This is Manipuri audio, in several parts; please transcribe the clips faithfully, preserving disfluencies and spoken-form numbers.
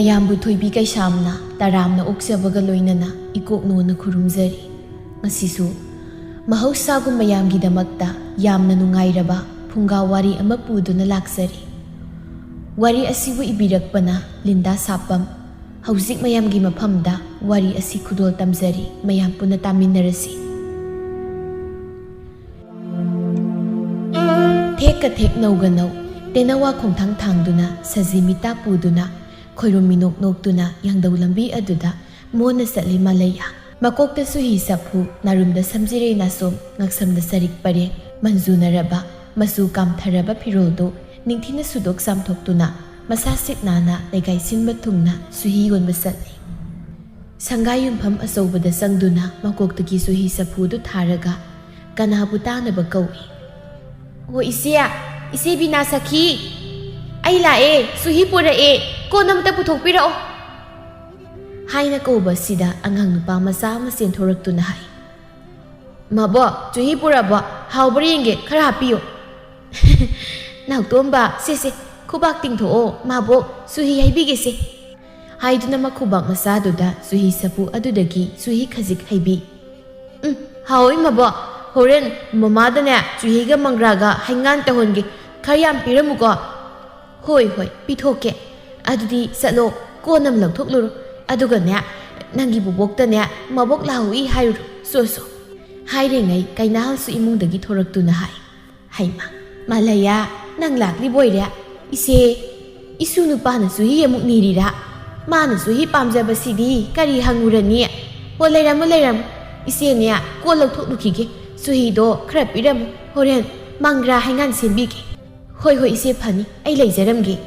ꯃꯌꯥꯝꯕꯨ ꯊꯣꯏꯕꯤ ꯀꯩꯁꯥꯝꯅ ꯇꯔꯥꯝꯅ ꯑꯣꯛꯆꯕꯒ ꯂꯣꯏꯅꯅ ꯏꯀꯣꯛꯅꯣꯅ ꯈꯨꯔꯨꯝꯖꯔꯤ꯫ ꯉꯁꯤꯁꯨ ꯃꯍꯧꯁꯥꯒꯨꯝ ꯃꯌꯥꯝꯒꯤꯗꯃꯛꯇ ꯌꯥꯝꯅ ꯅꯨꯡꯉꯥꯏꯔꯕ ꯐꯨꯡꯒꯥ ꯋꯥꯔꯤ ꯑꯃ ꯄꯨꯗꯨꯅ ꯂꯥꯛꯆꯔꯤ꯫ ꯋꯥꯔꯤ ꯑꯁꯤꯕꯨ ꯏꯕꯤꯔꯛꯄꯅ ꯂꯤꯟꯗꯥ ꯁꯥꯄꯝ꯫ ꯍꯧꯖꯤꯛ ꯃꯌꯥꯝꯒꯤ ꯃꯐꯝꯗ ꯋꯥꯔꯤ ꯑꯁꯤ ꯈꯨꯗꯣꯜ ꯇꯝꯖꯔꯤ, ꯃꯌꯥꯝ ꯄꯨꯟꯅ ꯇꯥꯃꯤꯟꯅꯔꯁꯤ꯫ ꯊꯦꯛꯀ ꯊꯦꯛ ꯅꯧꯒ ꯅꯧ, ꯇꯦꯅꯋꯥ ꯈꯣꯡꯊꯥꯡ ꯊꯥꯡꯗꯨꯅ ꯁꯖꯤ ꯃꯤꯇꯥ ꯄꯨꯗꯨꯅ ꯈꯣꯏꯔꯨꯝ ꯃꯤꯅꯣꯛ ꯅꯣꯛꯇꯨꯅ ꯌꯥꯡꯗꯧ ꯂꯝꯕꯤ ꯑꯗꯨꯗ ꯃꯣꯟꯅ ꯆꯠꯂꯤ ꯃꯥꯂꯩꯌꯥ꯫ ꯃꯀꯣꯛꯇ ꯁꯨꯍꯤ ꯁꯥꯐꯨ, ꯅꯥꯔꯨꯝꯗ ꯁꯝꯖꯤꯔꯩ ꯅꯥꯁꯣꯝ, ꯉꯛꯁꯝꯗ ꯁꯔꯤꯛ ꯄꯔꯦꯡ, ꯃꯟꯖꯨꯅꯔꯕ, ꯃꯆꯨ ꯀꯥꯝꯊꯔꯕ ꯐꯤꯔꯣꯜꯗꯨ ꯅꯤꯡꯊꯤꯅ ꯁꯨꯗꯣꯛ ꯆꯥꯝꯊꯣꯛꯇꯨꯅ ꯃꯁꯥ ꯁꯤꯠ ꯅꯥꯟꯅ ꯂꯩꯒꯥꯏ ꯁꯤꯟꯕ ꯊꯨꯡꯅ ꯁꯨꯍꯤ ꯌꯣꯟꯕ ꯆꯠꯂꯤ꯫ ꯁꯪꯒꯥ ꯌꯣꯟꯐꯝ ꯑꯆꯧꯕꯗ ꯆꯪꯗꯨꯅ ꯃꯀꯣꯛꯇꯒꯤ ꯁꯨꯍꯤ ꯆꯐꯨꯗꯨ ꯊꯥꯔꯒ ꯀꯅꯥꯕꯨ ꯇꯥꯅꯕ ꯀꯧꯏ꯫ "ꯑꯣ ꯏꯆꯦ, ꯏꯆꯦ ꯕꯤꯅꯥ ꯁꯈꯤ, ꯑꯩ ꯂꯥꯛꯑꯦ, ꯁꯨꯍꯤ ꯄꯨꯔꯛꯑꯦ, ꯀꯣꯟ ꯑꯃꯇ ꯄꯨꯊꯣꯛꯄꯤꯔꯛꯑꯣ" ꯍꯥꯏꯅ ꯀꯧꯕ ꯑꯁꯤꯗ ꯑꯉꯥꯡ ꯅꯨꯄꯥ ꯃꯆꯥ ꯑꯃ ꯆꯦꯟꯊꯣꯔꯛꯇꯨꯅ ꯍꯥꯏ, "ꯃꯥꯕꯣꯛ, ꯁꯨꯍꯤ ꯄꯨꯔꯛꯑꯕꯣ? ꯍꯥꯎꯕ꯭ꯔꯥ ꯌꯦꯡꯒꯦ, ꯈꯔ ꯍꯥꯞꯄꯤꯌꯨ"꯫ "ꯅꯥꯎꯇꯣꯝꯕ, ꯁꯦ ꯁꯦ, ꯈꯨꯕꯥꯛ ꯇꯤꯡꯊꯣꯛꯑꯣ, ꯃꯥꯕꯣꯛ ꯁꯨꯍꯤ ꯍꯩꯕꯤꯒꯦꯁꯦ" ꯍꯥꯏꯗꯨꯅ ꯃꯈꯨꯕꯥꯛ ꯃꯆꯥꯗꯨꯗ ꯁꯨꯍꯤ ꯆꯐꯨ ꯑꯗꯨꯗꯒꯤ ꯁꯨꯍꯤ ꯈꯖꯤꯛ ꯍꯩꯕꯤ꯫ "ꯎꯝ, ꯍꯥꯎꯏ ꯃꯥꯕꯣꯛ, ꯍꯣꯔꯦꯟ ꯃꯃꯥꯗꯅꯦ ꯁꯨꯍꯤꯒ ꯃꯪꯒ꯭ꯔꯥꯒ ꯍꯩꯉꯥꯟ ꯇꯧꯍꯟꯒꯦ, ꯈꯔ ꯌꯥꯝ ꯄꯤꯔꯝꯃꯨꯀꯣ"꯫ "ꯍꯣꯏ ꯍꯣꯏ, ꯄꯤꯊꯣꯛꯀꯦ꯫ ꯑꯗꯨꯗꯤ ꯆꯠꯂꯣ, ꯀꯣꯟ ꯑꯃ ꯂꯧꯊꯣꯛꯂꯨꯔꯣ꯫ ꯑꯗꯨꯒꯅꯦ, ꯅꯪꯒꯤ ꯕꯣꯕꯣꯛꯇꯅꯦ ꯃꯥꯕꯣꯛ ꯂꯥꯛꯍꯧꯏ ꯍꯥꯏꯔꯨꯔꯣ, ꯁꯣ ꯁꯣ"꯫ ꯍꯥꯏꯔꯤꯉꯩ ꯀꯩꯅꯥꯍꯜꯁꯨ ꯏꯃꯨꯡꯗꯒꯤ ꯊꯣꯔꯛꯇꯨꯅ ꯍꯥꯏ, "ꯍꯩꯃ, ꯃꯥꯂꯩꯌꯥ, ꯅꯪ ꯂꯥꯛꯂꯤꯕꯣꯏꯔꯦ? ꯏꯆꯦ, ꯏꯁꯨ ꯅꯨꯄꯥꯅ ꯁꯨꯍꯤ ꯑꯃꯨꯛ ꯅꯤꯔꯤꯔꯥ? ꯃꯥꯅ ꯁꯨꯍꯤ ꯄꯥꯝꯖꯕꯁꯤꯗꯤ ꯀꯔꯤ ꯍꯪꯉꯨꯔꯅꯤ? ꯑꯣ, ꯂꯩꯔꯝꯃꯣ, ꯂꯩꯔꯝꯃꯣ꯫ ꯏꯆꯦꯅꯦ, ꯀꯣꯟ ꯂꯧꯊꯣꯛꯂꯨꯈꯤꯒꯦ꯫ ꯁꯨꯍꯤꯗꯣ ꯈꯔ ꯄꯤꯔꯝꯃꯨ, ꯍꯣꯔꯦꯟ ꯃꯪꯒ꯭ꯔꯥ ꯍꯩꯉꯥꯟ ꯁꯦꯝꯕꯤꯒꯦ"꯫ "ꯍꯣꯏ ꯍꯣꯏ ꯏꯆꯦ, ꯐꯅꯤ, ꯑꯩ ꯂꯩꯖꯔꯝꯒꯦ"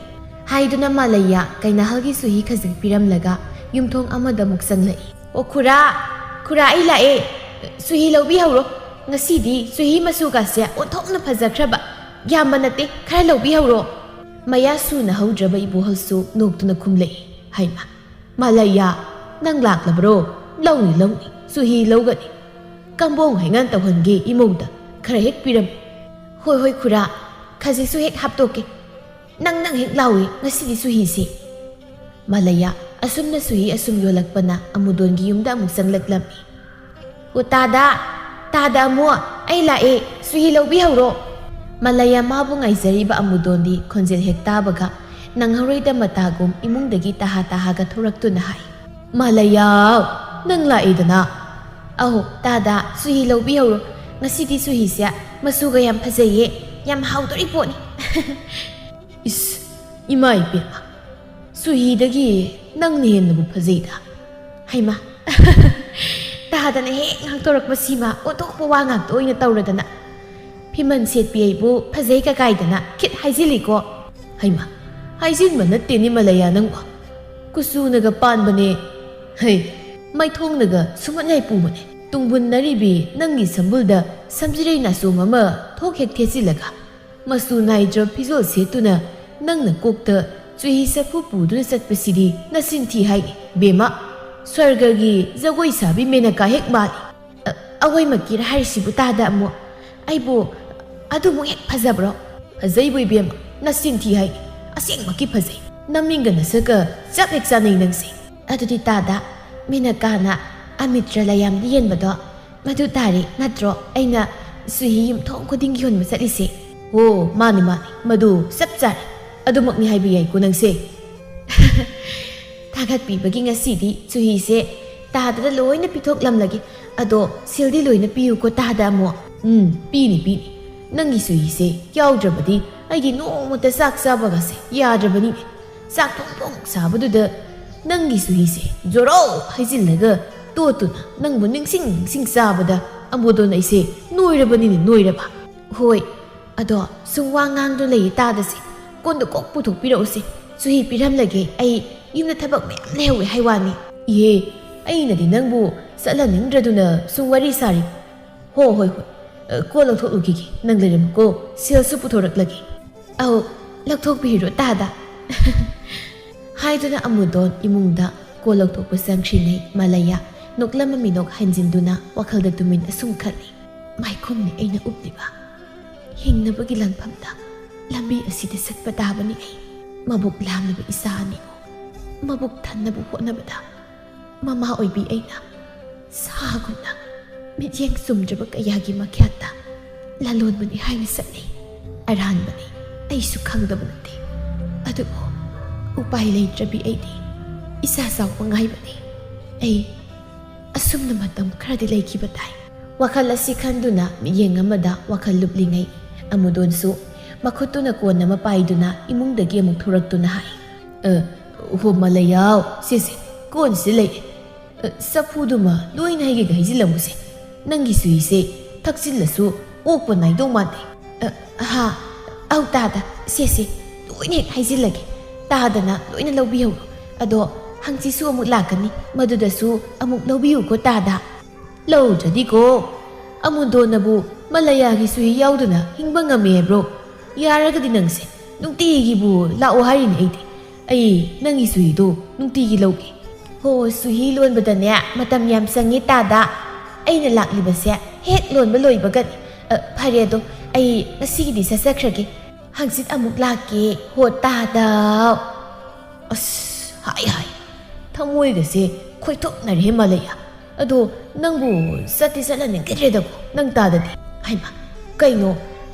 ꯍꯥꯏꯗꯨꯅ ꯃꯥꯂꯩꯌꯥ ꯀꯩꯅꯥꯍꯜꯒꯤ ꯁꯨꯍꯤ ꯈꯖꯤꯛ ꯄꯤꯔꯝꯂꯒ ꯌꯨꯝꯊꯣꯡ ꯑꯃꯗ ꯑꯃꯨꯛ ꯆꯪꯂꯛꯏ꯫ "ꯑꯣ ꯈꯨꯔꯥ, ꯈꯨꯔꯥ, ꯑꯩ ꯂꯥꯛꯑꯦ, ꯁꯨꯍꯤ ꯂꯧꯕꯤꯍꯧꯔꯣ꯫ ꯉꯁꯤꯗꯤ ꯁꯨꯍꯤ ꯃꯆꯨꯒꯁꯦ ꯑꯣꯟꯊꯣꯛꯅ ꯐꯖꯈ꯭ꯔꯕ, ꯌꯥꯝꯕ ꯅꯠꯇꯦ, ꯈꯔ ꯂꯧꯕꯤꯍꯧꯔꯣ"꯫ ꯃꯌꯥ ꯁꯨꯅ ꯍꯧꯗ꯭ꯔꯕ ꯏꯕꯣꯍꯜꯁꯨ ꯅꯣꯛꯇꯨꯅ ꯈꯨꯝꯂꯛꯏ, "ꯍꯩꯃ, ꯃꯥꯂꯩꯌꯥ, ꯅꯪ ꯂꯥꯛꯂꯕ꯭ꯔꯣ? ꯂꯧꯅꯤ, ꯂꯧꯅꯤ, ꯆꯨꯍꯤ ꯂꯧꯒꯅꯤ꯫ ꯀꯝꯕꯣꯡ ꯍꯩꯉꯥꯟ ꯇꯧꯍꯟꯒꯦ ꯏꯃꯧꯗ, ꯈꯔ ꯍꯦꯛ ꯄꯤꯔꯝꯃꯨ"꯫ "ꯍꯣꯏ, ꯍꯣꯏ, ꯈꯨꯔꯥ, ꯈꯖꯤꯛꯁꯨ ꯍꯦꯛ ꯍꯥꯞꯇꯣꯛꯀꯦ꯫ ꯅꯪ, ꯅꯪ ꯍꯦꯛ ꯂꯥꯎꯏ ꯉꯁꯤꯗꯤ ꯆꯨꯍꯤꯁꯤ"꯫ ꯃꯥꯂꯩꯌꯥ ꯑꯁꯨꯝꯅ ꯁꯨꯍꯤ ꯑꯁꯨꯝ ꯌꯣꯜꯂꯛꯄꯅ ꯑꯃꯨꯗꯣꯟꯒꯤ ꯌꯨꯝꯗ ꯑꯃꯨꯛ ꯆꯪꯂꯛꯂꯝꯃꯤ꯫ "ꯑꯣ ꯇꯥꯗ, ꯇꯥꯗ ꯑꯃꯨ, ꯑꯩ ꯂꯥꯛꯑꯦ, ꯁꯨꯍꯤ ꯂꯧꯕꯤꯍꯧꯔꯣ꯫" ꯃꯥꯂꯩꯌꯥ ꯃꯥꯕꯨ ꯉꯥꯏꯖꯔꯤꯕ ꯑꯃꯨꯗꯣꯟꯗꯤ ꯈꯣꯟꯖꯦꯜ ꯍꯦꯛ ꯇꯥꯕꯒ ꯅꯪꯍꯧꯔꯣꯏꯗ ꯃꯇꯥꯒꯨꯝ ꯏꯃꯨꯡꯗꯒꯤ ꯇꯍꯥ ꯇꯍꯥꯒ ꯊꯣꯔꯛꯇꯨꯅ ꯍꯥꯏ꯫ "ꯃꯥꯂꯩꯌꯥ, ꯅꯪ ꯂꯥꯛꯑꯦꯗꯅ?" "ꯑꯍꯣ ꯇꯥꯗ, ꯁꯨꯍꯤ ꯂꯧꯕꯤꯍꯧꯔꯣ꯫ ꯉꯁꯤꯗꯤ ꯁꯨꯍꯤꯁꯦ ꯃꯆꯨꯒ ꯌꯥꯝ ꯐꯖꯩꯌꯦ, ꯌꯥꯝ ꯍꯥꯎꯗꯣꯔꯤ ꯄꯣꯠꯅꯤ꯫" "ꯏꯁ, ꯏꯃꯥ ꯏꯕꯦꯝꯃ, ꯁꯨꯍꯤꯗꯒꯤ ꯅꯪꯅ ꯍꯦꯟꯅꯕꯨ ꯐꯖꯩꯗ꯫" ꯍꯩꯃꯥ, ꯇꯥꯗꯅ ꯍꯦꯛ ꯉꯥꯡꯊꯣꯔꯛꯄꯁꯤꯃ ꯑꯣꯟꯊꯣꯛꯄ ꯋꯥ ꯉꯥꯛꯇ ꯑꯣꯏꯅ ꯇꯧꯔꯗꯅ꯫ "ꯐꯤꯃꯟ ꯁꯦꯠꯄꯤ ꯑꯩꯕꯨ ꯐꯖꯩ ꯀꯀꯥꯏꯗꯅ ꯈꯤꯠ ꯍꯥꯏꯖꯤꯜꯂꯤꯀꯣ꯫" "ꯍꯩꯃꯥ, ꯍꯥꯏꯖꯤꯟꯕ ꯅꯠꯇꯦꯅꯦ ꯃꯥꯂꯩꯌꯥ ꯅꯪꯕꯨ꯫ ꯀꯨꯆꯨꯅꯒ ꯄꯥꯟꯕꯅꯦ꯫ ꯍꯩ, ꯃꯥꯏꯊꯣꯡꯅꯒ ꯁꯨꯃꯟ ꯌꯥꯏꯄꯨꯕꯅꯦ꯫ ꯇꯨꯡꯕꯨꯟ ꯅꯥꯔꯤꯕꯤ ꯅꯪꯒꯤ ꯁꯝꯕꯨꯜꯗ ꯁꯝꯖꯤꯔꯩ ꯅꯥꯆꯣꯝ ꯑꯃ ꯊꯣꯛ ꯍꯦꯛ ꯊꯦꯠꯆꯤꯜꯂꯒ ꯃꯆꯨ ꯅꯥꯏꯗ꯭ꯔꯕ ꯐꯤꯖꯣꯜ ꯁꯦꯠꯇꯨꯅ ꯅꯪꯅ ꯀꯣꯛꯇ ꯆꯨꯍꯤ ꯆꯐꯨ ꯄꯨꯗꯨꯅ ꯆꯠꯄꯁꯤꯗꯤ ꯅꯆꯤꯟ ꯊꯤ ꯍꯥꯏꯅꯤ ꯕꯦꯝꯃ꯫ ꯁ꯭ꯋꯔꯒꯒꯤ ꯖꯒꯣꯏ ꯁꯥꯕꯤ ꯃꯦꯅꯀꯥ ꯍꯦꯛ ꯃꯥꯜꯂꯤ꯫" "ꯑ-, ꯑꯋꯣꯏꯃꯛꯀꯤꯔ ꯍꯥꯏꯔꯤꯁꯤꯕꯨ ꯇꯥꯗ ꯑꯃꯨ? ꯑꯩꯕꯨ ꯑꯗꯨꯃꯨꯛ ꯍꯦꯛ ꯐꯖꯕ꯭ꯔꯣ?" "ꯐꯖꯩꯕꯨ ꯏꯕꯦꯝꯃ, ꯅꯆꯤꯟ ꯊꯤ ꯍꯥꯏꯅꯤ꯫ ꯑꯁꯦꯡꯃꯛꯀꯤ ꯐꯖꯩ꯫ ꯅꯃꯤꯡꯒ ꯅꯁꯛꯀ ꯆꯞ ꯍꯦꯛ ꯆꯥꯅꯩ ꯅꯪꯁꯦ꯫" "ꯑꯗꯨꯗꯤ ꯇꯥꯗ, ꯃꯦꯅꯀꯥꯅ ꯑꯃꯤꯇ꯭ꯔ ꯂꯌꯥꯝꯗꯤ ꯌꯦꯟꯕꯗꯣ ꯃꯗꯨ ꯇꯥꯔꯦ ꯅꯠꯇ꯭ꯔꯣ ꯑꯩꯅ ꯆꯨꯍꯤ ꯌꯨꯝꯊꯣꯡ ꯈꯨꯗꯤꯡꯒꯤ ꯌꯣꯟꯕ ꯆꯠꯂꯤꯁꯦ?" "ꯍꯣ, ꯃꯥꯅꯤ, ꯃꯥꯅꯤ, ꯃꯗꯨ ꯆꯞ ꯆꯥꯔꯦ꯫ ꯑꯗꯨꯃꯛꯅꯤ ꯍꯥꯏꯕ ꯌꯥꯏꯀꯣ ꯅꯪꯁꯦ꯫" "ꯊꯥꯒꯠꯄꯤꯕꯒꯤ ꯉꯁꯤꯗꯤ ꯆꯨꯍꯤꯁꯦ ꯇꯥꯗꯗ ꯂꯣꯏꯅ ꯄꯤꯊꯣꯛꯂꯝꯂꯒꯦ꯫ ꯑꯗꯣ ꯁꯦꯜꯗꯤ ꯂꯣꯏꯅ ꯄꯤꯌꯨꯀꯣ ꯇꯥꯗ ꯑꯃꯨ꯫" "ꯎꯝ, ꯄꯤꯅꯤ, ꯄꯤꯅꯤ꯫ ꯅꯪꯒꯤ ꯆꯨꯍꯤꯁꯦ ꯌꯥꯎꯗ꯭ꯔꯕꯗꯤ ꯑꯩꯒꯤ ꯅꯣꯡꯃꯇ ꯆꯥꯛ ꯆꯥꯕꯒꯁꯦ ꯌꯥꯗ꯭ꯔꯕꯅꯤꯅꯦ꯫ ꯆꯥꯛ ꯐꯣꯡ ꯐꯣꯡ ꯁꯥꯕꯗꯨꯗ ꯅꯪꯒꯤ ꯆꯨꯍꯤꯁꯦ ꯖꯣꯔꯣ ꯍꯩꯖꯤꯜꯂꯒ ꯇꯣꯠꯇꯨꯅ ꯅꯪꯕꯨ ꯅꯤꯡꯁꯤꯡ ꯅꯤꯡꯁꯤꯡ ꯆꯥꯕꯗ ꯑꯃꯨꯗꯣꯟ ꯑꯩꯁꯦ ꯅꯣꯏꯔꯕꯅꯤꯅꯦ, ꯅꯣꯏꯔꯕ꯫" "ꯍꯣꯏ, ꯑꯗꯣ ꯁꯨꯝ ꯋꯥ ꯉꯥꯡꯗꯨꯅ ꯂꯩꯌꯦ ꯇꯥꯗꯁꯦ꯫ ꯀꯣꯟꯗꯣ ꯀꯣꯛ ꯄꯨꯊꯣꯛꯄꯤꯔꯛꯎꯁꯦ꯫ ꯆꯨꯍꯤ ꯄꯤꯔꯝꯂꯒꯦ, ꯑꯩ ꯌꯨꯝꯗ ꯊꯕꯛ ꯃꯌꯥꯝ ꯂꯩꯍꯧꯋꯦ ꯍꯥꯏ ꯋꯥꯅꯤ꯫" "ꯏꯍꯦ, ꯑꯩꯅꯗꯤ ꯅꯪꯕꯨ ꯆꯠꯍꯟꯅꯤꯡꯗ꯭ꯔꯗꯨꯅ ꯁꯨꯝ ꯋꯥꯔꯤ ꯁꯥꯔꯤ꯫ ꯍꯣ, ꯍꯣꯏ, ꯍꯣꯏ, ꯑ, ꯀꯣꯛ ꯂꯧꯊꯣꯛꯂꯨꯈꯤꯒꯦ꯫ ꯅꯪ ꯂꯩꯔꯝꯃꯨꯀꯣ, ꯁꯦꯜꯁꯨ ꯄꯨꯊꯣꯔꯛꯂꯒꯦ꯫" "ꯑꯧ, ꯂꯧꯊꯣꯛꯄꯤꯔꯣ ꯇꯥꯗ꯫" ꯍꯥꯏꯗꯨꯅ ꯑꯃꯨꯗꯣꯟ ꯏꯃꯨꯡꯗ ꯀꯣꯛ ꯂꯧꯊꯣꯛꯄ ꯆꯪꯈ꯭ꯔꯤꯉꯩ ꯃꯥꯂꯩꯌꯥ ꯅꯣꯛꯂꯝꯕ ꯃꯤꯅꯣꯛ ꯍꯟꯖꯤꯟꯗꯨꯅ ꯋꯥꯈꯜꯗ ꯇꯨꯃꯤꯟ ꯑꯁꯨꯝ ꯈꯜꯂꯤ꯫ "ꯃꯥꯏꯈꯨꯝꯅꯤ ꯑꯩꯅ ꯎꯞꯂꯤꯕ꯫ ꯍꯤꯡꯅꯕꯒꯤ ꯂꯥꯟꯐꯝꯗ ꯂꯝꯕꯤ ꯑꯁꯤꯗ ꯆꯠꯄ ꯇꯥꯕꯅꯤ ꯑꯩ꯫ ꯃꯕꯨꯛ ꯂꯥꯝꯂꯕ ꯏꯆꯥ ꯑꯅꯤꯕꯨ ꯃꯕꯨꯛ ꯊꯟꯅꯕ ꯍꯣꯠꯅꯕꯗ ꯃꯃꯥ ꯑꯣꯏꯕꯤ ꯑꯩꯅ ꯁꯥꯒꯨꯝꯅ ꯃꯤꯠꯌꯦꯡ ꯆꯨꯝꯗ꯭ꯔꯕ ꯀꯌꯥꯒꯤ ꯃꯈꯌꯥꯠꯇ ꯂꯂꯣꯟꯕꯅꯤ ꯍꯥꯏꯅ ꯆꯠꯂꯤ꯫ ꯑꯔꯥꯟꯕꯅꯤ, ꯑꯩꯁꯨ ꯈꯪꯗꯕ ꯅꯠꯇꯦ꯫ ꯑꯗꯨꯕꯨ ꯎꯄꯥꯏ ꯂꯩꯇ꯭ꯔꯕꯤ ꯑꯩꯗꯤ ꯏꯆꯥ ꯆꯥꯎꯕ ꯉꯥꯏꯕꯅꯤ꯫ ꯑꯩ ꯑꯁꯨꯝꯅ ꯃꯇꯝ ꯈꯔꯗꯤ ꯂꯩꯈꯤꯕ ꯇꯥꯏ꯫ ꯋꯥꯈꯜ ꯑꯁꯤ ꯈꯟꯗꯨꯅ ꯃꯤꯠꯌꯦꯡ ꯑꯃꯗ ꯋꯥꯈꯜ ꯂꯨꯞꯂꯤꯉꯩ ꯑꯃꯨꯗꯣꯟꯁꯨ ꯃꯈꯨꯠꯇꯨꯅ ꯀꯣꯟ ꯑꯃ ꯄꯥꯏꯗꯨꯅ ꯏꯃꯨꯡꯗꯒꯤ ꯑꯃꯨꯛ ꯊꯣꯔꯛꯇꯨꯅ ꯍꯥꯏ, "ꯑ, ꯍꯣ ꯃꯂꯩꯌꯥꯎ, ꯁꯦ ꯁꯦ, ꯀꯣꯟꯁꯤ ꯂꯩ꯫ ꯑ, ꯆꯐꯨꯗꯨꯃ ꯂꯣꯏꯅ ꯍꯩꯒꯦꯒ ꯍꯩꯖꯤꯜꯂꯝꯃꯨꯁꯦ꯫ ꯅꯪꯒꯤ ꯁꯨꯍꯤꯁꯦ ꯊꯛꯆꯤꯜꯂꯁꯨ ꯑꯣꯛꯄ ꯅꯥꯏꯗꯧ ꯃꯥꯟꯗꯦ꯫" "ꯑ, ꯍꯥ, ꯑꯧ ꯇꯥꯗ, ꯁꯦ ꯁꯦ, ꯂꯣꯏꯅ ꯍꯦꯛ ꯍꯩꯖꯤꯜꯂꯒꯦ꯫ ꯇꯥꯗꯅ ꯂꯣꯏꯅ ꯂꯧꯕꯤꯍꯧꯔꯣ꯫ ꯑꯗꯣ ꯍꯪꯆꯤꯠꯁꯨ ꯑꯃꯨꯛ ꯂꯥꯛꯀꯅꯤ, ꯃꯗꯨꯗꯁꯨ ꯑꯃꯨꯛ ꯂꯧꯕꯤꯌꯨꯀꯣ ꯇꯥꯗ꯫" "ꯂꯧꯗ꯭ꯔꯗꯤꯀꯣ, ꯑꯃꯨꯗꯣꯟꯅꯕꯨ ꯃꯂꯩꯌꯥꯒꯤ ꯁꯨꯍꯤ ꯌꯥꯎꯗꯅ ꯍꯤꯡꯕ ꯉꯝꯃꯦ ꯍꯥꯏꯕ꯭ꯔꯣ? ꯌꯥꯔꯒꯗꯤ ꯅꯪꯁꯦ ꯅꯨꯡꯇꯤꯒꯤꯕꯨ ꯂꯥꯛꯑꯣ ꯍꯥꯏꯔꯤꯅꯦ ꯑꯩꯗꯤ꯫ ꯑꯩ ꯅꯪꯒꯤ ꯁꯨꯍꯤꯗꯣ ꯅꯨꯡꯇꯤꯒꯤ ꯂꯧꯒꯦ꯫" "ꯍꯣ, ꯁꯨꯍꯤ ꯂꯣꯟꯕꯗꯅꯦ ꯃꯇꯝ ꯌꯥꯝ ꯆꯪꯉꯦ ꯇꯥꯗ꯫ ꯑꯩꯅ ꯂꯥꯛꯂꯤꯕꯁꯦ ꯍꯦꯛ ꯂꯣꯟꯕ ꯂꯣꯏꯕꯒꯅꯤ꯫ ꯑ, ꯐꯔꯦ ꯑꯗꯣ, ꯑꯩ ꯉꯁꯤꯒꯤꯗꯤ ꯆꯠꯆꯈ꯭ꯔꯒꯦ꯫ ꯍꯪꯆꯤꯠ ꯑꯃꯨꯛ ꯂꯥꯛꯀꯦ꯫ ꯍꯣ ꯇꯥꯗ꯫" ꯑꯁ, ꯍꯥꯏ ꯍꯥꯏ, ꯊꯃꯣꯏꯒꯁꯦ ꯈꯣꯏꯊꯣꯛꯅꯔꯦ ꯃꯂꯩꯌꯥ꯫ "ꯑꯗꯣ ꯅꯪꯕꯨ ꯆꯠꯇꯤ ꯆꯠꯍꯟꯅꯤꯡꯈꯤꯗ꯭ꯔꯦꯗꯀꯣ ꯅꯪ ꯇꯥꯗꯗꯤ꯫" "ꯍꯩꯃꯥ, ꯀꯩꯅꯣ,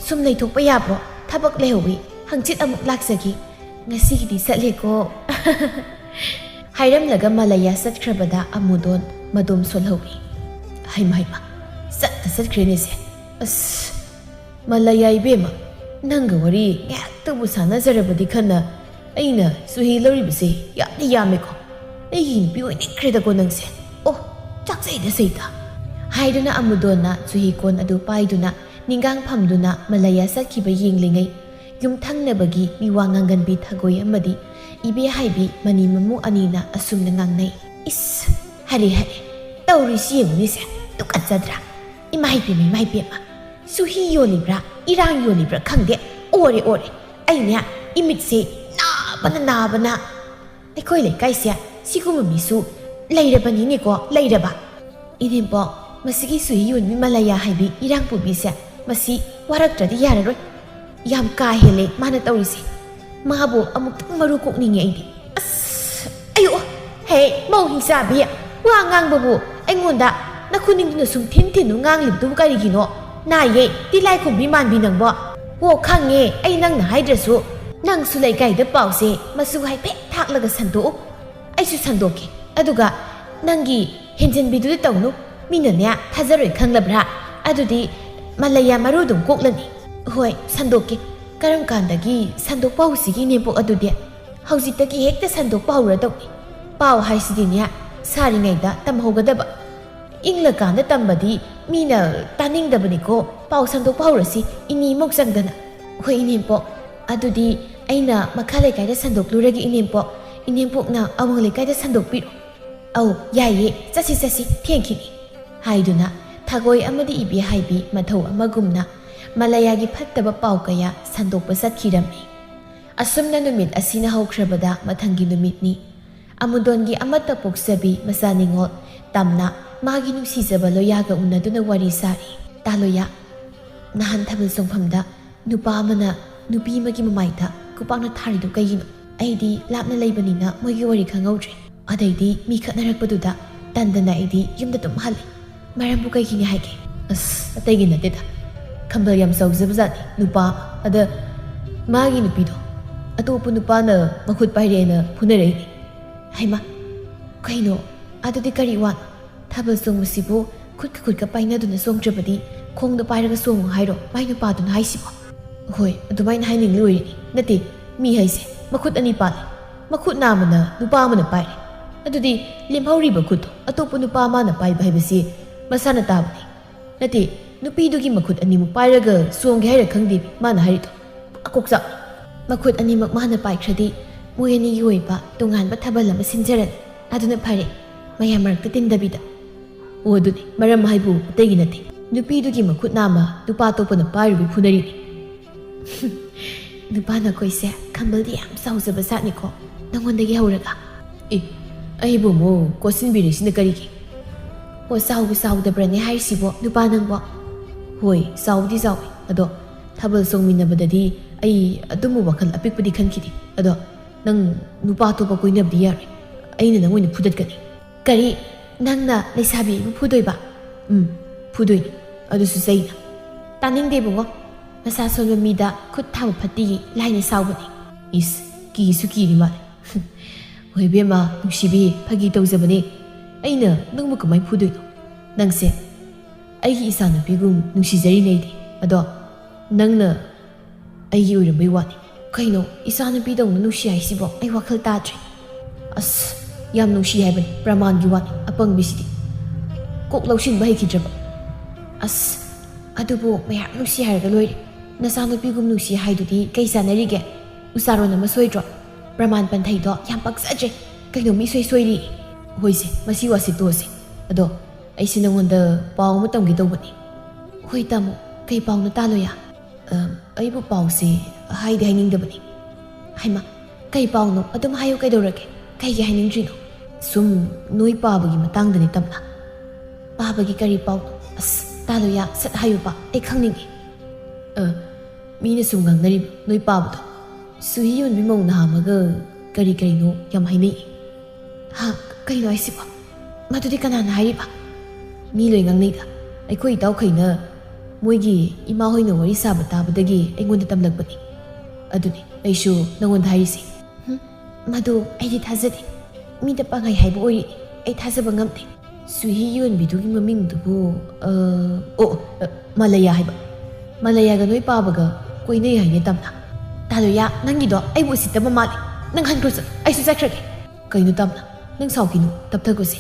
ꯁꯨꯝ ꯂꯩꯊꯣꯛꯄ ꯌꯥꯕ꯭ꯔꯣ? ꯊꯕꯛ ꯂꯩꯍꯧꯋꯤ, ꯍꯪꯆꯤꯠ ꯑꯃꯨꯛ ꯂꯥꯛꯆꯒꯦ꯫ ꯉꯁꯤꯒꯤꯗꯤ ꯆꯠꯂꯦꯀꯣ꯫" ꯍꯥꯏꯔꯝꯂꯒ ꯃꯂꯩꯌꯥ ꯆꯠꯈ꯭ꯔꯕꯗ ꯑꯃꯨꯗꯣꯟ ꯃꯗꯣꯝ ꯁꯣꯜꯍꯧꯏ꯫ "ꯍꯩꯃꯥ, ꯍꯩꯃꯥ, ꯆꯠꯇ ꯆꯠꯈ꯭ꯔꯦꯅꯦꯁꯦ꯫ ꯑꯁ, ꯃꯂꯩꯌꯥ ꯏꯕꯦꯝꯃ, ꯅꯪꯒ ꯋꯥꯔꯤ ꯉꯥꯏꯍꯥꯛꯇꯕꯨ ꯁꯥꯟꯅꯖꯔꯕꯗꯤ ꯈꯟꯅ ꯑꯩꯅ ꯆꯨꯍꯤ ꯂꯧꯔꯤꯕꯁꯦ ꯌꯥꯝꯗꯤ ꯌꯥꯝꯃꯦꯀꯣ꯫ ꯑꯩꯒꯤ ꯅꯨꯄꯤ ꯑꯣꯏꯅꯤꯡꯈ꯭ꯔꯦꯗꯀꯣ ꯅꯪꯁꯦ꯫ ꯑꯣ, ꯆꯥꯛꯆꯩꯗ ꯁꯩꯇ꯫" ꯍꯥꯏꯗꯨꯅ ꯑꯃꯨꯗꯣꯟꯅ ꯆꯨꯍꯤ ꯀꯣꯟ ꯑꯗꯨ ꯄꯥꯏꯗꯨꯅ ꯅꯤꯡꯒꯥꯡ ꯐꯝꯗꯨꯅ ꯃꯂꯩꯌꯥ ꯆꯠꯈꯤꯕ ꯌꯦꯡꯂꯤꯉꯩ, ꯌꯨꯝꯊꯪꯅꯕꯒꯤ ꯃꯤꯋꯥ ꯉꯥꯡꯒꯟꯕꯤ ꯊꯒꯣꯏ ꯑꯃꯗꯤ ꯏꯕꯦ ꯍꯥꯏꯕꯤ ꯃꯅꯤ ꯃꯃꯨ ꯑꯅꯤꯅ ꯑꯁꯨꯝꯅ ꯉꯥꯡꯅꯩ꯫ "ꯏꯁ, ꯍꯔꯦ ꯍꯔꯦ, ꯇꯧꯔꯤꯁꯤ ꯌꯦꯡꯉꯨꯅꯦꯁꯦ, ꯇꯨꯀꯠꯆꯗ꯭ꯔꯥ? ꯏꯃꯥ ꯏꯄꯦꯝꯃ, ꯏꯃꯥ ꯏꯄꯦꯝꯃ, ꯆꯨꯍꯤ ꯌꯣꯜꯂꯤꯕ꯭ꯔꯥ, ꯏꯔꯥꯡ ꯌꯣꯜꯂꯤꯕ꯭ꯔꯥ ꯈꯪꯗꯦ, ꯑꯣꯔꯦ ꯑꯣꯔꯦ꯫ ꯑꯩꯅꯦ ꯏꯃꯤꯠꯁꯦ ꯅꯥꯕꯅ ꯅꯥꯕꯅ꯫ ꯑꯩꯈꯣꯏ ꯂꯩꯀꯥꯏꯁꯦ ꯁꯤꯒꯨꯝꯕ ꯃꯤꯁꯨ ꯂꯩꯔꯕꯅꯤꯅꯦꯀꯣ, ꯂꯩꯔꯕ꯫ ꯏꯅꯦꯝꯕꯣꯛ, ꯃꯁꯤꯒꯤ ꯆꯨꯍꯤ ꯌꯣꯟꯕꯤ ꯃꯂꯩꯌꯥ ꯍꯥꯏꯕꯤ ꯏꯔꯥꯡ ꯄꯨꯕꯤꯁꯦ, ꯃꯁꯤ ꯋꯥꯔꯛꯇ꯭ꯔꯗꯤ ꯌꯥꯔꯔꯣꯏ꯫ ꯌꯥꯝ ꯀꯥ ꯍꯦꯜꯂꯦ ꯃꯥꯅ ꯇꯧꯔꯤꯁꯦ꯫ ꯃꯥꯕꯨ ꯑꯃꯨꯛꯇꯪ ꯃꯔꯨ ꯀꯣꯛꯅꯤꯡꯉꯦ ꯑꯩꯗꯤ꯫" ꯑꯁ! ꯑꯦ, ꯃꯧ ꯍꯤꯡꯆꯥꯕꯤ, ꯋꯥ ꯉꯥꯡꯕꯕꯨ ꯑꯩꯉꯣꯟꯗ ꯅꯈꯨꯅꯤꯡꯗꯨꯅ ꯁꯨꯝ ꯊꯤꯟ ꯊꯤꯟꯗꯨ ꯉꯥꯡꯂꯤꯕꯗꯨꯕꯨ ꯀꯔꯤꯒꯤꯅꯣ? ꯅꯥꯏꯌꯦ, ꯇꯤꯂꯥꯏꯈꯣꯝꯕꯤ ꯃꯥꯟꯕꯤ ꯅꯪꯕꯣ꯫ ꯍꯣ, ꯈꯪꯉꯦ, ꯑꯩ ꯅꯪꯅ ꯍꯥꯏꯗ꯭ꯔꯁꯨ꯫ ꯅꯪꯁꯨ ꯂꯩꯀꯥꯏꯗ ꯄꯥꯎꯁꯦ ꯃꯆꯨ ꯍꯥꯏꯐꯦꯠ ꯊꯥꯛꯂꯒ ꯁꯟꯗꯣꯛꯎ꯫ ꯑꯩꯁꯨ ꯁꯟꯗꯣꯛꯀꯦ꯫ ꯑꯗꯨꯒ ꯅꯪꯒꯤ ꯍꯦꯟꯖꯟꯕꯤꯗꯨꯗꯤ ꯇꯧꯅꯨ꯫ ꯃꯤꯅꯅꯦ, ꯊꯥꯖꯔꯣꯏ ꯈꯪꯂꯕ꯭ꯔꯥ? ꯑꯗꯨꯗꯤ ꯃꯂꯩꯌꯥ ꯃꯔꯨ ꯑꯗꯨꯝ ꯀꯣꯛꯂꯅꯤ꯫ ꯍꯣꯏ, ꯁꯟꯗꯣꯛꯀꯦ꯫ ꯀꯔꯝ ꯀꯥꯟꯗꯒꯤ ꯁꯟꯗꯣꯛꯄ ꯍꯧꯁꯤꯒꯦ, ꯏꯅꯦꯝꯄꯣꯛ? ꯑꯗꯨꯗꯤ ꯍꯧꯖꯤꯛꯇꯒꯤ ꯍꯦꯛꯇ ꯁꯟꯗꯣꯛꯄ ꯍꯧꯔꯗꯧꯅꯤ꯫ ꯄꯥꯎ ꯍꯥꯏꯁꯤꯗꯤꯅꯦ, ꯁꯥꯔꯤꯉꯩꯗ ꯇꯝꯍꯧꯒꯗꯕ꯫ ꯏꯪꯂꯀꯥꯟꯗ ꯇꯝꯕꯗꯤ ꯃꯤꯅ ꯇꯥꯅꯤꯡꯗꯕꯅꯤꯀꯣ꯫ ꯄꯥꯎ ꯁꯟꯗꯣꯛꯄ ꯍꯧꯔꯁꯤ, ꯏꯅꯦꯃꯨꯛ ꯆꯪꯗꯅ꯫ ꯍꯣꯏ, ꯏꯅꯦꯝꯄꯣꯛ꯫ ꯑꯗꯨꯗꯤ ꯑꯩꯅ ꯃꯈꯥ ꯂꯩꯀꯥꯏꯗ ꯁꯟꯗꯣꯛꯂꯨꯔꯒꯦ, ꯏꯅꯦꯝꯄꯣꯛ꯫ ꯏꯅꯦꯝꯄꯣꯛꯅ ꯑꯋꯥꯡ ꯂꯩꯀꯥꯏꯗ ꯁꯟꯗꯣꯛꯄꯤꯔꯣ꯫ "ꯑꯧ, ꯌꯥꯏꯌꯦ, ꯆꯠꯁꯤ, ꯆꯠꯁꯤ, ꯊꯦꯡꯈꯤꯅꯤ," ꯍꯥꯏꯗꯨꯅ ꯊꯥꯒꯣꯏ ꯑꯃꯗꯤ ꯏꯕꯦꯍꯥꯏꯕꯤ ꯃꯊꯧ ꯑꯃꯒꯨꯝꯅ ꯃꯂꯌꯥꯒꯤ ꯐꯠꯇꯕ ꯄꯥꯎ ꯀꯌꯥ ꯁꯟꯗꯣꯛꯄ ꯆꯠꯈꯤꯔꯝꯃꯤ꯫ ꯑꯁꯨꯝꯅ ꯅꯨꯃꯤꯠ ꯑꯁꯤꯅ ꯍꯧꯈ꯭ꯔꯕꯗ ꯃꯊꯪꯒꯤ ꯅꯨꯃꯤꯠꯅꯤ꯫ ꯑꯃꯨꯗꯣꯟꯒꯤ ꯑꯃꯠꯇ ꯄꯣꯛꯆꯕꯤ ꯃꯆꯥ ꯅꯤꯉꯣꯜ ꯇꯝꯅ ꯃꯥꯒꯤ ꯅꯨꯡꯁꯤꯖꯕ ꯂꯣꯌꯥꯒ ꯎꯅꯗꯨꯅ ꯋꯥꯔꯤ ꯁꯥꯔꯤ꯫ "ꯇꯥ ꯂꯣꯌꯥ, ꯅꯍꯥꯟ ꯊꯥꯕꯜ ꯆꯣꯡꯐꯝꯗ ꯅꯨꯄꯥ ꯑꯃꯅ ꯅꯨꯄꯤ ꯑꯃꯒꯤ ꯃꯃꯥꯏꯗ ꯈꯨꯄꯥꯛꯅ ꯊꯥꯔꯤꯗꯨ ꯀꯩꯒꯤꯅꯣ? ꯑꯩꯗꯤ ꯂꯥꯞꯅ ꯂꯩꯕꯅꯤꯅ ꯃꯣꯏꯒꯤ ꯋꯥꯔꯤ ꯈꯪꯍꯧꯗ꯭ꯔꯦ꯫ ꯑꯗꯩꯗꯤ ꯃꯤ ꯈꯠꯅꯔꯛꯄꯗꯨꯗ ꯇꯟꯗꯅ ꯑꯩꯗꯤ ꯌꯨꯝꯗ ꯑꯗꯨꯝ ꯍꯜꯂꯦ꯫ ꯃꯔꯝꯕꯨ ꯀꯩꯒꯤꯅꯤ ꯍꯥꯏꯒꯦ?" "ꯑꯁ, ꯑꯇꯩꯒꯤ ꯅꯠꯇꯦꯗ꯫ ꯈꯝꯕꯜ ꯌꯥꯝ ꯆꯥꯎꯖꯕꯖꯥꯠꯅꯤ ꯅꯨꯄꯥ ꯑꯃ꯫ ꯑꯗ ꯃꯥꯒꯤ ꯅꯨꯄꯤꯗꯣ ꯑꯇꯣꯞꯄ ꯅꯨꯄꯥꯅ ꯃꯈꯨꯠ ꯄꯥꯏꯔꯦꯅ ꯐꯨꯅꯔꯛꯏꯅꯦ꯫" "ꯍꯩꯃꯥ, ꯀꯩꯅꯣ? ꯑꯗꯨꯗꯤ ꯀꯔꯤ ꯋꯥꯅꯣ? ꯊꯥꯕꯜ ꯆꯣꯡꯕꯁꯤꯕꯨ ꯈꯨꯠꯀ ꯈꯨꯠꯀ ꯄꯥꯏꯅꯗꯨꯅ ꯆꯣꯡꯗ꯭ꯔꯕꯗꯤ ꯈꯣꯡꯗ ꯄꯥꯏꯔꯒ ꯆꯣꯡꯉꯨ ꯍꯥꯏꯔꯣ ꯃꯥꯏ ꯅꯨꯄꯥꯗꯨꯅ ꯍꯥꯏꯁꯤꯕꯣ?" "ꯍꯣꯏ, ꯑꯗꯨꯃꯥꯏꯅ ꯍꯥꯏꯅꯤꯡꯂꯤ ꯑꯣꯏꯔꯤꯅꯤ꯫ ꯅꯠꯇꯦ, ꯃꯤ ꯍꯥꯏꯁꯦ ꯃꯈꯨꯠ ꯑꯅꯤ ꯄꯥꯜꯂꯦ꯫ ꯃꯈꯨꯠ ꯅꯥꯝꯃꯅ ꯅꯨꯄꯥ ꯑꯃꯅ ꯄꯥꯏꯔꯦ꯫ ꯑꯗꯨꯗꯤ ꯂꯦꯝꯍꯧꯔꯤꯕ ꯈꯨꯠꯇꯣ ꯑꯇꯣꯞꯄ ꯅꯨꯄꯥ ꯑꯃꯅ ꯄꯥꯏꯕ ꯍꯥꯏꯕꯁꯤ ꯃꯁꯥꯅ ꯇꯥꯕꯅꯤ꯫ ꯅꯠꯇꯦ, ꯅꯨꯄꯤꯗꯨꯒꯤ ꯃꯈꯨꯠ ꯑꯅꯤꯃꯛ ꯄꯥꯏꯔꯒ ꯆꯣꯡꯒꯦ ꯍꯥꯏꯔ ꯈꯪꯗꯦ ꯃꯥꯅ ꯍꯥꯏꯔꯤꯗꯣ꯫ ꯃꯀꯣꯛ ꯆꯥꯛ꯫ ꯃꯈꯨꯠ ꯑꯅꯤꯃꯛ ꯃꯥꯅ ꯄꯥꯏꯈ꯭ꯔꯗꯤ ꯃꯣꯏ ꯑꯅꯤꯒꯤ ꯑꯣꯏꯕ ꯇꯣꯉꯥꯟꯕ ꯊꯥꯕꯜ ꯑꯃ ꯁꯤꯟꯖꯔꯅꯤ꯫ ꯑꯗꯨꯅ ꯐꯔꯦ, ꯃꯌꯥꯝ ꯃꯔꯛꯇ ꯇꯤꯟꯗꯕꯤꯗ꯫" "ꯑꯣ, ꯑꯗꯨꯅꯤ, ꯃꯔꯝ ꯍꯥꯏꯕꯨ ꯑꯇꯩꯒꯤ ꯅꯠꯇꯦ꯫ ꯅꯨꯄꯤꯗꯨꯒꯤ ꯃꯈꯨꯠ ꯅꯥꯝꯃ ꯅꯨꯄꯥ ꯑꯇꯣꯞꯄꯅ ꯄꯥꯏꯔꯨꯕꯤ ꯐꯨꯅꯔꯤꯅꯤ꯫" "ꯅꯨꯄꯥ ꯅꯈꯣꯏꯁꯦ ꯈꯝꯕꯜꯗꯤ ꯌꯥꯝ ꯆꯥꯎꯖꯕ ꯖꯥꯠꯅꯤꯀꯣ, ꯅꯉꯣꯟꯗꯒꯤ ꯍꯧꯔꯒ꯫" "ꯑꯦ, ꯑꯩꯕꯨ ꯑꯃꯨꯛ ꯀꯣꯠꯁꯤꯟꯕꯤꯔꯤꯁꯤꯅ ꯀꯔꯤꯒꯤ?" "ꯑꯣ, ꯆꯥꯎꯕꯨ ꯆꯥꯎꯗꯕ꯭ꯔꯅꯦ ꯍꯥꯏꯔꯤꯁꯤꯕꯣ, ꯅꯨꯄꯥ ꯅꯪꯕꯣ?" "ꯍꯣꯏ, ꯆꯥꯎꯕꯨꯗꯤ ꯆꯥꯎꯏ꯫ ꯑꯗꯣ ꯊꯥꯕꯜ ꯆꯣꯡꯃꯤꯟꯅꯕꯗꯗꯤ ꯑꯩ ꯑꯗꯨꯝꯕ ꯋꯥꯈꯜ ꯑꯄꯤꯛꯄꯗꯤ ꯈꯟꯈꯤꯗꯦ꯫ ꯑꯗꯣ ꯅꯪ ꯅꯨꯄꯥ ꯑꯇꯣꯞꯄ ꯀꯣꯏꯅꯕꯗꯤ ꯌꯥꯔꯣꯏ꯫ ꯑꯩꯅ ꯅꯪ ꯑꯣꯏꯅ ꯐꯨꯗꯠꯀꯅꯤ꯫ ꯀꯔꯤ? ꯅꯪꯅ ꯂꯩꯁꯥꯕꯤ ꯑꯩꯕꯨ ꯐꯨꯗꯣꯏꯕ? ꯎꯝ, ꯐꯨꯗꯣꯏꯅꯤ꯫ ꯑꯗꯨꯁꯨ ꯆꯩꯅ꯫ ꯇꯥꯅꯤꯡꯗꯦ ꯏꯕꯨꯡꯉꯣ꯫ ꯃꯁꯥ ꯁꯣꯟꯕ ꯃꯤꯗ ꯈꯨꯠ ꯊꯥꯕ ꯐꯠꯇꯦꯌꯦ, ꯂꯥꯏꯅ ꯁꯥꯎꯕꯅꯤ꯫ ꯏꯁ, ꯀꯤꯁꯨ ꯀꯤꯔꯤ ꯃꯥꯜꯂꯦ꯫ ꯍꯣꯏ ꯏꯕꯦꯝꯃ, ꯅꯨꯡꯁꯤꯕꯤ, ꯐꯥꯒꯤ ꯇꯧꯖꯕꯅꯦ꯫ ꯑꯩꯅ ꯅꯪꯕꯨ ꯀꯃꯥꯏ ꯐꯨꯗꯣꯏꯅꯣ? ꯅꯪꯁꯦ ꯑꯩꯒꯤ ꯏꯆꯥꯅꯨꯄꯤꯒꯨꯝ ꯅꯨꯡꯁꯤꯖꯔꯤꯅꯦ ꯑꯩꯗꯤ꯫ ꯑꯗꯣ ꯅꯪꯅ ꯑꯩꯒꯤ ꯑꯣꯏꯔꯝꯕꯩ ꯋꯥꯅꯤ꯫ ꯀꯩꯅꯣ, ꯏꯆꯥꯅꯨꯄꯤꯗꯧꯅ ꯅꯨꯡꯁꯤ ꯍꯥꯏꯁꯤꯕꯣ? ꯑꯩ ꯋꯥꯈꯜ ꯇꯥꯗ꯭ꯔꯦ꯫ ꯑꯁ, ꯌꯥꯝ ꯅꯨꯡꯁꯤ ꯍꯥꯏꯕꯅꯤ, ꯄ꯭ꯔꯃꯥꯟꯒꯤ ꯋꯥꯅꯤ, ꯑꯄꯪꯕꯤꯁꯤꯗꯤ꯫ ꯀꯣꯛ ꯂꯧꯁꯤꯟꯕ ꯍꯩꯈꯤꯗ꯭ꯔꯕ? ꯑꯁ, ꯑꯗꯨꯕꯨ ꯃꯌꯥꯝ ꯅꯨꯡꯁꯤ ꯍꯥꯏꯔꯒ ꯂꯣꯏꯔꯦ꯫ ꯅꯆꯥꯅꯨꯄꯤꯒꯨꯝ ꯅꯨꯡꯁꯤ ꯍꯥꯏꯗꯨꯗꯤ ꯀꯩ ꯆꯥꯟꯅꯔꯤꯒꯦ? ꯎꯆꯥꯔꯣꯟ ꯑꯃ ꯁꯣꯏꯗ꯭ꯔꯣ? ꯄ꯭ꯔꯃꯥꯟ ꯄꯟꯊꯩꯗꯣ ꯌꯥꯝ ꯄꯛꯆꯗ꯭ꯔꯦ꯫ ꯀꯩꯅꯣ, ꯃꯤ ꯁꯣꯏ ꯁꯣꯏꯔꯤ꯫ ꯍꯣꯏꯁꯦ, ꯃꯁꯤ ꯋꯥꯁꯤ ꯇꯣꯛꯑꯁꯦ꯫ ꯑꯗꯣ ꯑꯩꯁꯦ ꯅꯉꯣꯟꯗ ꯄꯥꯎ ꯑꯃ ꯇꯝꯒꯦ ꯇꯧꯕꯅꯤ꯫ ꯍꯣꯏ ꯇꯥꯃꯣ, ꯀꯩ ꯄꯥꯎꯅꯣ ꯇꯥꯂꯣꯌꯥ? ꯑ, ꯑꯩꯕꯨ ꯄꯥꯎꯁꯦ ꯍꯥꯏꯗꯤ ꯍꯥꯏꯅꯤꯡꯗꯕꯅꯤ꯫ ꯍꯩꯃꯥ, ꯀꯩ ꯄꯥꯎꯅꯣ? ꯑꯗꯨꯝ ꯍꯥꯏꯌꯨ, ꯀꯩꯗꯧꯔꯒꯦ? ꯀꯩꯒꯤ ꯍꯥꯏꯅꯤꯡꯗ꯭ꯔꯤꯅꯣ? ꯁꯨꯝ ꯅꯣꯏ ꯄꯥꯕꯒꯤ ꯃꯇꯥꯡꯗꯅꯤ ꯇꯝꯅ꯫ ꯄꯥꯕꯒꯤ ꯀꯔꯤ ꯄꯥꯎꯅꯣ? ꯑꯁ, ꯇꯥꯂꯣꯌꯥ, ꯁꯠ ꯍꯥꯏꯌꯨꯕ, ꯑꯩ ꯈꯪꯅꯤꯡꯉꯤ꯫ ꯑ, ꯃꯤꯅ ꯁꯨꯝ ꯉꯥꯡꯅꯔꯤꯕ ꯅꯣꯏ ꯄꯥꯕꯗꯣ꯫ ꯁꯨꯍꯤ ꯌꯣꯟꯕꯤ ꯃꯧ ꯅꯍꯥ ꯑꯃꯒ ꯀꯔꯤ ꯀꯔꯤꯅꯣ ꯌꯥꯝ ꯍꯥꯏꯅꯩ꯫ ꯍꯥ? ꯀꯩꯅꯣ ꯍꯥꯏꯁꯤꯕꯣ? ꯃꯗꯨꯗꯤ ꯀꯅꯥꯅ ꯍꯥꯏꯔꯤꯕ? ꯃꯤ ꯂꯣꯏ ꯉꯥꯡꯅꯩꯗ꯫ ꯑꯩꯈꯣꯏ ꯏꯇꯥꯎꯈꯩꯅ ꯃꯣꯏꯒꯤ ꯏꯃꯥ ꯍꯣꯏꯅ ꯋꯥꯔꯤ ꯁꯥꯕ ꯇꯥꯕꯗꯒꯤ ꯑꯩꯉꯣꯟꯗ ꯇꯝꯂꯛꯄꯅꯤ꯫ ꯑꯗꯨꯅꯤ ꯑꯩꯁꯨ ꯅꯉꯣꯟꯗ ꯍꯥꯏꯔꯤꯁꯦ꯫ ꯍꯨꯝ, ꯃꯗꯨ ꯑꯩꯗꯤ ꯊꯥꯖꯗꯦ꯫ ꯃꯤꯗ ꯄꯥꯡꯒꯩ ꯍꯥꯏꯕ ꯑꯣꯏꯔꯤꯅꯤ꯫ ꯑꯩ ꯊꯥꯖꯕ ꯉꯝꯗꯦ꯫ ꯁꯨꯍꯤ ꯌꯣꯟꯕꯤꯗꯨꯒꯤ ꯃꯃꯤꯡꯗꯨꯕꯨ, ꯑ, ꯑꯣ, ꯑ, ꯃꯂꯌꯥ ꯍꯥꯏꯕ꯫ ꯃꯂꯌꯥꯒ ꯅꯣꯏ ꯄꯥꯕꯒ ꯀꯣꯏꯅꯩ ꯍꯥꯏꯅꯦ ꯇꯝꯅ꯫ ꯇꯥꯂꯣꯌꯥ, ꯅꯪꯒꯤꯗꯣ ꯑꯩꯕꯨ ꯎꯁꯤꯠꯇꯕ ꯃꯥꯜꯂꯦ꯫ ꯅꯪ ꯍꯟꯈ꯭ꯔꯣ ꯆꯠꯂꯣ, ꯑꯩꯁꯨ ꯆꯠꯈ꯭ꯔꯒꯦ꯫ ꯀꯩꯅꯣ ꯇꯝꯅ? ꯅꯪ ꯁꯥꯎꯈꯤꯅꯨ, ꯇꯞꯊꯈꯣꯁꯦ꯫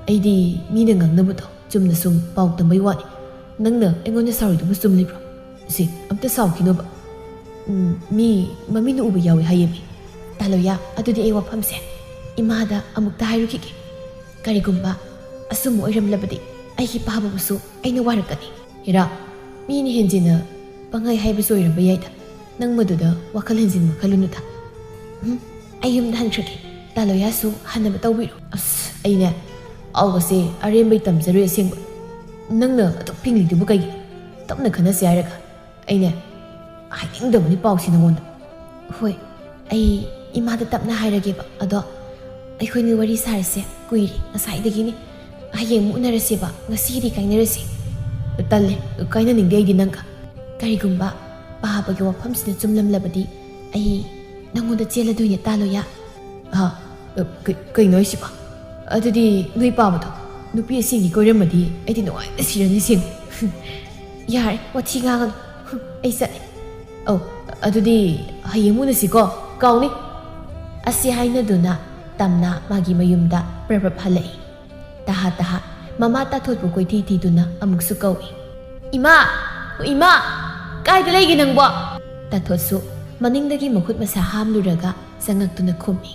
ꯑꯩꯗꯤ ꯃꯤꯅ ꯉꯥꯡꯅꯕꯗꯣ ꯆꯨꯝꯅ ꯁꯨꯝ ꯄꯥꯎ ꯇꯝꯕꯩ ꯋꯥꯅꯤ꯫ ꯅꯪꯅ ꯑꯩꯉꯣꯟꯗ ꯁꯥꯎꯔꯤꯗꯨꯕꯨ ꯆꯨꯝꯂꯤꯕ꯭ꯔꯣ? ꯁꯤ, ꯑꯝꯇ ꯁꯥꯎꯈꯤꯅꯣꯕ꯫ ꯎꯝ, ꯃꯤ ꯃꯃꯤꯠꯅ ꯎꯕ ꯌꯥꯎꯏ ꯍꯥꯏꯌꯦ ꯃꯤ꯫ ꯇꯥꯂꯣꯌꯥ, ꯑꯗꯨꯗꯤ ꯑꯩ ꯋꯥꯐꯝꯁꯦ ꯏꯃꯥꯗ ꯑꯃꯨꯛꯇ ꯍꯥꯏꯔꯨꯈꯤꯒꯦ꯫ ꯀꯔꯤꯒꯨꯝꯕ ꯑꯆꯨꯝꯕ ꯑꯣꯏꯔꯝꯂꯕꯗꯤ ꯑꯩꯒꯤ ꯄꯥꯕꯕꯨꯁꯨ ꯑꯩꯅ ꯋꯥꯔꯛꯀꯅꯤ꯫ ꯍꯦꯔꯥ, ꯃꯤꯅ ꯍꯦꯟꯖꯤꯟꯅ ꯄꯪꯍꯥꯏ ꯍꯥꯏꯕꯁꯨ ꯑꯣꯏꯔꯝꯕ ꯌꯥꯏꯗ꯫ ꯅꯪ ꯃꯗꯨꯗ ꯋꯥꯈꯜ ꯍꯦꯟꯖꯤꯟꯕ ꯈꯜꯂꯨꯅꯨꯗ꯫ ꯎꯝ, ꯑꯩ ꯌꯨꯝꯗ ꯍꯟꯈ꯭ꯔꯒꯦ꯫ ꯇꯥꯂꯣꯌꯥꯁꯨ ꯍꯟꯅꯕ ꯇꯧꯕꯤꯔꯣ꯫ ꯑꯁ, ꯑꯩꯅꯦ ꯄꯥꯎꯒꯁꯦ ꯑꯔꯦꯝꯕꯩ ꯇꯝꯖꯔꯣꯏ ꯑꯁꯦꯡꯕ꯫ ꯅꯪꯅ ꯑꯗꯨꯛ ꯐꯤꯡꯂꯤꯗꯨꯕꯨ ꯀꯩꯒꯤꯅꯣ? ꯇꯞꯅ ꯈꯟꯅꯁꯦ ꯍꯥꯏꯔꯒ꯫ ꯑꯩꯅꯦ ꯍꯥꯏꯅꯤꯡꯗꯕꯅꯤ ꯄꯥꯎꯁꯤ ꯅꯉꯣꯟꯗ꯫ ꯍꯣꯏ, ꯑꯩ ꯏꯃꯥꯗ ꯇꯞꯅ ꯍꯥꯏꯔꯒꯦꯕ꯫ ꯑꯗꯣ ꯑꯩꯈꯣꯏꯅꯤ ꯋꯥꯔꯤ ꯁꯥꯔꯤꯁꯦ ꯀꯨꯏꯔꯦ, ꯉꯁꯥꯏꯗꯒꯤꯅꯤ꯫ ꯍꯌꯦꯡ ꯑꯃꯨꯛ ꯎꯅꯔꯁꯦꯕ, ꯉꯁꯤꯒꯤꯗꯤ ꯀꯥꯏꯅꯔꯁꯦ꯫ ꯇꯜꯂꯦ, ꯀꯥꯏꯅꯅꯤꯡꯗꯦ ꯑꯩꯗꯤ ꯅꯪꯒ꯫ ꯀꯔꯤꯒꯨꯝꯕ ꯄꯥꯕꯒꯤ ꯋꯥꯐꯝꯁꯤꯅ ꯆꯨꯝꯂꯝꯂꯕꯗꯤ ꯑꯩ ꯅꯪꯉꯣꯟꯗ ꯆꯦꯜꯂꯗꯣꯏꯅꯦ, ꯇꯥ ꯂꯣꯌꯥ꯫ ꯍꯥ? ꯀ-, ꯀꯩꯅꯣ ꯍꯥꯏꯁꯤꯕꯣ? ꯑꯗꯨꯗꯤ ꯅꯣꯏ ꯄꯥꯕꯗꯣ ꯅꯨꯄꯤ ꯑꯁꯦꯡꯒꯤ ꯀꯣꯏꯔꯝꯃꯗꯤ ꯑꯩꯗꯤ ꯅꯨꯡꯉꯥꯏꯅ ꯁꯤꯔꯅꯤ ꯁꯦꯡ꯫ ꯌꯥꯔꯦ, ꯋꯥꯊꯤ ꯉꯥꯡꯒꯅꯨ꯫ ꯑꯩ ꯆꯠꯂꯦ꯫ ꯑꯧ, ꯑꯗꯨꯗꯤ ꯍꯌꯦꯡ ꯎꯅꯁꯤꯀꯣ꯫ ꯀꯥꯎꯅꯤ꯫ ꯑꯁꯤ ꯍꯥꯏꯅꯗꯨꯅ ꯇꯝꯅ ꯃꯥꯒꯤ ꯃꯌꯨꯝꯗ ꯄ꯭ꯔꯞ ꯄ꯭ꯔꯞ ꯍꯜꯂꯛꯏ꯫ ꯇꯍꯥ ꯇꯍꯥ ꯃꯃꯥ ꯇꯥꯊꯣꯠꯄꯨ ꯀꯣꯏꯊꯤ ꯊꯤꯗꯨꯅ ꯑꯃꯨꯛꯁꯨ ꯀꯧꯏ꯫ "ꯏꯃꯥ! ꯏꯃꯥ! ꯀꯥꯏꯗ ꯂꯩꯒꯦ ꯅꯪꯕꯣ?" ꯇꯥꯊꯣꯠꯁꯨ ꯃꯅꯤꯡꯗꯒꯤ ꯃꯈꯨꯠ ꯃꯁꯥ ꯍꯥꯝꯂꯨꯔꯒ ꯆꯪꯉꯛꯇꯨꯅ ꯈꯨꯝꯃꯤ꯫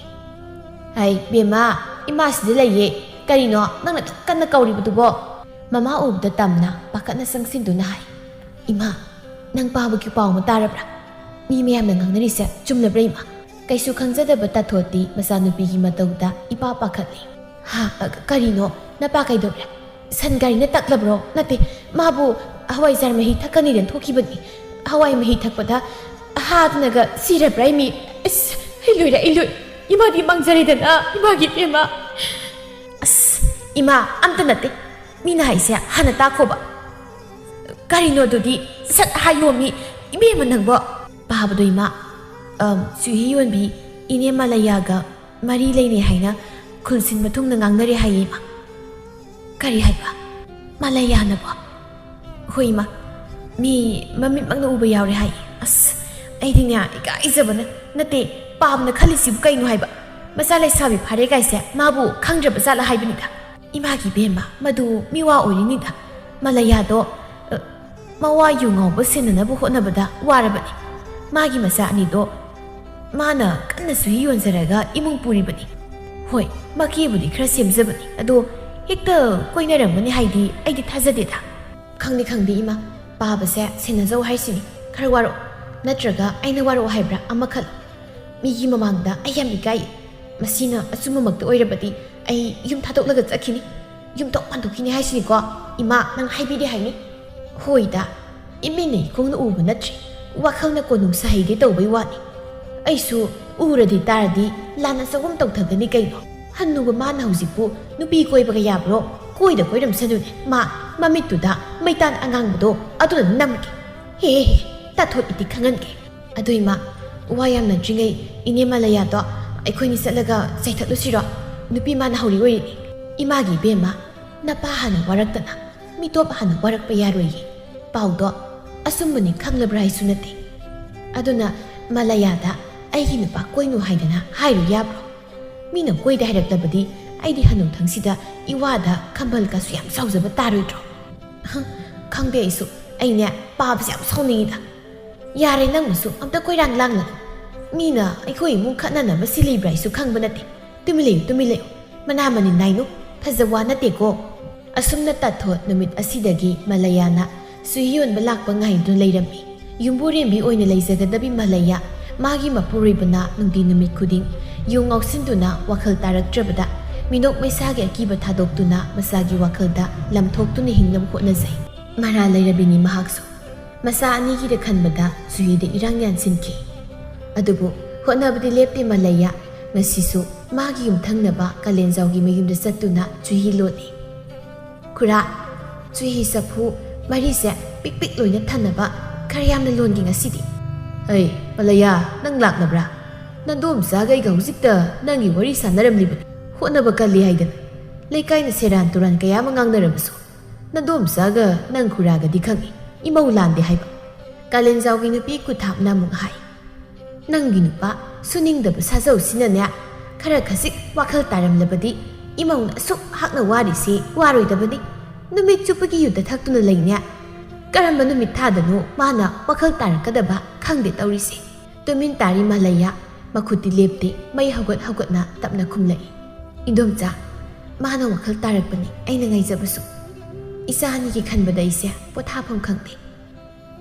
"ꯍꯩ, ꯕꯦꯝꯃ, ꯏꯃꯥ ꯁꯤꯗ ꯂꯩꯌꯦ꯫ ꯀꯔꯤꯅꯣ ꯅꯪꯅ ꯑꯗꯨꯛ ꯀꯟꯅ ꯀꯧꯔꯤꯕꯗꯨꯕꯣ?" ꯃꯃꯥ ꯎꯕꯗ ꯇꯝꯅ ꯄꯥꯈꯠꯅ ꯆꯪꯁꯤꯟꯗꯨꯅ ꯍꯥꯏ꯫ "ꯏꯃꯥ, ꯅꯪ ꯄꯥꯕꯒꯤ ꯄꯥꯎ ꯑꯃ ꯇꯥꯔꯕ꯭ꯔꯥ? ꯃꯤ ꯃꯌꯥꯝꯅ ꯉꯥꯡꯅꯔꯤꯁꯦ ꯆꯨꯝꯂꯕ꯭ꯔꯥ, ꯏꯃꯥ?" ꯀꯩꯁꯨ ꯈꯪꯖꯗꯕ ꯇꯥꯊꯣꯠꯇꯤ ꯃꯆꯥꯅꯨꯄꯤꯒꯤ ꯃꯇꯧꯗ ꯏꯄꯥ ꯄꯥꯈꯠꯂꯤ꯫ "ꯍꯥ? ꯑ, ꯀꯔꯤꯅꯣ? ꯅꯄꯥ ꯀꯩꯗꯧꯔꯦ? ꯁꯟ ꯒꯥꯔꯤꯅ ꯇꯛꯂꯕ꯭ꯔꯣ?" "ꯅꯠꯇꯦ, ꯃꯥꯕꯨ ꯍꯋꯥꯏꯖꯥꯔ ꯃꯍꯤ ꯊꯛꯀꯅꯤꯗꯅ ꯊꯣꯛꯈꯤꯕꯅꯤ꯫ ꯍꯋꯥꯏ ꯃꯍꯤ ꯊꯛꯄꯗ ꯍꯥꯗꯅꯒ ꯁꯤꯔꯕ꯭ꯔꯥ, ꯏꯃꯤ? ꯑꯁ, ꯑꯩ ꯂꯣꯏꯔꯦ, ꯑꯩ ꯂꯣꯏꯔꯦ꯫ ꯏꯃꯥꯗꯤ ꯃꯥꯡꯖꯔꯦꯗꯅ, ꯏꯃꯥꯒꯤ ꯏꯕꯦꯝꯃ꯫ ꯑꯁ, ꯏꯃꯥ, ꯑꯝꯇ ꯅꯠꯇꯦ꯫ ꯃꯤꯅ ꯍꯥꯏꯁꯦ ꯍꯥꯟꯅ ꯇꯥꯈꯣꯕ꯫ ꯀꯔꯤꯅꯣ ꯑꯗꯨꯗꯤ? ꯁꯠ ꯍꯥꯏꯌꯣꯃꯤ, ꯏꯕꯦꯝꯃ ꯅꯪꯕꯣ!" ꯄꯥꯕꯗꯣ ꯏꯃꯥ, ꯑꯝ, ꯆꯨꯍꯤ ꯌꯣꯟꯕꯤ ꯏꯅꯦ ꯃꯂꯩꯌꯥꯒ ꯃꯔꯤ ꯂꯩꯅꯩ ꯍꯥꯏꯅ ꯈꯨꯜꯁꯤꯟ ꯃꯇꯨꯡꯗ ꯉꯥꯡꯅꯔꯦ ꯍꯥꯏꯌꯦ, ꯏꯃꯥ꯫ "ꯀꯔꯤ ꯍꯥꯏꯕ? ꯃꯂꯩꯌꯥꯅꯕꯣ?" "ꯍꯣꯏ, ꯏꯃꯥ꯫ ꯃꯤ ꯃꯃꯤꯠꯃꯛꯅ ꯎꯕ ꯌꯥꯎꯔꯦ ꯍꯥꯏꯌꯦ꯫" ꯑꯁ, ꯑꯩꯗꯤꯅꯦ, ꯏꯀꯥꯏꯖꯕꯅ ꯅꯠꯇꯦ, ꯄꯥꯕꯅ ꯈꯜꯂꯤꯁꯤꯕꯨ ꯀꯩꯅꯣ ꯍꯥꯏꯕ? ꯃꯆꯥ ꯂꯩꯁꯥꯕꯤ ꯐꯥꯔꯦ ꯀꯥꯏꯁꯦ ꯃꯥꯕꯨ ꯈꯪꯗ꯭ꯔꯕ ꯖꯥꯠꯂ ꯍꯥꯏꯕꯅꯤꯗ꯫ ꯏꯃꯥꯒꯤ ꯏꯕꯦꯝꯃ, ꯃꯗꯨ ꯃꯤꯋꯥ ꯑꯣꯏꯔꯤꯅꯤꯗ꯫ ꯃꯂꯩꯌꯥꯗꯣ, ꯑ, ꯃꯋꯥ ꯌꯨ ꯉꯥꯎꯕ ꯁꯦꯟꯅꯅꯕ ꯍꯣꯠꯅꯕꯗ ꯋꯥꯔꯕꯅꯤ꯫ ꯃꯥꯒꯤ ꯃꯆꯥ ꯑꯅꯤꯗꯣ ꯃꯥꯅ ꯀꯟꯅ ꯆꯨꯍꯤ ꯌꯣꯟꯖꯔꯒ ꯏꯃꯨꯡ ꯄꯨꯔꯤꯕꯅꯤ꯫ ꯍꯣꯏ, ꯃꯀꯦꯕꯨꯗꯤ ꯈꯔ ꯁꯦꯝꯖꯕꯅꯤ, ꯑꯗꯣ ꯍꯦꯛꯇ ꯀꯣꯏꯅꯔꯝꯒꯅꯤ ꯍꯥꯏꯗꯤ ꯑꯩꯗꯤ ꯊꯥꯖꯗꯦꯗ꯫ ꯈꯪꯗꯦ, ꯈꯪꯗꯦ, ꯏꯃꯥ, ꯄꯥꯕꯁꯦ ꯁꯦꯟꯅꯖꯧ ꯍꯥꯏꯁꯤꯅꯤ꯫ ꯈꯔ ꯋꯥꯔꯛꯑꯣ, ꯅꯠꯇ꯭ꯔꯒ ꯑꯩꯅ ꯋꯥꯔꯛꯑꯣ ꯍꯥꯏꯕ꯭ꯔꯥ? ꯑꯃ ꯈꯜꯂꯣ꯫ ꯃꯤꯒꯤ ꯃꯃꯥꯡꯗ ꯑꯩ ꯌꯥꯝ ꯏꯀꯥꯏ꯫ ꯃꯁꯤꯅ ꯑꯆꯨꯝꯕꯃꯛꯇ ꯑꯣꯏꯔꯕꯗꯤ ꯑꯩ ꯌꯨꯝ ꯊꯥꯗꯣꯛꯂꯒ ꯆꯠꯈꯤꯅꯤ꯫ ꯌꯨꯝꯊꯣꯡ ꯄꯥꯟꯊꯣꯛꯈꯤꯅꯤ ꯍꯥꯏꯁꯤꯅꯤꯀꯣ꯫ ꯏꯃꯥ, ꯅꯪ ꯍꯥꯏꯕꯤꯗꯦ ꯍꯥꯏꯅꯤ? ꯍꯣꯏꯗ, ꯏꯃꯤꯠꯅ ꯏꯈꯣꯡꯅ ꯎꯕ ꯅꯠꯇ꯭ꯔꯦ꯫ ꯋꯥꯈꯜꯅ ꯀꯣꯅꯨꯡ ꯁꯥꯍꯩꯗꯦ ꯇꯧꯕꯩ ꯋꯥꯅꯤ꯫ ꯑꯩꯁꯨ ꯎꯔꯗꯤ ꯇꯥꯔꯗꯤ ꯂꯥꯟ ꯑꯆꯧꯕ ꯑꯃ ꯇꯧꯊꯒꯅꯤ ꯀꯩꯅꯣ꯫ "ꯍꯟꯅꯨꯕ ꯃꯥꯅ ꯍꯧꯖꯤꯛꯄꯨ ꯅꯨꯄꯤ ꯀꯣꯏꯕꯒ ꯌꯥꯕ꯭ꯔꯣ? ꯀꯣꯏꯗ ꯀꯣꯏꯔꯝꯁꯅꯨꯅꯦ꯫ ꯃꯥ ꯃꯃꯤꯠꯇꯨꯗ ꯃꯩꯇꯥꯟ ꯑꯉꯥꯡꯕꯗꯣ ꯑꯗꯨꯅ ꯅꯝꯒꯦ꯫ ꯍꯦ ꯍꯦ ꯍꯦ, ꯇꯥꯊꯣꯠ ꯏꯇꯤꯛ ꯈꯪꯍꯟꯒꯦ꯫ ꯑꯗꯨ ꯏꯃꯥ, ꯋꯥ ꯌꯥꯝꯅꯗ꯭ꯔꯤꯉꯩ ꯏꯅꯦ ꯃꯂꯌꯥꯗꯣ ꯑꯩꯈꯣꯏꯅꯤ ꯆꯠꯂꯒ ꯆꯩꯊꯠꯂꯨꯁꯤꯔꯣ? ꯅꯨꯄꯤ ꯃꯥꯅ ꯍꯧꯔꯤ ꯑꯣꯏꯔꯤꯅꯤ꯫ ꯏꯃꯥꯒꯤ ꯏꯕꯦꯝꯃ, ꯅꯄꯥ ꯍꯥꯟꯅ ꯋꯥꯔꯛꯇꯅ, ꯃꯤꯇꯣꯞ ꯍꯥꯟꯅ ꯋꯥꯔꯛꯄ ꯌꯥꯔꯣꯏꯌꯦ꯫ ꯄꯥꯎꯗꯣ ꯑꯆꯨꯝꯕꯅꯤ ꯈꯪꯂꯕ꯭ꯔꯥ ꯍꯥꯏꯁꯨ ꯅꯠꯇꯦ꯫ ꯑꯗꯨꯅ ꯃꯂꯌꯥꯗ ꯑꯩꯒꯤ ꯅꯨꯄꯥ ꯀꯣꯏꯅꯨ ꯍꯥꯏꯗꯅ ꯍꯥꯏꯔꯨ ꯌꯥꯕ꯭ꯔꯣ? ꯃꯤꯅ ꯀꯣꯏꯗ ꯍꯥꯏꯔꯛꯂꯕꯗꯤ ꯑꯩꯗꯤ ꯍꯅꯨꯊꯪꯁꯤꯗ ꯏꯋꯥꯗ ꯈꯝꯕꯜ ꯀꯥꯁꯨ ꯌꯥꯝ ꯆꯥꯎꯖꯕ ꯇꯥꯔꯣꯏꯗ꯭ꯔꯣ?" "ꯍ, ꯈꯪꯗꯦ ꯑꯩꯁꯨ꯫ ꯑꯩꯅꯦ ꯄꯥꯕꯁꯦ ꯌꯥꯝ ꯁꯥꯎꯅꯤꯡꯉꯤꯗ꯫ ꯌꯥꯔꯦ, ꯅꯪꯅꯁꯨ ꯑꯝꯇ ꯀꯣꯏꯔꯥꯡ ꯂꯥꯡꯒꯅꯨ꯫ ꯃꯤꯅ ꯑꯩꯈꯣꯏ ꯏꯃꯨꯡ ꯈꯠꯅꯅꯕ ꯁꯤꯜꯂꯤꯕ꯭ꯔꯥ ꯍꯥꯏꯁꯨ ꯈꯪꯕ ꯅꯠꯇꯦ꯫ ꯇꯨꯃꯤꯟ ꯂꯩꯌꯨ, ꯇꯨꯃꯤꯟ ꯂꯩꯌꯨ꯫ ꯃꯅꯥ ꯃꯅꯤꯟ ꯅꯥꯏꯅꯨ꯫ ꯐꯖꯕ ꯋꯥ ꯅꯠꯇꯦꯀꯣ꯫" ꯑꯁꯨꯝꯅ ꯇꯥꯊꯣꯠ ꯅꯨꯃꯤꯠ ꯑꯁꯤꯗꯒꯤ ꯃꯂꯌꯥꯅ ꯆꯨꯍꯤ ꯌꯣꯟꯕ ꯂꯥꯛꯄ ꯉꯥꯏꯗꯨꯅ ꯂꯩꯔꯝꯃꯤ꯫ ꯌꯨꯝꯕꯨꯔꯦꯝꯕꯤ ꯑꯣꯏꯅ ꯂꯩꯖꯒꯗꯕꯤ ꯃꯂꯌꯥ, ꯃꯥꯒꯤ ꯃꯄꯨꯔꯣꯏꯕꯅ ꯅꯨꯡꯇꯤ ꯅꯨꯃꯤꯠ ꯈꯨꯗꯤꯡ ꯌꯨ ꯉꯥꯎꯁꯤꯟꯗꯨꯅ ꯋꯥꯈꯜ ꯇꯥꯔꯛꯇ꯭ꯔꯕꯗ, ꯃꯤꯅꯣꯛ ꯃꯩꯁꯥꯒꯤ ꯑꯀꯤꯕ ꯊꯥꯗꯣꯛꯇꯨꯅ ꯃꯆꯥꯒꯤ ꯋꯥꯈꯜꯗ ꯂꯝꯊꯣꯛꯇꯨꯅ ꯍꯤꯡꯅꯕ ꯍꯣꯠꯅꯖꯩ꯫ ꯃꯔꯥ ꯂꯩꯔꯕꯤꯅꯤ ꯃꯍꯥꯛꯁꯨ꯫ ꯃꯆꯥ ꯑꯅꯤꯒꯤꯗ ꯈꯟꯕꯗ ꯆꯨꯍꯤꯗ ꯏꯔꯥꯡ ꯌꯥꯟꯁꯤꯟꯈꯤ꯫ ꯑꯗꯨꯕꯨ ꯍꯣꯠꯅꯕꯗꯤ ꯂꯦꯞꯇꯦ ꯃꯂꯌꯥ꯫ ꯉꯁꯤꯁꯨ ꯃꯥꯒꯤ ꯌꯨꯝꯊꯪꯅꯕ ꯀꯥꯂꯦꯟꯖꯥꯎꯒꯤ ꯃꯌꯨꯝꯗ ꯆꯠꯇꯨꯅ ꯆꯨꯍꯤ ꯂꯣꯜꯂꯤ꯫ "ꯈꯨꯔꯥ, ꯆꯨꯍꯤ ꯆꯐꯨ ꯃꯔꯤꯁꯦ ꯄꯤꯛ ꯄꯤꯛ ꯂꯣꯏꯅ ꯊꯟꯅꯕ ꯈꯔ ꯌꯥꯝꯅ ꯂꯣꯟꯒꯦ ꯉꯁꯤꯗꯤ꯫" "ꯑꯩ, ꯃꯂꯌꯥ, ꯅꯪ ꯂꯥꯛꯂꯕ꯭ꯔꯥ? ꯅꯗꯣꯝꯆꯥꯒ ꯑꯩꯒ ꯍꯧꯖꯤꯛꯇ ꯅꯪꯒꯤ ꯋꯥꯔꯤ ꯁꯥꯟꯅꯔꯝꯂꯤꯕꯅꯤ꯫ ꯍꯣꯠꯅꯕ ꯀꯜꯂꯤ ꯍꯥꯏꯗꯅ꯫ ꯂꯩꯀꯥꯏꯅ ꯁꯦꯔꯥꯟ ꯇꯨꯔꯥꯟ ꯀꯌꯥ ꯑꯃ ꯉꯥꯡꯅꯔꯕꯁꯨ ꯅꯗꯣꯝꯆꯥꯒ ꯅꯪ ꯈꯨꯔꯥꯒꯗꯤ ꯈꯪꯏ, ꯏꯃꯧ ꯂꯥꯟꯗꯦ ꯍꯥꯏꯕ꯫" ꯀꯥꯂꯦꯟꯖꯥꯎꯒꯤ ꯅꯨꯄꯤ ꯀꯨꯊꯥꯞꯅ ꯑꯃꯨꯛ ꯍꯥꯏ, "ꯅꯪꯒꯤ ꯅꯨꯄꯥ ꯁꯨꯅꯤꯡꯗꯕ ꯁꯥꯖꯧꯁꯤꯅꯅꯦ, ꯈꯔ ꯈꯖꯤꯛ ꯋꯥꯈꯜ ꯇꯥꯔꯝꯂꯕꯗꯤ ꯏꯃꯧꯅ ꯑꯁꯨꯛ ꯍꯥꯛꯅ ꯋꯥꯔꯤꯁꯤ ꯋꯥꯔꯣꯏꯗꯕꯅꯤ꯫ ꯅꯨꯃꯤꯠ ꯆꯨꯞꯄꯒꯤ ꯌꯨꯗ ꯊꯛꯇꯨꯅ ꯂꯩꯅꯦ꯫ ꯀꯔꯝꯕ ꯅꯨꯃꯤꯠ ꯊꯥꯗꯅꯣ ꯃꯥꯅ ꯋꯥꯈꯜ ꯇꯥꯔꯛꯀꯗꯕ ꯈꯪꯗꯦ ꯇꯧꯔꯤꯁꯦ꯫" ꯇꯨꯃꯤꯟ ꯇꯥꯔꯤ ꯃꯂꯌꯥ, ꯃꯈꯨꯠꯇꯤ ꯂꯦꯞꯇꯦ, ꯃꯩ ꯍꯧꯒꯠ ꯍꯧꯒꯠꯅ ꯇꯞꯅ ꯈꯨꯝꯂꯛꯏ꯫ "ꯏꯟꯗꯣꯝꯆꯥ, ꯃꯥꯅ ꯋꯥꯈꯜ ꯇꯥꯔꯛꯄꯅꯤ ꯑꯩꯅ ꯉꯥꯏꯖꯕꯁꯨ꯫ ꯏꯆꯥ ꯑꯅꯤꯒꯤ ꯈꯟꯕꯗ ꯑꯩꯁꯦ ꯄꯣꯊꯥꯐꯝ ꯈꯪꯗꯦ꯫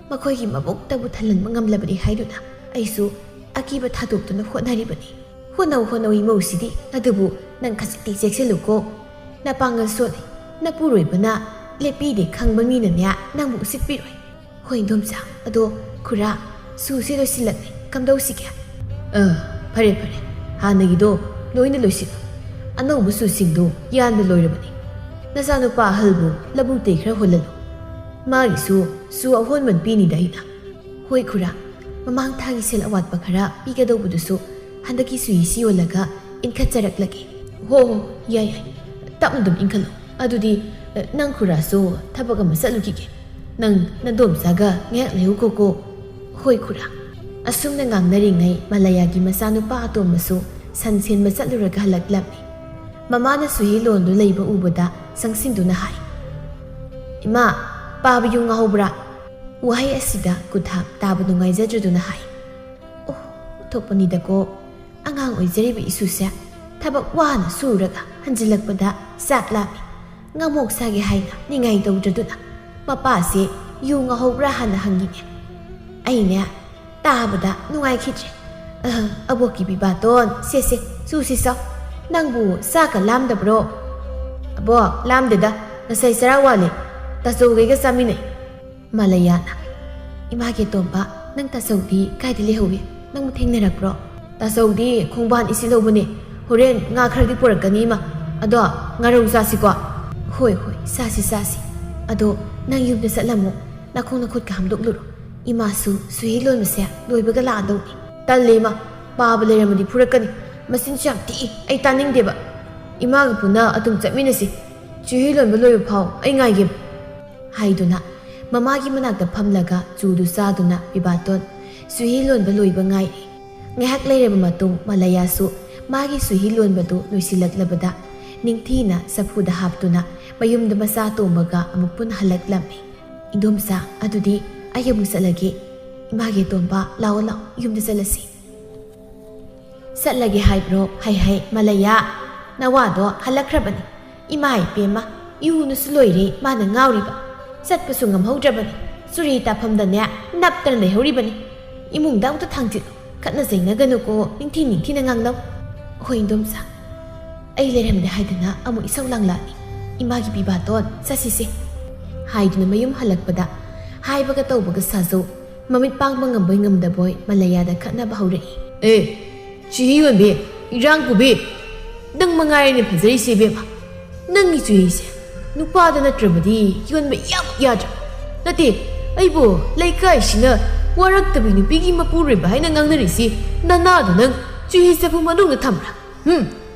ꯃꯈꯣꯏꯒꯤ ꯃꯕꯨꯛꯇꯕꯨ ꯊꯜꯍꯟꯕ ꯉꯝꯂꯕꯗꯤ ꯍꯥꯏꯗꯨꯅ ꯑꯩꯁꯨ ꯑꯀꯤꯕ ꯊꯥꯗꯣꯛꯇꯨꯅ ꯍꯣꯠꯅꯔꯤꯕꯅꯤ꯫ ꯍꯣꯠꯅꯧ, ꯍꯣꯠꯅꯧ ꯏꯃꯧꯁꯤꯗꯤ, ꯑꯗꯨꯕꯨ ꯅꯪ ꯈꯖꯤꯛꯇꯤ ꯆꯦꯛꯁꯤꯜꯂꯨꯀꯣ꯫ ꯅꯄꯥꯡꯒꯜ ꯁꯣꯜꯂꯤ, ꯅꯄꯨꯔꯣꯏꯕꯅ ꯂꯦꯞꯄꯤꯗꯦ ꯈꯪꯕ ꯃꯤꯅꯅꯦ ꯅꯪꯕꯨ ꯎꯁꯤꯠꯄꯤꯔꯣꯏ꯫" "ꯍꯣꯏ ꯏꯟꯗꯣꯝꯆꯥ, ꯑꯗꯣ ꯈꯨꯔꯥ, ꯆꯨꯁꯤ ꯂꯣꯏꯁꯤꯜꯂꯛꯂꯦ, ꯀꯝꯗꯧꯁꯤꯒꯦ?" "ꯑ, ꯐꯔꯦ ꯐꯔꯦ, ꯍꯥꯟꯅꯒꯤꯗꯣ ꯂꯣꯏꯅ ꯂꯣꯏꯁꯤꯜꯂꯣ꯫ ꯑꯅꯧꯕ ꯁꯨꯁꯤꯡꯗꯨ ꯌꯥꯟꯕ ꯂꯣꯏꯔꯕꯅꯤ꯫ ꯅꯆꯥꯅꯨꯄꯥ ꯑꯍꯜꯕꯨ ꯂꯧꯕꯨꯛꯇꯩ ꯈꯔ ꯍꯣꯜꯍꯜꯂꯨ꯫ ꯃꯥꯒꯤꯁꯨ ꯁꯨ ꯑꯍꯣꯟꯕ ꯄꯤꯅꯤꯗ ꯑꯩꯅ꯫ ꯍꯣꯏ ꯈꯨꯔꯥ, ꯃꯃꯥꯡ ꯊꯥꯒꯤ ꯁꯦꯜ ꯑꯋꯥꯠꯄ ꯈꯔ ꯄꯤꯒꯗꯧꯕꯗꯨꯁꯨ ꯍꯟꯗꯛꯀꯤ ꯁꯨꯏꯁꯤ ꯌꯣꯜꯂꯒ ꯏꯟꯈꯠꯆꯔꯛꯂꯒꯦ꯫ ꯍꯣ ꯍꯣ, ꯌꯥꯏ ꯌꯥꯏ, ꯇꯞꯅ ꯑꯗꯨꯝ ꯏꯟꯈꯠꯂꯣ꯫ ꯑꯗꯨꯗꯤ, ꯑ, ꯅꯪ ꯈꯨꯔꯥꯁꯨ ꯊꯕꯛ ꯑꯃ ꯆꯠꯂꯨꯈꯤꯒꯦ꯫ ꯅꯪ ꯅꯗꯣꯝꯆꯥꯒ ꯉꯥꯏꯍꯥꯛ ꯂꯩꯌꯨꯀꯣ ꯀꯣ꯫ ꯍꯣꯏ ꯈꯨꯔꯥ꯫ ꯑꯁꯨꯝꯅ ꯉꯥꯡꯅꯔꯤꯉꯩ ꯃꯂꯌꯥꯒꯤ ꯃꯆꯥꯅꯨꯄꯥ ꯑꯇꯣꯝꯕꯁꯨ ꯁꯟ ꯁꯦꯟꯕ ꯆꯠꯂꯨꯔꯒ ꯍꯜꯂꯛꯂꯝꯃꯤ꯫ ꯃꯃꯥꯅ ꯁꯨꯍꯤ ꯂꯣꯟꯗꯨ ꯂꯩꯕ ꯎꯕꯗ ꯆꯪꯁꯤꯟꯗꯨꯅ ꯍꯥꯏ, "ꯏꯃꯥ, ꯄꯥꯕ ꯌꯨ ꯉꯥꯍꯧꯕ꯭ꯔꯥ?" ꯋꯥꯍꯩ ꯑꯁꯤꯗ ꯀꯨꯊꯥꯞ ꯇꯥꯕ ꯅꯨꯡꯉꯥꯏꯖꯗ꯭ꯔꯗꯨꯅ ꯍꯥꯏ, "ꯑꯣ, ꯊꯣꯛꯄꯅꯤꯗꯀꯣ, ꯑꯉꯥꯡ ꯑꯣꯏꯖꯔꯤꯕ ꯏꯁꯨꯁꯦ ꯊꯕꯛ ꯋꯥꯅ ꯁꯨꯔꯒ ꯍꯟꯖꯤꯜꯂꯛꯄꯗ ꯆꯥꯛ ꯂꯥꯝꯃꯤ, ꯉꯥꯃꯣꯛ ꯁꯥꯒꯦ ꯍꯥꯏꯅ ꯅꯤꯡꯉꯥꯏ ꯇꯧꯗ꯭ꯔꯗꯨꯅ ꯃꯄꯥꯁꯦ ꯌꯨ ꯉꯥꯍꯧꯕ꯭ꯔꯥ ꯍꯥꯟꯅ ꯍꯪꯉꯤꯅꯦ꯫ ꯑꯩꯅꯦ ꯇꯥꯕꯗ ꯅꯨꯡꯉꯥꯏꯈꯤꯗ꯭ꯔꯦ꯫ ꯑꯍ, ꯑꯕꯣꯛꯀꯤ ꯄꯤꯕꯥꯇꯣꯟ, ꯁꯦ ꯁꯦ, ꯆꯨꯁꯤ ꯆꯥꯎ꯫ ꯅꯪꯕꯨ ꯆꯥꯛꯀ ꯂꯥꯝꯗꯕ꯭ꯔꯣ?" "ꯑꯕꯣꯛ, ꯂꯥꯝꯗꯦꯗ, ꯉꯁꯥꯏ ꯆꯔꯥ ꯋꯥꯜꯂꯦ, ꯇꯥꯆꯧꯈꯩꯒ ꯆꯥꯃꯤꯟꯅꯩ꯫" ꯃꯂꯌꯥꯅ, "ꯏꯃꯥꯒꯤ ꯑꯇꯣꯝꯕ, ꯅꯪ ꯇꯥꯆꯧꯗꯤ ꯀꯥꯏꯗ ꯂꯩꯍꯧꯏ? ꯅꯪꯕꯨ ꯊꯦꯡꯅꯔꯛꯄ꯭ꯔꯣ?" "ꯇꯥꯆꯧꯗꯤ ꯈꯣꯡꯕꯥꯟ ꯏꯁꯤꯜꯍꯧꯕꯅꯦ, ꯍꯣꯔꯦꯟ ꯉꯥ ꯈꯔꯗꯤ ꯄꯨꯔꯛꯀꯅꯤ ꯏꯃꯥ꯫ ꯑꯗꯣ ꯉꯥꯔꯧ ꯆꯥꯁꯤꯀꯣ?" "ꯍꯣꯏ ꯍꯣꯏ, ꯆꯥꯁꯤ ꯆꯥꯁꯤ꯫ ꯑꯗꯣ ꯅꯪ ꯌꯨꯝꯗ ꯆꯠꯂꯝꯃꯣ, ꯅꯈꯣꯡ ꯅꯈꯨꯠꯀ ꯍꯥꯝꯗꯣꯛꯂꯨꯔꯣ꯫ ꯏꯃꯥꯁꯨ ꯁꯨꯍꯤ ꯂꯣꯟꯕꯁꯦ ꯂꯣꯏꯕꯒ ꯂꯥꯛꯑꯗꯧꯅꯤ꯫" "ꯇꯜꯂꯦ ꯏꯃꯥ, ꯄꯥꯕ ꯂꯩꯔꯝꯃꯗꯤ ꯐꯨꯔꯛꯀꯅꯤ꯫ ꯃꯆꯤꯟꯁꯨ ꯌꯥꯝ ꯊꯤꯛꯏ, ꯑꯩ ꯇꯥꯅꯤꯡꯗꯦꯕ꯫ ꯏꯃꯥꯒ ꯄꯨꯟꯅ ꯑꯗꯨꯝ ꯆꯠꯃꯤꯟꯅꯁꯤ꯫ ꯁꯨꯍꯤ ꯂꯣꯟꯕ ꯂꯣꯏꯕ ꯐꯥꯎ ꯑꯩ ꯉꯥꯏꯒꯦꯕ꯫" ꯍꯥꯏꯗꯨꯅ ꯃꯃꯥꯒꯤ ꯃꯅꯥꯛꯇ ꯐꯝꯂꯒ ꯆꯨꯗꯨ ꯆꯥꯗꯨꯅ ꯄꯤꯕꯥꯇꯣꯟ ꯁꯨꯍꯤ ꯂꯣꯟꯕ ꯂꯣꯏꯕ ꯉꯥꯏꯔꯤ꯫ ꯉꯥꯏꯍꯥꯛ ꯂꯩꯔꯕ ꯃꯇꯨꯡ ꯃꯂꯌꯥꯁꯨ ꯃꯥꯒꯤ ꯁꯨꯍꯤ ꯂꯣꯟꯕꯗꯨ ꯂꯣꯏꯁꯤꯜꯂꯛꯂꯕꯗ ꯅꯤꯡꯊꯤꯅ ꯆꯐꯨꯗ ꯍꯥꯞꯇꯨꯅ ꯃꯌꯨꯝꯗ ꯃꯆꯥ ꯑꯇꯣꯝꯕꯒ ꯑꯃꯨꯛ ꯄꯨꯟꯅ ꯍꯜꯂꯛꯂꯝꯃꯤ꯫ "ꯏꯟꯗꯣꯝꯆꯥ, ꯑꯗꯨꯗꯤ ꯑꯩ ꯑꯃꯨꯛ ꯆꯠꯂꯒꯦ꯫ ꯏꯃꯥꯒꯤ ꯑꯇꯣꯝꯕ, ꯂꯥꯛꯑꯣ ꯂꯥꯛꯑꯣ, ꯌꯨꯝꯗ ꯆꯠꯂꯁꯤ꯫" "ꯆꯠꯂꯒꯦ ꯍꯥꯏꯕ꯭ꯔꯣ? ꯍꯩ ꯍꯩ, ꯃꯂꯌꯥ, ꯅꯋꯥꯗꯣ ꯍꯜꯂꯛꯈ꯭ꯔꯕꯅꯤ꯫ ꯏꯃꯥ ꯏꯄꯦꯝꯃ, ꯏꯍꯨꯅꯁꯨ ꯂꯣꯏꯔꯦ ꯃꯥꯅ ꯉꯥꯎꯔꯤꯕ꯫ ꯆꯠꯄꯁꯨ ꯉꯝꯍꯧꯗ꯭ꯔꯕꯅꯤ꯫ ꯆꯨꯔꯤ ꯇꯥꯐꯝꯗꯅꯦ ꯅꯞꯇꯅ ꯂꯩꯍꯧꯔꯤꯕꯅꯤ꯫ ꯏꯃꯨꯡꯗ ꯑꯃꯨꯛꯇ ꯊꯥꯡꯖꯤꯜꯂꯨ꯫ ꯈꯠꯅ ꯆꯩꯅꯒꯅꯨꯀꯣ, ꯅꯤꯡꯊꯤ ꯅꯤꯡꯊꯤꯅ ꯉꯥꯡꯅꯧ꯫" "ꯍꯣꯏ ꯏꯟꯗꯣꯝꯆꯥ, ꯑꯩ ꯂꯩꯔꯝꯗꯦ ꯍꯥꯏꯗꯅ ꯑꯃꯨꯛ ꯏꯁꯧ ꯂꯥꯡꯂꯛꯑꯅꯤ꯫ ꯏꯃꯥꯒꯤ ꯄꯤꯕꯥꯇꯣꯟ, ꯆꯠꯁꯤꯁꯦ꯫" ꯍꯥꯏꯗꯨꯅ ꯃꯌꯨꯝ ꯍꯜꯂꯛꯄꯗ ꯍꯥꯏꯕꯒ ꯇꯧꯕꯒ ꯁꯥꯖꯧ꯫ ꯃꯃꯤꯠ ꯄꯥꯡꯕ ꯉꯝꯕꯣꯏ ꯉꯝꯗꯕꯣꯏ ꯃꯂꯌꯥꯗ ꯈꯠꯅꯕ ꯍꯧꯔꯛꯏ꯫ "ꯑꯦ, ꯁꯨꯍꯤ ꯌꯣꯟꯕꯤ, ꯏꯟꯖꯥꯡ ꯄꯨꯕꯤ, ꯅꯪ ꯃꯉꯥꯏꯔꯦꯅꯦ ꯐꯖꯔꯤꯁꯦ ꯏꯕꯦꯝꯃ꯫ ꯅꯪꯒꯤ ꯆꯨꯍꯤꯁꯦ ꯅꯨꯄꯥꯗ ꯅꯠꯇ꯭ꯔꯕꯗꯤ ꯌꯣꯟꯕ ꯌꯥꯝ ꯌꯥꯗ꯭ꯔꯥ? ꯅꯠꯇꯦ, ꯑꯩꯕꯨ ꯂꯩꯀꯥꯏꯁꯤꯅ ꯋꯥꯔꯛꯇꯕꯤ ꯅꯨꯄꯤꯒꯤ ꯃꯄꯨꯔꯣꯏꯕ ꯍꯥꯏꯅ ꯉꯥꯡꯅꯔꯤꯁꯤ ꯅꯅꯥꯗꯣ ꯅꯪ ꯆꯨꯍꯤ ꯆꯐꯨ ꯃꯅꯨꯡꯗ ꯊꯝꯕ꯭ꯔꯥ? ꯍꯨꯝ,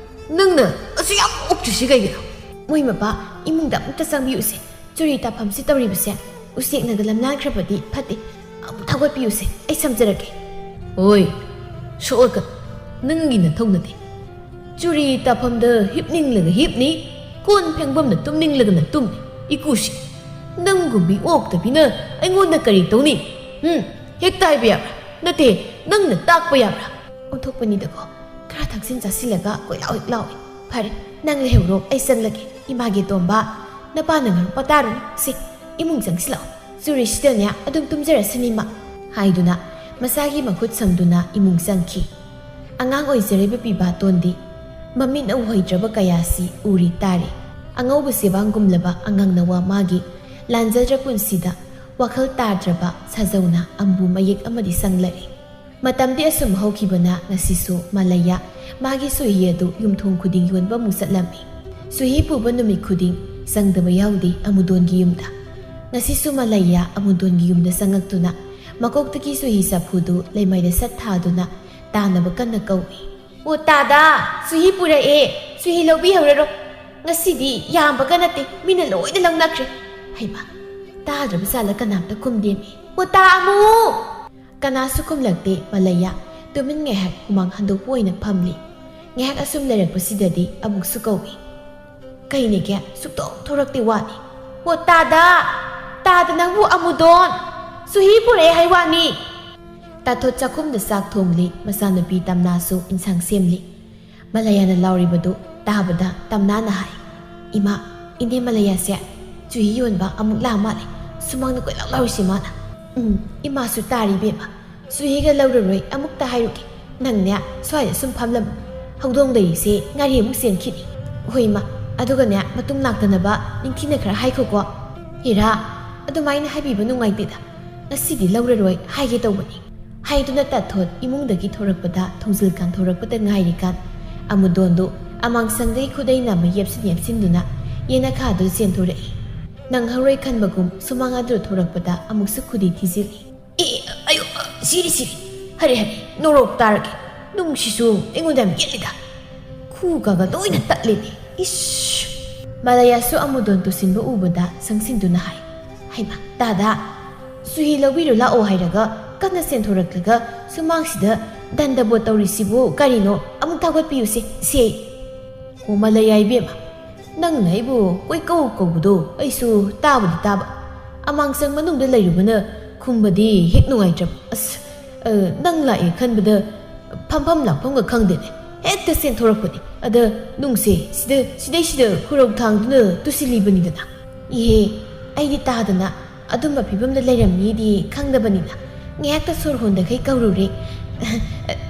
ꯅꯪꯅ ꯑꯁꯨꯛ ꯌꯥꯝ ꯑꯣꯛꯇ꯭ꯔꯤꯁꯤ ꯀꯩꯒꯤꯅꯣ? ꯃꯣꯏ ꯃꯄꯥ, ꯏꯃꯨꯡꯗ ꯑꯃꯨꯛꯇ ꯆꯪꯕꯤꯌꯨꯁꯦ꯫ ꯆꯨꯔꯤ ꯇꯥꯐꯝꯁꯤ ꯇꯧꯔꯤꯕꯁꯦ ꯎꯆꯦꯛꯅꯒ ꯂꯝꯅꯥꯟꯈ꯭ꯔꯕꯗꯤ ꯐꯠꯇꯦ꯫ ꯑꯃꯨꯛ ꯊꯧꯒꯠꯄꯤꯌꯨꯁꯦ, ꯑꯩ ꯁꯝꯖꯔꯒꯦ꯫ ꯑꯣꯏ, ꯁꯣꯛꯂꯛꯀꯅꯨ, ꯅꯪꯒꯤ ꯅꯊꯧ ꯅꯠꯇꯦ꯫ ꯆꯨꯔꯤ ꯇꯥꯐꯝꯗ ꯍꯤꯞꯅꯤꯡꯂꯒ ꯍꯤꯞꯅꯤ, ꯀꯣꯟ ꯐꯦꯡꯐꯝꯗ ꯇꯨꯝꯅꯤꯡꯂꯒꯅ ꯇꯨꯝꯅꯤ꯫ ꯏꯀꯨꯁꯤ, ꯅꯪꯒꯨꯝꯕꯤ ꯑꯣꯛꯇꯕꯤꯅ ꯑꯩꯉꯣꯟꯗ ꯀꯔꯤ ꯇꯧꯅꯤ? ꯍꯨꯝ, ꯍꯦꯛꯇ ꯍꯥꯏꯕ ꯌꯥꯕ꯭ꯔꯥ? ꯅꯠꯇꯦ, ꯅꯪꯅ ꯇꯥꯛꯄ ꯌꯥꯕ꯭ꯔꯥ? ꯑꯣꯟꯊꯣꯛꯄꯅꯤꯗꯀꯣ, ꯈꯔ ꯊꯛꯆꯤꯟ ꯆꯥꯁꯤꯜꯂꯒ ꯀꯣꯏꯂꯥꯎ ꯍꯦꯛ ꯂꯥꯎꯏ꯫ ꯐꯔꯦ, ꯅꯪ ꯂꯩꯍꯧꯔꯣ, ꯑꯩ ꯆꯪꯂꯒꯦ꯫ ꯏꯃꯥꯒꯤ ꯇꯣꯝꯕ, ꯅꯄꯥꯅ ꯉꯥꯡꯉꯛꯄ ꯇꯥꯔꯨꯅꯨ꯫ ꯁꯦ, ꯏꯃꯨꯡ ꯆꯪꯁꯤꯜꯂꯛꯑꯣ꯫ ꯆꯨꯔꯤꯁꯤꯗꯅꯦ ꯑꯗꯨꯝ ꯇꯨꯝꯖꯔꯁꯅꯤ ꯏꯃꯥ, ꯍꯥꯏꯗꯨꯅ ꯃꯆꯥꯒꯤ ꯃꯈꯨꯠ ꯁꯝꯗꯨꯅ ꯏꯃꯨꯡ ꯆꯪꯈꯤ꯫ ꯑꯉꯥꯡ ꯑꯣꯏꯖꯔꯤꯕ ꯄꯤꯕꯥꯇꯣꯟꯗꯤ ꯃꯃꯤꯠꯅ ꯎꯍꯩꯗ꯭ꯔꯕ ꯀꯌꯥꯁꯤ ꯎꯔꯤ ꯇꯥꯔꯤ꯫ ꯑꯉꯧꯕ ꯆꯦꯕꯥꯡꯒꯨꯝꯂꯕ ꯑꯉꯥꯡ ꯅꯋꯥ ꯃꯥꯒꯤ ꯂꯥꯟꯖꯗ꯭ꯔ ꯄꯨꯟꯁꯤꯗ ꯋꯥꯈꯜ ꯇꯥꯗ꯭ꯔꯕ ꯁꯥꯖꯧꯅ ꯑꯃꯨꯕ ꯃꯌꯦꯛ ꯑꯃꯗꯤ ꯆꯪꯂꯛꯏ꯫ ꯃꯇꯝꯗꯤ ꯑꯁꯨꯝ ꯍꯧꯈꯤꯕꯅ ꯉꯁꯤꯁꯨ ꯃꯂꯩꯌꯥ ꯃꯥꯒꯤ ꯆꯨꯍꯤ ꯑꯗꯨ ꯌꯨꯝꯊꯣꯡ ꯈꯨꯗꯤꯡ ꯌꯣꯟꯕ ꯑꯃꯨꯛ ꯆꯠꯂꯝꯃꯤ꯫ ꯆꯨꯍꯤ ꯄꯨꯕ ꯅꯨꯃꯤꯠ ꯈꯨꯗꯤꯡ ꯆꯪꯗꯕ ꯌꯥꯎꯗꯦ ꯑꯃꯨꯗꯣꯟꯒꯤ ꯌꯨꯝꯗ꯫ ꯉꯁꯤꯁꯨ ꯃꯂꯩꯌꯥ ꯑꯃꯨꯗꯣꯟꯒꯤ ꯌꯨꯝꯗ ꯆꯪꯉꯛꯇꯨꯅ ꯃꯀꯣꯛꯇꯒꯤ ꯆꯨꯍꯤ ꯆꯐꯨꯗꯨ ꯂꯩꯃꯥꯏꯗ ꯁꯠ ꯊꯥꯗꯨꯅ ꯇꯥꯅꯕ ꯀꯟꯅ ꯀꯧꯏ꯫ "ꯑꯣ ꯇꯥꯗ, ꯆꯨꯍꯤ ꯄꯨꯔꯛꯑꯦ, ꯆꯨꯍꯤ ꯂꯧꯕꯤꯍꯧꯔꯔꯣ꯫ ꯉꯁꯤꯗꯤ ꯌꯥꯝꯕꯒ ꯅꯠꯇꯦ, ꯃꯤꯅ ꯂꯣꯏꯅ ꯂꯧꯅꯈ꯭ꯔꯦ꯫" ꯍꯩꯃꯥ, ꯇꯥꯗ꯭ꯔꯕ ꯖꯥꯠꯂ ꯀꯅꯥꯝꯇ ꯈꯨꯝꯗꯦꯃꯤ꯫ "ꯑꯣ ꯇꯥ ꯑꯃꯨ!" ꯀꯅꯥꯁꯨ ꯈꯨꯝꯂꯛꯇꯦ ꯃꯂꯩꯌꯥ꯫ ꯇꯨꯃꯤꯟ ꯉꯥꯏꯍꯥꯛ ꯍꯨꯃꯥꯡ ꯍꯟꯗꯣꯛꯄ ꯑꯣꯏꯅ ꯐꯝꯂꯤ꯫ ꯉꯥꯏꯍꯥꯛ ꯑꯁꯨꯝ ꯂꯩꯔꯛꯄꯁꯤꯗꯗꯤ ꯑꯃꯨꯛꯁꯨ ꯀꯧꯏ꯫ ꯀꯩꯅꯦꯒꯦ? ꯁꯨꯛꯊꯣꯛ ꯊꯣꯔꯛꯇꯦ ꯋꯥꯅꯤ꯫ "ꯑꯣ ꯇꯥꯗ! ꯇꯥꯗ ꯅꯪꯕꯨ ꯑꯃꯨꯗꯣꯟ! ꯆꯨꯍꯤ ꯄꯨꯔꯛꯑꯦ ꯍꯥꯏ ꯋꯥꯅꯤ!" ꯇꯥꯊꯣꯠ ꯆꯥꯛꯈꯨꯝꯗ ꯆꯥꯛ ꯊꯣꯡꯂꯤ, ꯃꯆꯥꯅꯨꯄꯤ ꯇꯝꯅꯥꯁꯨ ꯏꯟꯁꯥꯡ ꯁꯦꯝꯂꯤ꯫ ꯃꯂꯩꯌꯥꯅ ꯂꯥꯎꯔꯤꯕꯗꯨ ꯇꯥꯕꯗ ꯇꯝꯅꯥꯅ ꯍꯥꯏ, "ꯏꯃꯥ, ꯏꯅꯦ ꯃꯂꯩꯌꯥꯁꯦ ꯆꯨꯍꯤ ꯌꯣꯟꯕ ꯑꯃꯨꯛ ꯂꯥꯛ ꯃꯥꯜꯂꯦ, ꯁꯨꯃꯥꯡꯗ ꯀꯣꯏꯂꯥꯎ ꯂꯥꯎꯔꯤꯁꯦ ꯃꯥꯅ꯫" "ꯎꯝ, ꯏꯃꯥꯁꯨ ꯇꯥꯔꯤ ꯏꯕꯦꯝꯃ, ꯆꯨꯍꯤꯒ ꯂꯧꯔꯔꯣꯏ ꯑꯃꯨꯛꯇ ꯍꯥꯏꯔꯨꯒꯦ꯫ ꯅꯪꯅꯦ ꯁ꯭ꯋꯥꯏꯗ ꯁꯨꯝ ꯐꯝꯂꯝꯃꯨ, ꯍꯧꯗꯣꯡ ꯂꯩꯔꯤꯁꯦ ꯉꯥꯔꯤ ꯑꯃꯨꯛ ꯆꯦꯟꯈꯤꯅꯤ꯫ ꯍꯣꯏ ꯏꯃꯥ, ꯑꯗꯨꯒꯅꯦ ꯃꯇꯨꯡ ꯂꯥꯛꯇꯅꯕ ꯅꯤꯡꯊꯤꯅ ꯈꯔ ꯍꯥꯏꯈꯣꯀꯣ꯫ ꯍꯦꯔꯥ, ꯑꯗꯨꯃꯥꯏꯅ ꯍꯥꯏꯕꯤꯕ ꯅꯨꯡꯉꯥꯏꯇꯦꯗ, ꯉꯁꯤꯗꯤ ꯂꯧꯔꯔꯣꯏ ꯍꯥꯏꯒꯦ ꯇꯧꯕꯅꯤ꯫" ꯍꯥꯏꯗꯨꯅ ꯇꯥꯊꯣꯠ ꯏꯃꯨꯡꯗꯒꯤ ꯊꯣꯔꯛꯄꯗ ꯊꯣꯡꯖꯤꯜ ꯀꯥꯟꯊꯣꯔꯛꯄꯗ ꯉꯥꯏꯔꯤꯀꯥꯟ ꯑꯃꯨꯗꯣꯟꯗꯨ ꯑꯃꯥꯡꯁꯪꯗꯒꯤ ꯈꯨꯗꯩꯅ ꯑꯃ ꯌꯦꯞꯁꯤꯟ ꯌꯦꯞꯁꯤꯟꯗꯨꯅ ꯌꯦꯅꯈꯥꯗꯨ ꯆꯦꯟꯊꯣꯔꯛꯏ꯫ ꯅꯪꯍꯧꯔꯣꯏ ꯈꯟꯕꯒꯨꯝ ꯁꯨꯃꯥꯡ ꯑꯗꯨ ꯊꯣꯔꯛꯄꯗ ꯑꯃꯨꯛꯁꯨ ꯈꯨꯗꯤ ꯊꯤꯖꯤꯜꯂꯤ꯫ "ꯑꯦ, ꯑꯌꯣ, ꯁꯤꯔꯦ, ꯁꯤꯔꯦ꯫ ꯍꯔꯦ, ꯍꯔꯦ, ꯅꯣꯔꯣꯛ ꯇꯥꯔꯒꯦ꯫ ꯅꯨꯡꯁꯤꯁꯨ ꯑꯩꯉꯣꯟꯗ ꯌꯥꯝ ꯌꯦꯠꯂꯤꯗ꯫ ꯈꯨꯒꯒ ꯂꯣꯏꯅ ꯇꯠꯂꯦꯅꯦ꯫ ꯏꯁ!" ꯃꯂꯌꯥꯁꯨ ꯑꯃꯨꯗꯣꯟ ꯇꯨꯁꯤꯟꯕ ꯎꯕꯗ ꯁꯪꯁꯤꯟꯗꯨꯅ ꯍꯥꯏ, "ꯍꯩꯃꯥ, ꯇꯥꯗ, ꯆꯨꯍꯤ ꯂꯧꯕꯤꯔꯨ ꯂꯥꯛꯑꯣ ꯍꯥꯏꯔꯒ ꯀꯟꯅ ꯆꯦꯟꯊꯣꯔꯛꯂꯒ ꯁꯨꯃꯥꯡꯁꯤꯗ ꯗꯟꯗꯕꯣꯠ ꯇꯧꯔꯤꯁꯤꯕꯨ ꯀꯔꯤꯅꯣ? ꯑꯃꯨꯛ ꯊꯥꯒꯠꯄꯤꯌꯨꯁꯦ, ꯁꯦ!" "ꯑꯣ, ꯃꯂꯌꯥ ꯏꯕꯦꯝꯃ, ꯅꯪꯅ ꯑꯩꯕꯨ ꯀꯣꯏꯀꯧ ꯀꯧꯕꯗꯣ ꯑꯩꯁꯨ ꯇꯥꯕꯨꯗꯤ ꯇꯥꯕ꯫ ꯑꯃꯥꯡꯁꯪ ꯃꯅꯨꯡꯗ ꯂꯩꯔꯨꯕꯅ ꯈꯨꯝꯕꯗꯤ ꯍꯦꯛ ꯅꯨꯡꯉꯥꯏꯇ꯭ꯔꯕ꯫ ꯑꯁ, ꯑ, ꯅꯪ ꯂꯥꯛꯑꯦ ꯈꯟꯕꯗ ꯐꯝꯐꯝ ꯂꯥꯛꯐꯝꯒ ꯈꯪꯗꯦꯅꯦ꯫ ꯍꯦꯛꯇ ꯆꯦꯟꯊꯣꯔꯛꯄꯅꯤ꯫ ꯑꯗ ꯅꯨꯡꯁꯦ ꯁꯤꯗ, ꯁꯤꯗꯩꯁꯤꯗ ꯈꯨꯔꯧ ꯊꯥꯡꯗꯨꯅ ꯇꯨꯁꯤꯜꯂꯤꯕꯅꯤꯗꯅ꯫ ꯏꯍꯦ, ꯑꯩꯗꯤ ꯇꯥꯗꯅ ꯑꯗꯨꯝꯕ ꯐꯤꯕꯝꯗ ꯂꯩꯔꯝꯅꯤꯗꯤ ꯈꯪꯗꯕꯅꯤꯅ ꯉꯥꯏꯍꯥꯛꯇ ꯁꯣꯔ ꯍꯣꯟꯗꯈꯩ ꯀꯧꯔꯨꯔꯦ꯫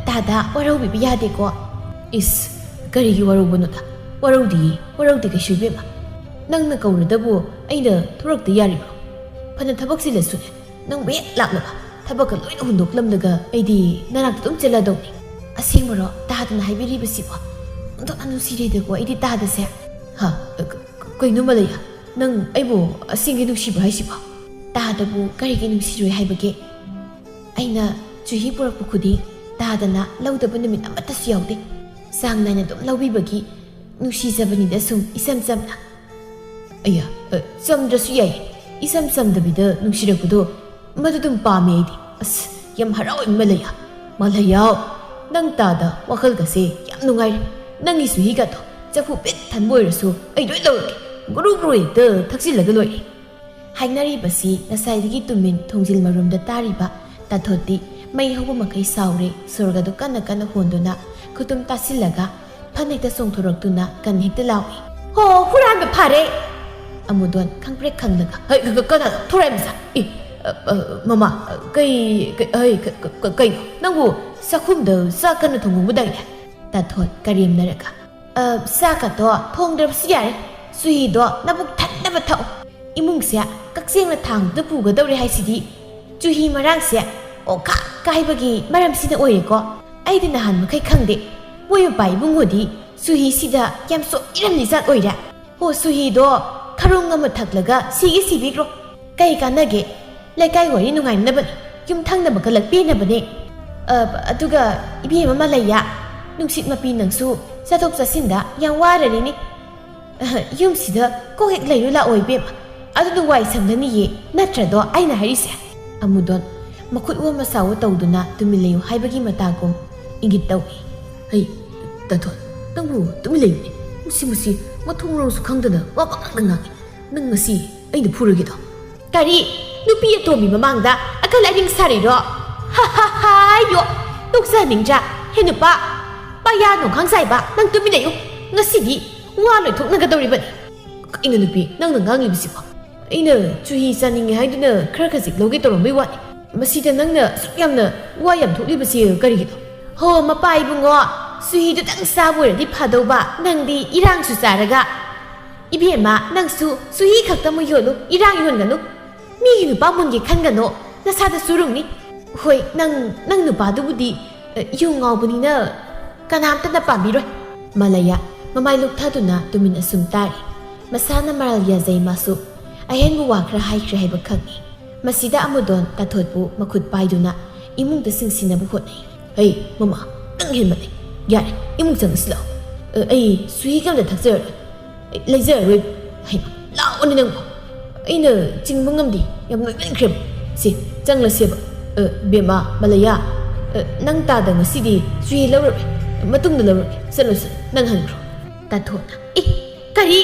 ꯇꯥꯗ, ꯋꯥꯔꯧꯕꯤꯕ ꯌꯥꯗꯦꯀꯣ?" "ꯏꯁ, ꯀꯔꯤꯒꯤ ꯋꯥꯔꯧꯕꯅꯣꯗ? ꯋꯥꯔꯧꯗꯤꯌꯦ, ꯋꯥꯔꯧꯗꯦ ꯀꯩꯁꯨ, ꯏꯕꯦꯝꯃ꯫ ꯅꯪꯅ ꯀꯧꯔꯗꯕꯨ ꯑꯩꯅ ꯊꯣꯔꯛꯇ ꯌꯥꯔꯤꯕ꯭ꯔꯣ? ꯐꯅ ꯊꯕꯛ ꯆꯤꯜꯂꯁꯨꯅꯦ, ꯅꯪꯕꯨ ꯍꯦꯛ ꯂꯥꯛꯂꯕ ꯊꯕꯛꯀ ꯂꯣꯏꯅ ꯍꯨꯟꯗꯣꯛꯂꯝꯂꯒ ꯑꯩꯗꯤ ꯅꯅꯥꯛꯇ ꯑꯗꯨꯝ ꯆꯦꯜꯂꯗꯧꯅꯤ꯫" "ꯑꯁꯦꯡꯕꯔꯣ ꯇꯥꯗꯅ ꯍꯥꯏꯕꯤꯔꯤꯕꯁꯤꯕꯣ? ꯑꯣꯟꯊꯣꯛꯅ ꯅꯨꯡꯁꯤꯔꯦꯗꯀꯣ ꯑꯩꯗꯤ ꯇꯥꯗꯁꯦ꯫ ꯍꯥ? ꯀ-, ꯀ-, ꯀꯩꯅꯣ ꯃꯂꯩꯌꯥ? ꯅꯪ ꯑꯩꯕꯨ ꯑꯁꯦꯡꯒꯤ ꯅꯨꯡꯁꯤꯕ꯭ꯔꯣ ꯍꯥꯏꯁꯤꯕꯣ?" "ꯇꯥꯗꯕꯨ ꯀꯔꯤꯒꯤ ꯅꯨꯡꯁꯤꯔꯣꯏ ꯍꯥꯏꯕꯒꯦ? ꯑꯩꯅ ꯆꯨꯍꯤ ꯄꯨꯔꯛꯄ ꯈꯨꯗꯤꯡ ꯇꯥꯗꯅ ꯂꯧꯗꯕ ꯅꯨꯃꯤꯠ ꯑꯃꯠꯇꯁꯨ ꯌꯥꯎꯗꯦ꯫ ꯆꯥꯡ ꯅꯥꯏꯅ ꯑꯗꯨꯝ ꯂꯧꯕꯤꯕꯒꯤ ꯅꯨꯡꯁꯤꯖꯕꯅꯤꯗ ꯁꯨꯝ ꯏꯆꯝ ꯆꯝꯅ꯫" "ꯑꯌꯥ, ꯑ, ꯆꯝꯗ꯭ꯔꯁꯨ ꯌꯥꯏ꯫ ꯏꯆꯝ ꯆꯝꯗꯕꯤꯗ ꯅꯨꯡꯁꯤꯔꯛꯄꯗꯣ ꯃꯗꯨ ꯑꯗꯨꯝ ꯄꯥꯝꯃꯦ ꯑꯩꯗꯤ꯫" "ꯑꯁ, ꯌꯥꯝ ꯍꯔꯥꯎꯋꯦ ꯃꯂꯩꯌꯥ꯫ ꯃꯂꯩꯌꯥꯎ, ꯅꯪ ꯇꯥꯗ ꯋꯥꯈꯜꯒꯁꯦ ꯌꯥꯝ ꯅꯨꯡꯉꯥꯏꯔꯦ꯫ ꯅꯪꯒꯤ ꯆꯨꯍꯤꯒꯗꯣ ꯆꯐꯨ ꯄꯤꯛ ꯊꯟꯕ ꯑꯣꯏꯔꯁꯨ ꯑꯩ ꯂꯣꯏ ꯂꯧꯔꯒꯦ꯫ ꯒꯨꯔꯨ ꯒꯨꯔꯨ ꯍꯦꯛꯇ ꯊꯛꯆꯤꯜꯂꯒ ꯂꯣꯏꯔꯦ꯫" ꯍꯥꯏꯅꯔꯤꯕꯁꯤ ꯉꯁꯥꯏꯗꯒꯤ ꯇꯨꯃꯤꯟ ꯊꯣꯡꯖꯤꯜ ꯃꯔꯨꯝꯗ ꯇꯥꯔꯤꯕ ꯇꯥꯊꯣꯠꯇꯤ ꯃꯩ ꯍꯧꯕ ꯃꯈꯩ ꯁꯥꯎꯔꯦ꯫ ꯁꯣꯔꯒꯗꯨ ꯀꯟꯅ ꯀꯟꯅ ꯍꯣꯟꯗꯨꯅ ꯈꯨꯇꯨꯝ ꯇꯥꯁꯤꯜꯂꯒ ꯐꯅꯦꯛꯇ ꯆꯣꯡꯊꯣꯔꯛꯇꯨꯅ ꯀꯟ ꯍꯦꯛꯇ ꯂꯥꯎꯏ꯫ "ꯍꯣ, ꯍꯨꯔꯥꯟꯕ ꯐꯥꯔꯦ!" ꯑꯃꯨꯗꯣꯟ ꯈꯪꯄ꯭ꯔꯦꯛ ꯈꯪꯂꯒ, "ꯍꯩ, ꯀ-, ꯀ-, ꯀꯅꯥ? ꯊꯣꯔꯥꯏ ꯃꯆꯥ! ꯑꯦ, ꯑ, ꯑ, ꯃꯃꯥ, ꯑ, ꯀꯩ, ꯀ-, ꯍꯩ, ꯀ-, ꯀ-, ꯀ-, ꯀꯩꯅꯣ? ꯅꯪꯕꯨ ꯆꯥꯛꯈꯨꯝꯗ ꯆꯥꯛ ꯀꯟꯅ ꯊꯣꯡꯉꯝꯕꯗꯥꯏꯅꯦ?" ꯇꯥꯊꯣꯠ ꯀꯔꯦꯝꯅꯔꯒ, "ꯑ, ꯆꯥꯛꯀꯗꯣ ꯊꯣꯡꯗ꯭ꯔꯕꯁꯨ ꯌꯥꯔꯦ꯫ ꯆꯨꯍꯤꯗꯣ ꯅꯕꯨꯛ ꯊꯟꯅꯕ ꯊꯛꯑꯣ꯫ ꯏꯃꯨꯡꯁꯦ ꯀꯛꯆꯦꯡꯅ ꯊꯥꯡꯗꯨꯅ ꯄꯨꯒꯗꯧꯔꯦ ꯍꯥꯏꯁꯤꯗꯤ ꯆꯨꯍꯤ ꯃꯔꯥꯡꯁꯦ ꯑꯣꯛꯈꯥꯛ ꯀꯥꯏꯕꯒꯤ ꯃꯔꯝꯁꯤꯅ ꯑꯣꯏꯔꯦꯀꯣ꯫ ꯑꯩꯗꯤ ꯅꯍꯥꯟ ꯃꯈꯩ ꯈꯪꯗꯦ꯫ ꯃꯣꯏ ꯃꯄꯥ ꯏꯕꯨꯡꯉꯣꯗꯤ ꯁꯨꯍꯤꯁꯤꯗ ꯌꯥꯝ ꯁꯣꯛꯏꯔꯝꯂꯤ ꯖꯥꯠ ꯑꯣꯏꯔꯦ꯫ ꯍꯣ, ꯁꯨꯍꯤꯗꯣ ꯈꯔꯨꯡ ꯑꯃ ꯊꯛꯂꯒ ꯁꯤꯒꯤ ꯁꯤꯕꯤꯈ꯭ꯔꯣ꯫ ꯀꯩ ꯀꯥꯟꯅꯒꯦ? ꯂꯩꯀꯥꯏ ꯋꯥꯔꯤ ꯅꯨꯡꯉꯥꯏꯅꯕꯅꯤ, ꯌꯨꯝ ꯊꯪꯅꯕ ꯀꯂꯛ ꯄꯦꯟꯅꯕꯅꯦ꯫ ꯑ, ꯑꯗꯨꯒ ꯏꯕꯦꯝꯃ ꯃꯂꯩꯌꯥ, ꯅꯨꯡꯁꯤꯠ ꯃꯄꯤ ꯅꯪꯁꯨ ꯆꯠꯊꯣꯛ ꯆꯠꯁꯤꯟꯗ ꯌꯥꯝ ꯋꯥꯔꯔꯤꯅꯤ꯫ ꯑꯍ, ꯌꯨꯝꯁꯤꯗ ꯀꯣꯛ ꯍꯦꯛ ꯂꯩꯔꯨ ꯂꯥꯛꯑꯣ ꯏꯕꯦꯝꯃ꯫ ꯑꯗꯨꯗ ꯋꯥꯏ ꯁꯪꯒꯅꯤꯌꯦ, ꯅꯠꯇ꯭ꯔꯗꯣ ꯑꯩꯅ ꯍꯥꯏꯔꯤꯁꯦ? ꯑꯃꯨꯗꯣꯟ ꯃꯈꯨꯠ ꯑꯣ ꯃꯁꯥ ꯑꯣ ꯇꯧꯗꯨꯅ ꯇꯨꯃꯤꯟ ꯂꯩꯌꯨ ꯍꯥꯏꯕꯒꯤ ꯃꯇꯥꯒꯨꯝ ꯏꯪꯒꯤꯠ ꯇꯧꯏ꯫ ꯍꯩ, ꯇꯥꯊꯣꯟ, ꯅꯪꯕꯨ ꯇꯨꯃꯤꯟ ꯂꯩꯌꯨꯅꯦ꯫ ꯃꯁꯤ, ꯃꯁꯤ ꯃꯊꯣꯡ ꯃꯔꯝꯁꯨ ꯈꯪꯗꯅ ꯋꯥ ꯄꯪꯉꯥꯡꯗ ꯉꯥꯡꯉꯤ꯫ ꯅꯪ ꯉꯁꯤ ꯑꯩꯅ ꯐꯨꯔꯒꯦꯗꯣ꯫ ꯀꯔꯤ? ꯅꯨꯄꯤ ꯑꯇꯣꯝꯕꯤ ꯃꯃꯥꯡꯗ ꯑꯀꯜ ꯑꯔꯤꯡ ꯁꯥꯔꯤꯔꯣ? ꯍꯥ ꯍꯥ ꯍꯥꯏꯌꯣ꯫ ꯅꯣꯛꯆꯍꯟꯅꯤꯡꯗ꯭ꯔꯥ? ꯍꯦ ꯅꯨꯄꯥ, ꯄꯥꯌꯥ ꯅꯣꯡꯈꯥꯡ ꯆꯥꯏꯕ, ꯅꯪ ꯇꯨꯃꯤꯟ ꯂꯩꯌꯨ꯫ ꯉꯁꯤꯗꯤ ꯋꯥ ꯂꯣꯏꯊꯣꯛꯅꯒꯗꯧꯔꯤꯕꯅꯤ꯫ ꯀꯩꯅꯣ ꯅꯨꯄꯤ, ꯅꯪꯅ ꯉꯥꯡꯂꯤꯕꯁꯤꯕꯣ? ꯑꯩꯅ ꯆꯨꯍꯤ ꯆꯥꯅꯤꯡꯉꯦ ꯍꯥꯏꯗꯨꯅ ꯈꯔ ꯈꯖꯤꯛ ꯂꯧꯒꯦ ꯇꯧꯔꯝꯕꯩ ꯋꯥꯅꯤ꯫ ꯃꯁꯤꯗ ꯅꯪꯅ ꯑꯁꯨꯛ ꯌꯥꯝꯅ ꯋꯥ ꯌꯥꯝ ꯊꯣꯛꯂꯤꯕꯁꯤ ꯀꯔꯤꯒꯤꯅꯣ? ꯍꯣ, ꯃꯄꯥ ꯏꯕꯨꯡꯉꯣ, ꯆꯨꯍꯤꯗꯨꯗꯪ ꯆꯥꯕ ꯑꯣꯏꯔꯗꯤ ꯐꯗꯧꯕ, ꯅꯪꯗꯤ ꯏꯔꯥꯡꯁꯨ ꯆꯥꯔꯒ꯫ ꯏꯕꯦꯝꯃ, ꯅꯪꯁꯨ ꯆꯨꯍꯤ ꯈꯛꯇꯃꯛ ꯌꯣꯜꯂꯨ, ꯏꯔꯥꯡ ꯌꯣꯟꯒꯅꯨ꯫ ꯃꯤꯒꯤ ꯅꯨꯄꯥ ꯃꯨꯟꯒꯦ ꯈꯟꯒꯅꯨ, ꯅꯁꯥꯗ ꯆꯨꯔꯨꯡꯅꯤ꯫ ꯍꯣꯏ, ꯅꯪ, ꯅꯪ ꯅꯨꯄꯥꯗꯨꯕꯨꯗꯤ, ꯑ, ꯌꯨ ꯉꯥꯎꯕꯅꯤꯅ ꯀꯅꯥꯝꯇꯅ ꯄꯥꯝꯕꯤꯔꯣꯏ꯫ ꯃꯂꯌꯥ ꯃꯃꯥꯏ ꯂꯨꯞꯊꯗꯨꯅ ꯇꯨꯃꯤꯟ ꯑꯁꯨꯝ ꯇꯥꯔꯤ꯫ ꯃꯁꯥꯅ ꯃꯔꯥꯜ ꯌꯥꯖꯩ ꯃꯥꯁꯨ꯫ ꯑꯍꯦꯟꯕ ꯋꯥ ꯈꯔ ꯍꯥꯏꯈ꯭ꯔꯦ ꯍꯥꯏꯕ ꯈꯪꯏ꯫ ꯃꯁꯤꯗ ꯑꯃꯨꯗꯣꯟ ꯇꯥꯊꯣꯠꯄꯨ ꯃꯈꯨꯠ ꯄꯥꯏꯗꯨꯅ ꯏꯃꯨꯡꯗ ꯆꯤꯡꯁꯤꯟꯅꯕ ꯍꯣꯠꯅꯩ꯫ "ꯍꯩ, ꯃꯃꯥ, ꯅꯪ ꯍꯦꯟꯃꯜꯂꯦ꯫ ꯌꯥꯔꯦ, ꯏꯃꯨꯡ ꯆꯪꯉꯁꯤ ꯂꯥꯛꯑꯣ꯫ ꯑ, ꯑꯩ ꯆꯨꯍꯤꯒ ꯑꯝꯇ ꯊꯛꯆꯔꯔꯣꯏ꯫ ꯑꯩ ꯂꯩꯖꯔꯔꯣꯏ꯫ ꯍꯩꯃꯥ, ꯂꯥꯛꯑꯣꯅꯦ ꯅꯪꯕꯨ꯫ ꯑꯩꯅ ꯆꯤꯡꯕ ꯉꯝꯗꯦ, ꯌꯥꯝ ꯅꯣꯏꯃꯟꯈ꯭ꯔꯦꯕ꯫ ꯁꯦ, ꯆꯪꯂꯁꯦꯕ꯫ ꯑ, ꯕꯦꯝꯃ, ꯃꯂꯌꯥ, ꯑ, ꯅꯪ ꯇꯥꯗ ꯉꯁꯤꯗꯤ ꯆꯨꯍꯤ ꯂꯧꯔꯔꯣꯏ꯫ ꯃꯇꯨꯡꯗ ꯂꯧꯔꯒꯦ꯫ ꯆꯠꯂꯣ, ꯆꯠꯂꯣ, ꯅꯪ ꯍꯟꯈ꯭ꯔꯣ꯫" ꯇꯥꯊꯣꯠꯅ, "ꯑꯦ, ꯀꯔꯤ?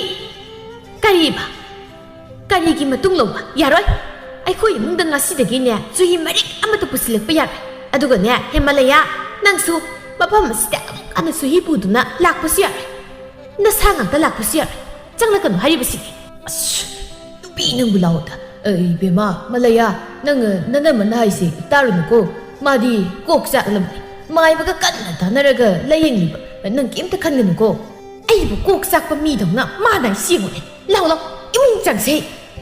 ꯀꯔꯤꯕ? ꯀꯔꯤꯒꯤ ꯃꯇꯨꯡ ꯂꯧꯕ? ꯌꯥꯔꯣꯏ꯫ ꯑꯩꯈꯣꯏ ꯏꯃꯨꯡꯗ ꯉꯁꯤꯗꯒꯤꯅꯦ ꯆꯨꯍꯤ ꯃꯔꯤꯛ ꯑꯃꯠꯇ ꯄꯨꯁꯤꯜꯂꯛꯄ ꯌꯥꯔꯣꯏ꯫ ꯑꯗꯨꯒꯅꯦ, ꯍꯦ ꯃꯂꯌꯥ, ꯅꯪꯁꯨ ꯃꯐꯝ ꯑꯁꯤꯗ ꯑꯃꯨꯛ ꯍꯟꯅ ꯆꯨꯍꯤ ꯄꯨꯗꯨꯅ ꯂꯥꯛꯄꯁꯨ ꯌꯥꯔꯣꯏ꯫ ꯅꯁꯥ ꯉꯥꯛꯇ ꯂꯥꯛꯄꯁꯨ ꯌꯥꯔꯣꯏ꯫ ꯆꯪꯂꯛꯀꯅꯨ ꯍꯥꯏꯔꯤꯕꯁꯤꯅꯤ꯫" ꯑꯁ, ꯅꯨꯄꯤ ꯅꯪꯕꯨ ꯂꯥꯛꯑꯣꯗ꯫ ꯑ, ꯏꯕꯦꯝꯃ, ꯃꯂꯌꯥ, ꯅꯪ, ꯑ, ꯅꯅꯝꯃꯅ ꯍꯥꯏꯁꯦ ꯇꯥꯔꯨꯅꯨꯀꯣ꯫ ꯃꯥꯗꯤ ꯀꯣꯛ ꯆꯥꯛꯂꯕꯅꯤ꯫ ꯃꯥꯏꯕꯒ ꯀꯟꯅ ꯇꯥꯟꯅꯔꯒ ꯂꯥꯌꯦꯡꯂꯤꯕ꯫ ꯅꯪ ꯀꯩꯝꯇ ꯈꯟꯒꯅꯨꯀꯣ꯫ ꯑꯩꯕꯨ ꯀꯣꯛ ꯆꯥꯛꯄ ꯃꯤꯗꯧꯅ ꯃꯥꯅ ꯍꯥꯏꯁꯤ ꯌꯦꯡꯉꯨꯅꯦ꯫ ꯂꯥꯎ, ꯂꯥꯎ, ꯏꯃꯨꯡ ꯆꯪꯁꯦ꯫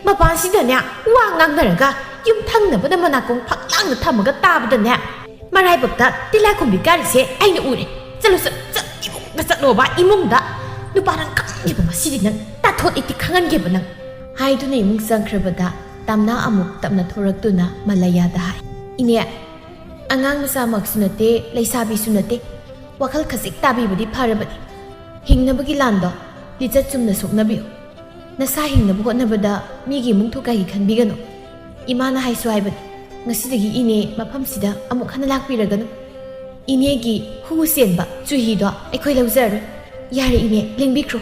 ꯃꯄꯥꯟꯁꯤꯗꯅꯦ ꯋꯥ ꯉꯥꯡꯅꯔꯒ ꯌꯨꯝ ꯊꯪꯅꯕꯗ ꯃꯅꯥꯀꯣꯡ ꯐꯛꯂꯥꯡꯗ ꯊꯝꯃꯒ ꯇꯥꯕꯗꯅꯦ, ꯃꯔꯥꯏꯕꯛꯇ ꯇꯤꯜꯂꯥꯏꯈꯨꯝꯕꯤ ꯀꯥꯔꯤꯁꯦ ꯑꯩꯅ ꯎꯔꯦ꯫ ꯆꯠꯂꯨ, ꯆꯠ, ꯆꯠ, ꯏꯃꯨꯡ꯫ ꯆꯠꯂꯣꯕ ꯏꯃꯨꯡꯗ꯫ ꯅꯨꯄꯥ ꯅꯪ ꯈꯪꯒꯦꯕ ꯉꯁꯤꯗꯤ ꯅꯪ ꯇꯥꯊꯣꯠ ꯏꯇꯤ ꯈꯪꯍꯟꯒꯦꯕ ꯅꯪ꯫ ꯍꯥꯏꯗꯨꯅ ꯏꯃꯨꯡ ꯆꯪꯈ꯭ꯔꯕꯗ ꯇꯥꯝꯅꯥ ꯑꯃꯨꯛ ꯇꯞꯅ ꯊꯣꯔꯛꯇꯨꯅ ꯃꯂꯌꯥꯗ ꯍꯥꯏ, "ꯏꯅꯦ, ꯑꯉꯥꯡ ꯃꯆꯥꯃꯛꯁꯨ ꯅꯠꯇꯦ, ꯂꯩꯁꯥꯕꯤꯁꯨ ꯅꯠꯇꯦ꯫ ꯋꯥꯈꯜ ꯈꯖꯤꯛ ꯇꯥꯕꯤꯕꯗꯤ ꯐꯔꯕꯅꯤ꯫ ꯍꯤꯡꯅꯕꯒꯤ ꯂꯥꯟꯗꯣ ꯂꯤꯆꯠ ꯆꯨꯝꯅ ꯁꯣꯛꯅꯕꯤꯌꯨ꯫ ꯅꯁꯥ ꯍꯤꯡꯅꯕ ꯍꯣꯠꯅꯕꯗ ꯃꯤꯒꯤ ꯏꯃꯨꯡ ꯊꯨꯒꯥꯏꯒꯦ ꯈꯟꯕꯤꯒꯅꯨ꯫ ꯏꯃꯥꯅ ꯍꯥꯏꯁꯨ ꯍꯥꯏꯕꯅꯤ, ꯉꯁꯤꯗꯒꯤ ꯏꯅꯦ ꯃꯐꯝꯁꯤꯗ ꯑꯃꯨꯛ ꯍꯟꯅ ꯂꯥꯛꯄꯤꯔꯒꯅꯨ꯫ ꯏꯅꯦꯒꯤ ꯍꯨ ꯆꯦꯟꯕ ꯆꯨꯍꯤꯗꯣ ꯑꯩꯈꯣꯏ ꯂꯧꯖꯔꯔꯣꯏ꯫ ꯌꯥꯔꯦ ꯏꯅꯦ, ꯂꯦꯡꯕꯤꯈ꯭ꯔꯣ꯫"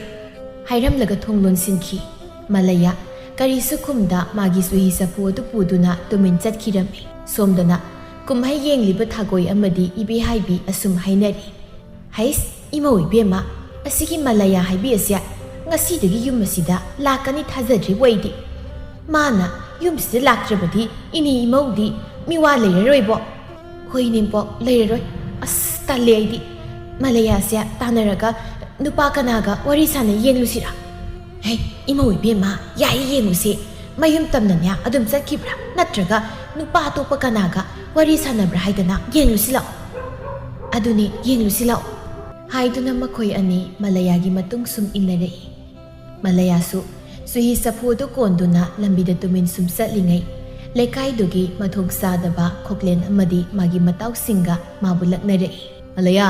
ꯍꯥꯏꯔꯝꯂꯒ ꯊꯣꯡ ꯂꯣꯟꯁꯤꯟꯈꯤ꯫ ꯃꯂꯌꯥ ꯀꯔꯤꯁꯨ ꯈꯨꯝꯗ ꯃꯥꯒꯤ ꯆꯨꯍꯤ ꯆꯐꯨ ꯑꯗꯨ ꯄꯨꯗꯨꯅ ꯇꯨꯃꯤꯟ ꯆꯠꯈꯤꯔꯝꯃꯤ꯫ ꯁꯣꯝꯗꯅ ꯀꯨꯝꯍꯩ ꯌꯦꯡꯂꯤꯕ ꯊꯥꯒꯣꯏ ꯑꯃꯗꯤ ꯏꯕꯦꯍꯥꯏꯕꯤ ꯑꯁꯨꯝ ꯍꯥꯏꯅꯔꯤ, "ꯍꯩꯁ, ꯏꯃꯧ ꯏꯕꯦꯝꯃ, ꯑꯁꯤꯒꯤ ꯃꯂꯌꯥ ꯍꯥꯏꯕꯤ ꯑꯁꯦ ꯉꯁꯤꯗꯒꯤ ꯌꯨꯝ ꯑꯁꯤꯗ ꯂꯥꯛꯀꯅꯤ ꯊꯥꯖꯗ꯭ꯔꯤꯕꯣ ꯑꯩꯗꯤ꯫ ꯃꯥꯅ ꯌꯨꯝꯁꯤꯗ ꯂꯥꯛꯇ꯭ꯔꯕꯗꯤ ꯏꯅꯦ ꯏꯃꯧꯗꯤ ꯃꯤꯋꯥ ꯂꯩꯔꯔꯣꯏꯕꯣ꯫" "ꯍꯣꯏ ꯏꯅꯦꯝꯄꯣꯛ, ꯂꯩꯔꯔꯣꯏ꯫ ꯑꯁ, ꯇꯜꯂꯦ ꯑꯩꯗꯤ꯫ ꯃꯂꯌꯥꯁꯦ ꯇꯥꯟꯅꯔꯒ ꯅꯨꯄꯥ ꯀꯅꯥꯒ ꯋꯥꯔꯤ ꯁꯥꯟꯅ ꯌꯦꯡꯂꯨꯁꯤꯔꯥ?" "ꯍꯦ, ꯏꯃꯧ ꯏꯕꯦꯝꯃ, ꯌꯥꯏ, ꯌꯦꯡꯉꯨꯁꯦ꯫ ꯃꯌꯨꯝ ꯇꯝꯅꯅꯦ ꯑꯗꯨꯝ ꯆꯠꯈꯤꯕ꯭ꯔꯥ? ꯅꯠꯇ꯭ꯔꯒ ꯅꯨꯄꯥ ꯑꯇꯣꯞꯄ ꯀꯅꯥꯒ ꯋꯥꯔꯤ ꯁꯥꯟꯅꯕ꯭ꯔꯥ ꯍꯥꯏꯗꯅ ꯌꯦꯡꯂꯨꯁꯤ ꯂꯥꯛꯑꯣ꯫ ꯑꯗꯨꯅꯦ, ꯌꯦꯡꯂꯨꯁꯤ ꯂꯥꯛꯑꯣ꯫" ꯍꯥꯏꯗꯨꯅ ꯃꯈꯣꯏ ꯑꯅꯤ ꯃꯂꯌꯥꯒꯤ ꯃꯇꯨꯡ ꯁꯨꯝ ꯏꯟꯅꯔꯛꯏ꯫ ꯃꯂꯌꯥꯁꯨ ꯆꯨꯍꯤ ꯆꯐꯨ ꯑꯗꯨ ꯀꯣꯟꯗꯨꯅ ꯂꯝꯕꯤꯗ ꯇꯨꯃꯤꯟ ꯁꯨꯝ ꯆꯠꯂꯤꯉꯩ, ꯂꯩꯀꯥꯏꯗꯨꯒꯤ ꯃꯊꯣꯡ ꯆꯥꯗꯕ ꯈꯣꯛꯂꯦꯟ ꯑꯃꯗꯤ ꯃꯥꯒꯤ ꯃꯇꯥꯎꯁꯤꯡꯒ ꯃꯥꯕꯨ ꯂꯛꯅꯔꯛꯏ꯫ "ꯃꯂꯌꯥ,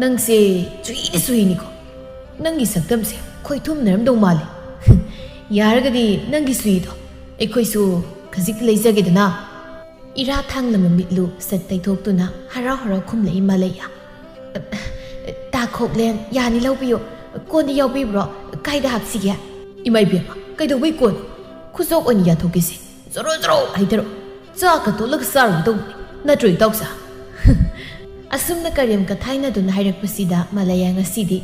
ꯅꯪꯁꯦ ꯆꯨꯍꯤꯗ ꯆꯨꯍꯤꯅꯤꯀꯣ꯫ ꯅꯪꯒꯤ ꯁꯛꯇꯝꯁꯦ ꯈꯣꯏꯊꯨꯝꯅꯔꯝꯗꯧ ꯃꯥꯜꯂꯤ꯫ ꯌꯥꯔꯒꯗꯤ ꯅꯪꯒꯤ ꯆꯨꯍꯤꯗꯣ ꯑꯩꯈꯣꯏꯁꯨ ꯈꯖꯤꯛ ꯂꯩꯖꯒꯦꯗꯅ꯫" ꯏꯔꯥ ꯊꯥꯡꯂꯕ ꯃꯤꯠꯂꯨ ꯁꯠ ꯇꯩꯊꯣꯛꯇꯨꯅ ꯍꯔꯥꯎ ꯍꯔꯥꯎ ꯈꯨꯝꯂꯛꯏ ꯃꯂꯌꯥ꯫ "ꯇꯥ ꯈꯣꯛꯂꯦꯟ, ꯌꯥꯅꯤ, ꯂꯧꯕꯤꯌꯨ꯫ ꯀꯣꯟꯗꯤ ꯌꯥꯎꯕꯤꯕ꯭ꯔꯣ? ꯀꯥꯏꯗ ꯍꯥꯞꯁꯤꯒꯦ?" "ꯏꯃꯥ ꯏꯕꯦꯝꯃ, ꯀꯩꯗꯧꯕꯩ ꯀꯣꯟ? ꯈꯨꯖꯣꯞ ꯑꯣꯏꯅ ꯌꯥꯊꯣꯛꯀꯦꯁꯦ꯫ ꯖꯣꯔꯣ ꯖꯣꯔꯣ ꯍꯩꯊꯔꯣ꯫ ꯆꯥꯛꯀ ꯇꯣꯠꯂꯒ ꯆꯥꯔꯨꯒꯗꯧꯕꯅꯤ꯫ ꯅꯠꯇ꯭ꯔꯣ, ꯏꯇꯥꯎꯆꯥ?" ꯑꯁꯨꯝꯅ ꯀꯔꯦꯝ ꯀꯊꯥꯏꯅꯗꯨꯅ ꯍꯥꯏꯔꯛꯄꯁꯤꯗ ꯃꯂꯌꯥ ꯉꯁꯤꯗꯤ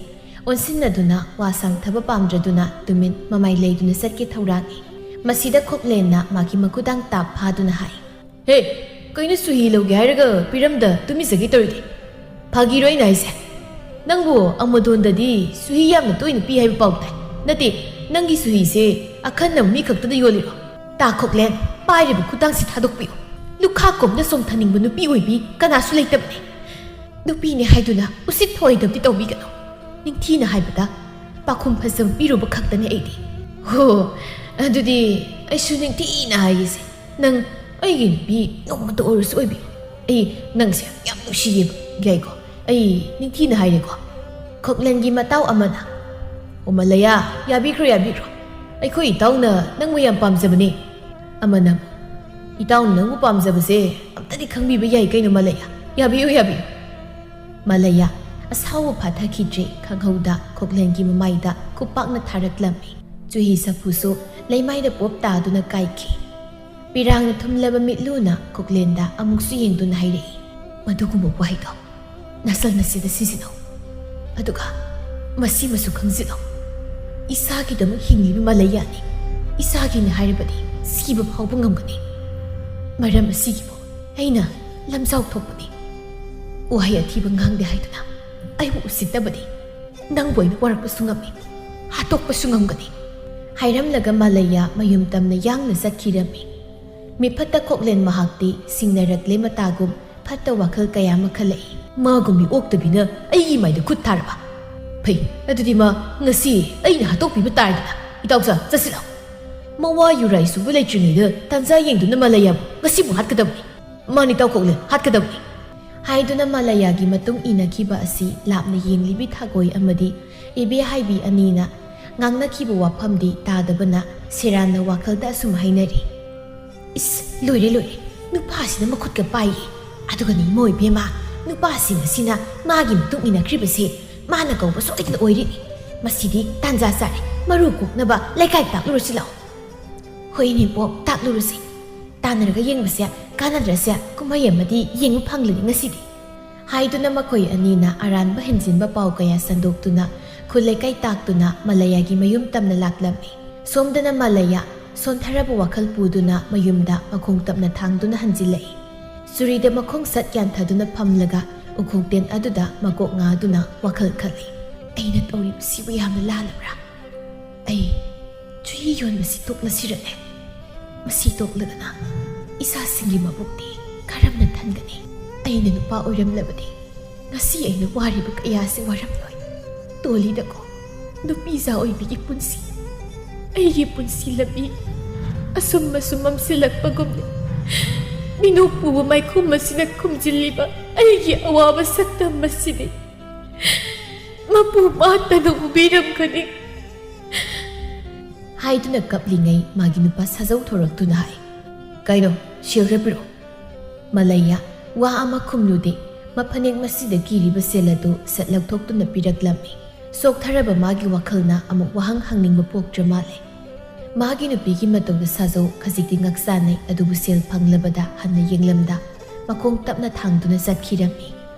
ꯑꯣꯟꯁꯤꯟꯅꯗꯨꯅ ꯋꯥ ꯁꯥꯡꯊꯕ ꯄꯥꯝꯗ꯭ꯔꯗꯨꯅ ꯇꯨꯃꯤꯟ ꯃꯃꯥꯏ ꯂꯩꯗꯨꯅ ꯆꯠꯀꯦ ꯊꯧꯔꯥꯡꯉꯤ꯫ ꯃꯁꯤꯗ ꯈꯣꯛꯂꯦꯟꯅ ꯃꯥꯒꯤ ꯃꯈꯨꯗꯥꯡ ꯇꯥꯞ ꯐꯥꯗꯨꯅ ꯍꯥꯏ, "ꯍꯦ, ꯀꯩꯅꯣ, ꯆꯨꯍꯤ ꯂꯧꯒꯦ ꯍꯥꯏꯔꯒ ꯄꯤꯔꯝꯗ ꯇꯨꯃꯤꯟ ꯆꯠꯀꯦ ꯇꯧꯔꯤꯗꯤ? ꯐꯥꯒꯤꯔꯣ ꯑꯩꯅ ꯍꯥꯏꯁꯦ? ꯅꯪꯕꯨ ꯑꯃꯣꯗꯣꯟꯗꯗꯤ ꯆꯨꯍꯤ ꯌꯥꯝꯅ ꯇꯣꯏꯅ ꯄꯤ ꯍꯥꯏꯕ ꯄꯥꯎ ꯇꯥꯏ꯫ ꯅꯠꯇꯦ, ꯅꯪꯒꯤ ꯆꯨꯍꯤꯁꯦ ꯑꯈꯟꯅꯕ ꯃꯤ ꯈꯛꯇꯗ ꯌꯣꯜꯂꯤꯔꯣ? ꯇꯥ ꯈꯣꯛꯂꯦꯟ, ꯄꯥꯏꯔꯤꯕ ꯈꯨꯗꯥꯡꯁꯤ ꯊꯥꯗꯣꯛꯄꯤꯌꯨ꯫ ꯂꯨꯈꯥ ꯀꯨꯝꯅ ꯆꯣꯡꯊꯅꯤꯡꯕ ꯅꯨꯄꯤ ꯑꯣꯏꯕꯤ ꯀꯅꯥꯁꯨ ꯂꯩꯇꯕꯅꯦ꯫" ꯅꯨꯄꯤꯅꯤ ꯍꯥꯏꯗꯨꯅ ꯎꯁꯤꯠ ꯊꯑꯣꯏꯗꯕꯗꯤ ꯇꯧꯕꯤꯒꯅꯨ꯫ ꯅꯤꯡꯊꯤꯅ ꯍꯥꯏꯕꯗ ꯄꯥꯎꯈꯨꯝ ꯐꯖꯕ ꯄꯤꯔꯨꯕ ꯈꯛꯇꯅꯤ ꯑꯩꯗꯤ꯫ ꯍꯣ, ꯑꯗꯨꯗꯤ ꯑꯩꯁꯨ ꯅꯤꯡꯊꯤꯅ ꯍꯥꯏꯒꯦꯁꯦ, ꯅꯪ ꯑꯩꯒꯤ ꯅꯨꯄꯤ ꯅꯣꯡꯃꯇ ꯑꯣꯏꯔꯁꯨ ꯑꯣꯏꯕꯤꯌꯨ꯫ ꯑꯩ ꯅꯪꯁꯦ ꯌꯥꯝ ꯅꯨꯡꯁꯤꯌꯦꯕ, ꯌꯥꯏꯀꯣ? ꯑꯩ ꯅꯤꯡꯊꯤꯅ ꯍꯥꯏꯔꯦꯀꯣ꯫ ꯈꯣꯛꯂꯦꯟꯒꯤ ꯃꯇꯥꯎ ꯑꯃꯅ, "ꯑꯣ ꯃꯂꯌꯥ, ꯌꯥꯕꯤꯈ꯭ꯔꯣ, ꯌꯥꯕꯤꯈ꯭ꯔꯣ꯫ ꯑꯩꯈꯣꯏ ꯏꯇꯥꯎꯅ ꯅꯪꯕꯨ ꯌꯥꯝ ꯄꯥꯝꯖꯕꯅꯦ"꯫ ꯑꯃꯅ, "ꯏꯇꯥꯎꯅ ꯅꯪꯕꯨ ꯄꯥꯝꯖꯕꯁꯦ ꯑꯝꯇꯗꯤ ꯈꯪꯕꯤꯕ ꯌꯥꯏ ꯀꯩꯅꯣ ꯃꯂꯌꯥ꯫ ꯌꯥꯕꯤꯌꯨ, ꯌꯥꯕꯤꯌꯨ"꯫ ꯃꯂꯌꯥ ꯑꯁꯥꯎꯕ ꯐꯥꯊꯈꯤꯗ꯭ꯔꯦ꯫ ꯈꯪꯍꯧꯗ ꯈꯣꯛꯂꯦꯟꯒꯤ ꯃꯃꯥꯏꯗ ꯈꯨꯄꯥꯛꯅ ꯊꯥꯔꯛꯂꯝꯃꯤ꯫ ꯆꯨꯍꯤ ꯆꯐꯨꯁꯨ ꯂꯩꯃꯥꯏꯗ ꯄꯣꯞ ꯇꯥꯗꯨꯅ ꯀꯥꯏꯈꯤ꯫ ꯄꯤꯔꯥꯡꯅ ꯊꯨꯝꯂꯕ ꯃꯤꯠꯂꯨꯅ ꯈꯣꯛꯂꯦꯟꯗ ꯑꯃꯨꯛꯁꯨ ꯌꯦꯡꯗꯨꯅ ꯍꯥꯏꯔꯛꯏ, "ꯃꯗꯨꯒꯨꯝꯕ ꯋꯥꯍꯩꯗꯣ ꯅꯁꯜ ꯅꯁꯤꯗ ꯁꯤꯖꯤꯟꯅꯧ꯫ ꯑꯗꯨꯒ ꯃꯁꯤꯃꯁꯨ ꯈꯪꯖꯤꯜꯂꯣ, ꯏꯁꯥꯒꯤꯗꯃꯛ ꯍꯤꯡꯂꯤꯕ ꯃꯂꯌꯥꯅꯤ꯫ ꯏꯁꯥꯒꯤꯅꯤ ꯍꯥꯏꯔꯕꯗꯤ ꯁꯤꯕ ꯐꯥꯎꯕ ꯉꯝꯒꯅꯤ꯫ ꯃꯔꯝ ꯑꯁꯤꯒꯤꯕꯨ ꯑꯩꯅ ꯂꯝꯖꯥꯎ ꯊꯣꯛꯄꯅꯤ꯫ ꯋꯥꯍꯩ ꯑꯊꯤꯕ ꯉꯥꯡꯗꯦ ꯍꯥꯏꯗꯨꯅ ꯑꯩꯕꯨ ꯎꯁꯤꯠꯇꯕꯗꯤ ꯅꯪꯕꯨ ꯑꯩꯅ ꯋꯥꯔꯛꯄꯁꯨ ꯉꯝꯃꯤ, ꯍꯥꯠꯇꯣꯛꯄꯁꯨ ꯉꯝꯒꯅꯤ"꯫ ꯍꯥꯏꯔꯝꯂꯒ ꯃꯂꯌꯥ ꯃꯌꯨꯝ ꯇꯝꯅ ꯌꯥꯡꯅ ꯆꯠꯈꯤꯔꯝꯃꯤ꯫ ꯃꯤꯐꯠꯇ ꯈꯣꯛꯂꯦꯟ ꯃꯍꯥꯛꯇꯤ ꯁꯤꯡꯅꯔꯛꯂꯦ ꯃꯇꯥꯒꯨꯝ ꯐꯠꯇ ꯋꯥꯈꯜ ꯀꯌꯥ ꯑꯃ ꯈꯜꯂꯛꯏ꯫ ꯃꯥꯒꯨꯝꯕꯤ ꯑꯣꯛꯇꯕꯤꯅ ꯑꯩꯒꯤ ꯃꯥꯏꯗ ꯈꯨꯠ ꯊꯥꯔꯕ? ꯐꯩ, ꯑꯗꯨꯗꯤ ꯃꯥ ꯉꯁꯤ ꯑꯩꯅ ꯍꯥꯠꯇꯣꯛꯄꯤꯕ ꯇꯥꯔꯦꯗꯅ꯫ ꯏꯇꯥꯎꯆꯥ, ꯆꯠꯁꯤꯜꯂꯣ꯫ ꯃꯋꯥ ꯌꯨꯔꯥꯏꯁꯨꯕꯨ ꯂꯩꯇ꯭ꯔꯤꯉꯩꯗ ꯇꯥꯟꯖꯥ ꯌꯦꯡꯗꯨꯅ ꯃꯂꯌꯥꯕꯨ ꯉꯁꯤꯃꯨꯛ ꯍꯥꯠꯀꯗꯕꯅꯤ꯫ ꯃꯥꯅꯤ, ꯏꯇꯥꯎ ꯈꯣꯛꯂꯦꯟ, ꯍꯥꯠꯀꯗꯕꯅꯤ꯫ ꯍꯥꯏꯗꯨꯅ ꯃꯂꯌꯥꯒꯤ ꯃꯇꯨꯡ ꯏꯟꯅꯈꯤꯕ ꯑꯁꯤ ꯂꯥꯞꯅ ꯌꯦꯡꯂꯤꯕꯤ ꯊꯥꯒꯣꯏ ꯑꯃꯗꯤ ꯏꯕꯦ ꯍꯥꯏꯕꯤ ꯑꯅꯤꯅ ꯉꯥꯡꯅꯈꯤꯕ ꯋꯥꯐꯝꯗꯤ ꯇꯥꯗꯕꯅ ꯁꯦꯔꯥꯟꯅ ꯋꯥꯈꯜꯗ ꯑꯁꯨꯝ ꯍꯥꯏꯅꯔꯤ, "ꯏꯁ, ꯂꯣꯏꯔꯦ, ꯂꯣꯏꯔꯦ꯫ ꯅꯨꯄꯥꯁꯤꯅ ꯃꯈꯨꯠꯀ ꯄꯥꯏꯌꯦ꯫ ꯑꯗꯨꯒꯅꯤ ꯏꯃꯣ ꯏꯕꯦꯝꯃ, ꯅꯨꯄꯥꯁꯤꯡ ꯑꯁꯤꯅ ꯃꯥꯒꯤ ꯃꯇꯨꯡ ꯏꯟꯅꯈ꯭ꯔꯤꯕꯁꯦ ꯃꯥꯅ ꯀꯧꯕ ꯁꯣꯏꯗꯅ ꯑꯣꯏꯔꯤꯅꯤ꯫ ꯃꯁꯤꯗꯤ ꯇꯥꯟꯖꯥ ꯆꯥꯔꯦ꯫ ꯃꯔꯨ ꯀꯣꯛꯅꯕ ꯂꯩꯀꯥꯏ ꯇꯥꯛꯂꯨꯔꯁꯤ ꯂꯥꯛꯑꯣ"꯫ "ꯍꯣꯏ ꯏꯅꯦꯝꯄꯣꯛ, ꯇꯥꯛꯂꯨꯔꯁꯤ꯫ ꯇꯥꯟꯅꯔꯒ ꯌꯦꯡꯕꯁꯦ ꯀꯥꯟꯅꯗ꯭ꯔꯁꯦ ꯀꯨꯝꯍꯩ ꯑꯃꯗꯤ ꯌꯦꯡꯕ ꯐꯪꯂꯅꯤ ꯉꯁꯤꯗꯤ"꯫ ꯍꯥꯏꯗꯨꯅ ꯃꯈꯣꯏ ꯑꯅꯤꯅ ꯑꯔꯥꯟꯕ ꯍꯦꯟꯖꯤꯟꯕ ꯄꯥꯎ ꯀꯌꯥ ꯁꯟꯗꯣꯛꯇꯨꯅ ꯈꯨꯜ ꯂꯩꯀꯥꯏ ꯇꯥꯛꯇꯨꯅ ꯃꯂꯌꯥꯒꯤ ꯃꯌꯨꯝ ꯇꯝꯅ ꯂꯥꯛꯂꯝꯃꯤ꯫ ꯁꯣꯝꯗꯅ ꯃꯂꯌꯥ ꯁꯣꯟꯊꯔꯕ ꯋꯥꯈꯜ ꯄꯨꯗꯨꯅ ꯃꯌꯨꯝꯗ ꯃꯈꯣꯡ ꯇꯞꯅ ꯊꯥꯡꯗꯨꯅ ꯍꯟꯖꯤꯜꯂꯛꯏ꯫ ꯆꯨꯔꯤꯗ ꯃꯈꯣꯡ ꯁꯠ ꯌꯥꯟꯊꯗꯨꯅ ꯐꯝꯂꯒ ꯎꯈꯣꯡꯇꯦꯟ ꯑꯗꯨꯗ ꯃꯀꯣꯛ ꯉꯥꯗꯨꯅ ꯋꯥꯈꯜ ꯈꯜꯂꯤ꯫ "ꯑꯩꯅ ꯇꯧꯔꯤꯕꯁꯤꯕꯨ ꯌꯥꯝꯅ ꯂꯥꯜꯂꯕ꯭ꯔꯥ? ꯑꯩ ꯆꯨꯍꯤ ꯌꯣꯟꯕꯁꯤ ꯇꯣꯛꯂꯁꯤꯔꯅꯦ? ꯃꯁꯤ ꯇꯣꯛꯂꯒꯅ ꯏꯆꯥꯁꯤꯡꯒꯤ ꯃꯕꯨꯛꯇꯤ ꯀꯔꯝꯅ ꯊꯟꯒꯅꯤ? ꯑꯩꯅ ꯅꯨꯄꯥ ꯑꯣꯏꯔꯝꯂꯕꯗꯤ ꯉꯁꯤ ꯑꯩꯅ ꯋꯥꯔꯤꯕ ꯀꯌꯥꯁꯤ ꯋꯥꯔꯝꯂꯣꯏ꯫ ꯇꯣꯂꯤꯗꯀꯣ, ꯅꯨꯄꯤꯖꯥ ꯑꯣꯏꯕꯤꯒꯤ ꯄꯨꯟꯁꯤ, ꯑꯩꯒꯤ ꯄꯨꯟꯁꯤ ꯂꯝꯕꯤ ꯑꯁꯨꯝ ꯑꯁꯨꯝ ꯃꯝꯁꯤꯜꯂꯛꯄꯒꯨꯝꯅ, ꯃꯤꯅꯣꯛ ꯄꯨꯕ ꯃꯥꯏꯈꯨꯝ ꯑꯁꯤꯅ ꯈꯨꯝꯖꯤꯜꯂꯤꯕ ꯑꯩꯒꯤ ꯑꯋꯥꯕ ꯁꯛꯇꯝ ꯑꯁꯤꯗꯤ ꯃꯄꯨ ꯃꯥꯇꯅ ꯎꯕꯤꯔꯝꯒꯅꯤ꯫ ꯍꯥꯏꯗꯨꯅ ꯀꯞꯂꯤꯉꯩ ꯃꯥꯒꯤ ꯅꯨꯄꯥ ꯁꯥꯖꯧ ꯊꯣꯔꯛꯇꯨꯅ ꯍꯥꯏ, "ꯀꯩꯅꯣ, ꯁꯦꯜ ꯈꯔ ꯄꯤꯔꯛꯑꯣ"꯫ ꯃꯂꯩꯌꯥ ꯋꯥ ꯑꯃ ꯈꯨꯝꯂꯨꯗꯦ꯫ ꯃꯐꯅꯦꯛ ꯃꯁꯤꯗ ꯀꯤꯔꯤꯕ ꯁꯦꯜ ꯑꯗꯨ ꯁꯠ ꯂꯧꯊꯣꯛꯇꯨꯅ ꯄꯤꯔꯛꯂꯝꯃꯤ꯫ ꯁꯣꯛꯊꯔꯕ ꯃꯥꯒꯤ ꯋꯥꯈꯜꯅ ꯑꯃꯨꯛ ꯋꯥꯍꯪ ꯍꯪꯅꯤꯡꯕ ꯄꯣꯛꯇ꯭ꯔ ꯃꯥꯜꯂꯦ꯫ ꯃꯥꯒꯤ ꯅꯨꯄꯤꯒꯤ ꯃꯇꯧꯗ ꯁꯥꯖꯧ ꯈꯖꯤꯛꯇꯤ ꯉꯛ ꯆꯥꯟꯅꯩ, ꯑꯗꯨꯕꯨ ꯁꯦꯜ ꯐꯪꯂꯕꯗ ꯍꯟꯅ ꯌꯦꯡꯂꯝꯗ ꯃꯈꯣꯡ ꯇꯞꯅ ꯊꯥꯡꯗꯨꯅ ꯆꯠꯈꯤꯔꯝꯃꯤ꯫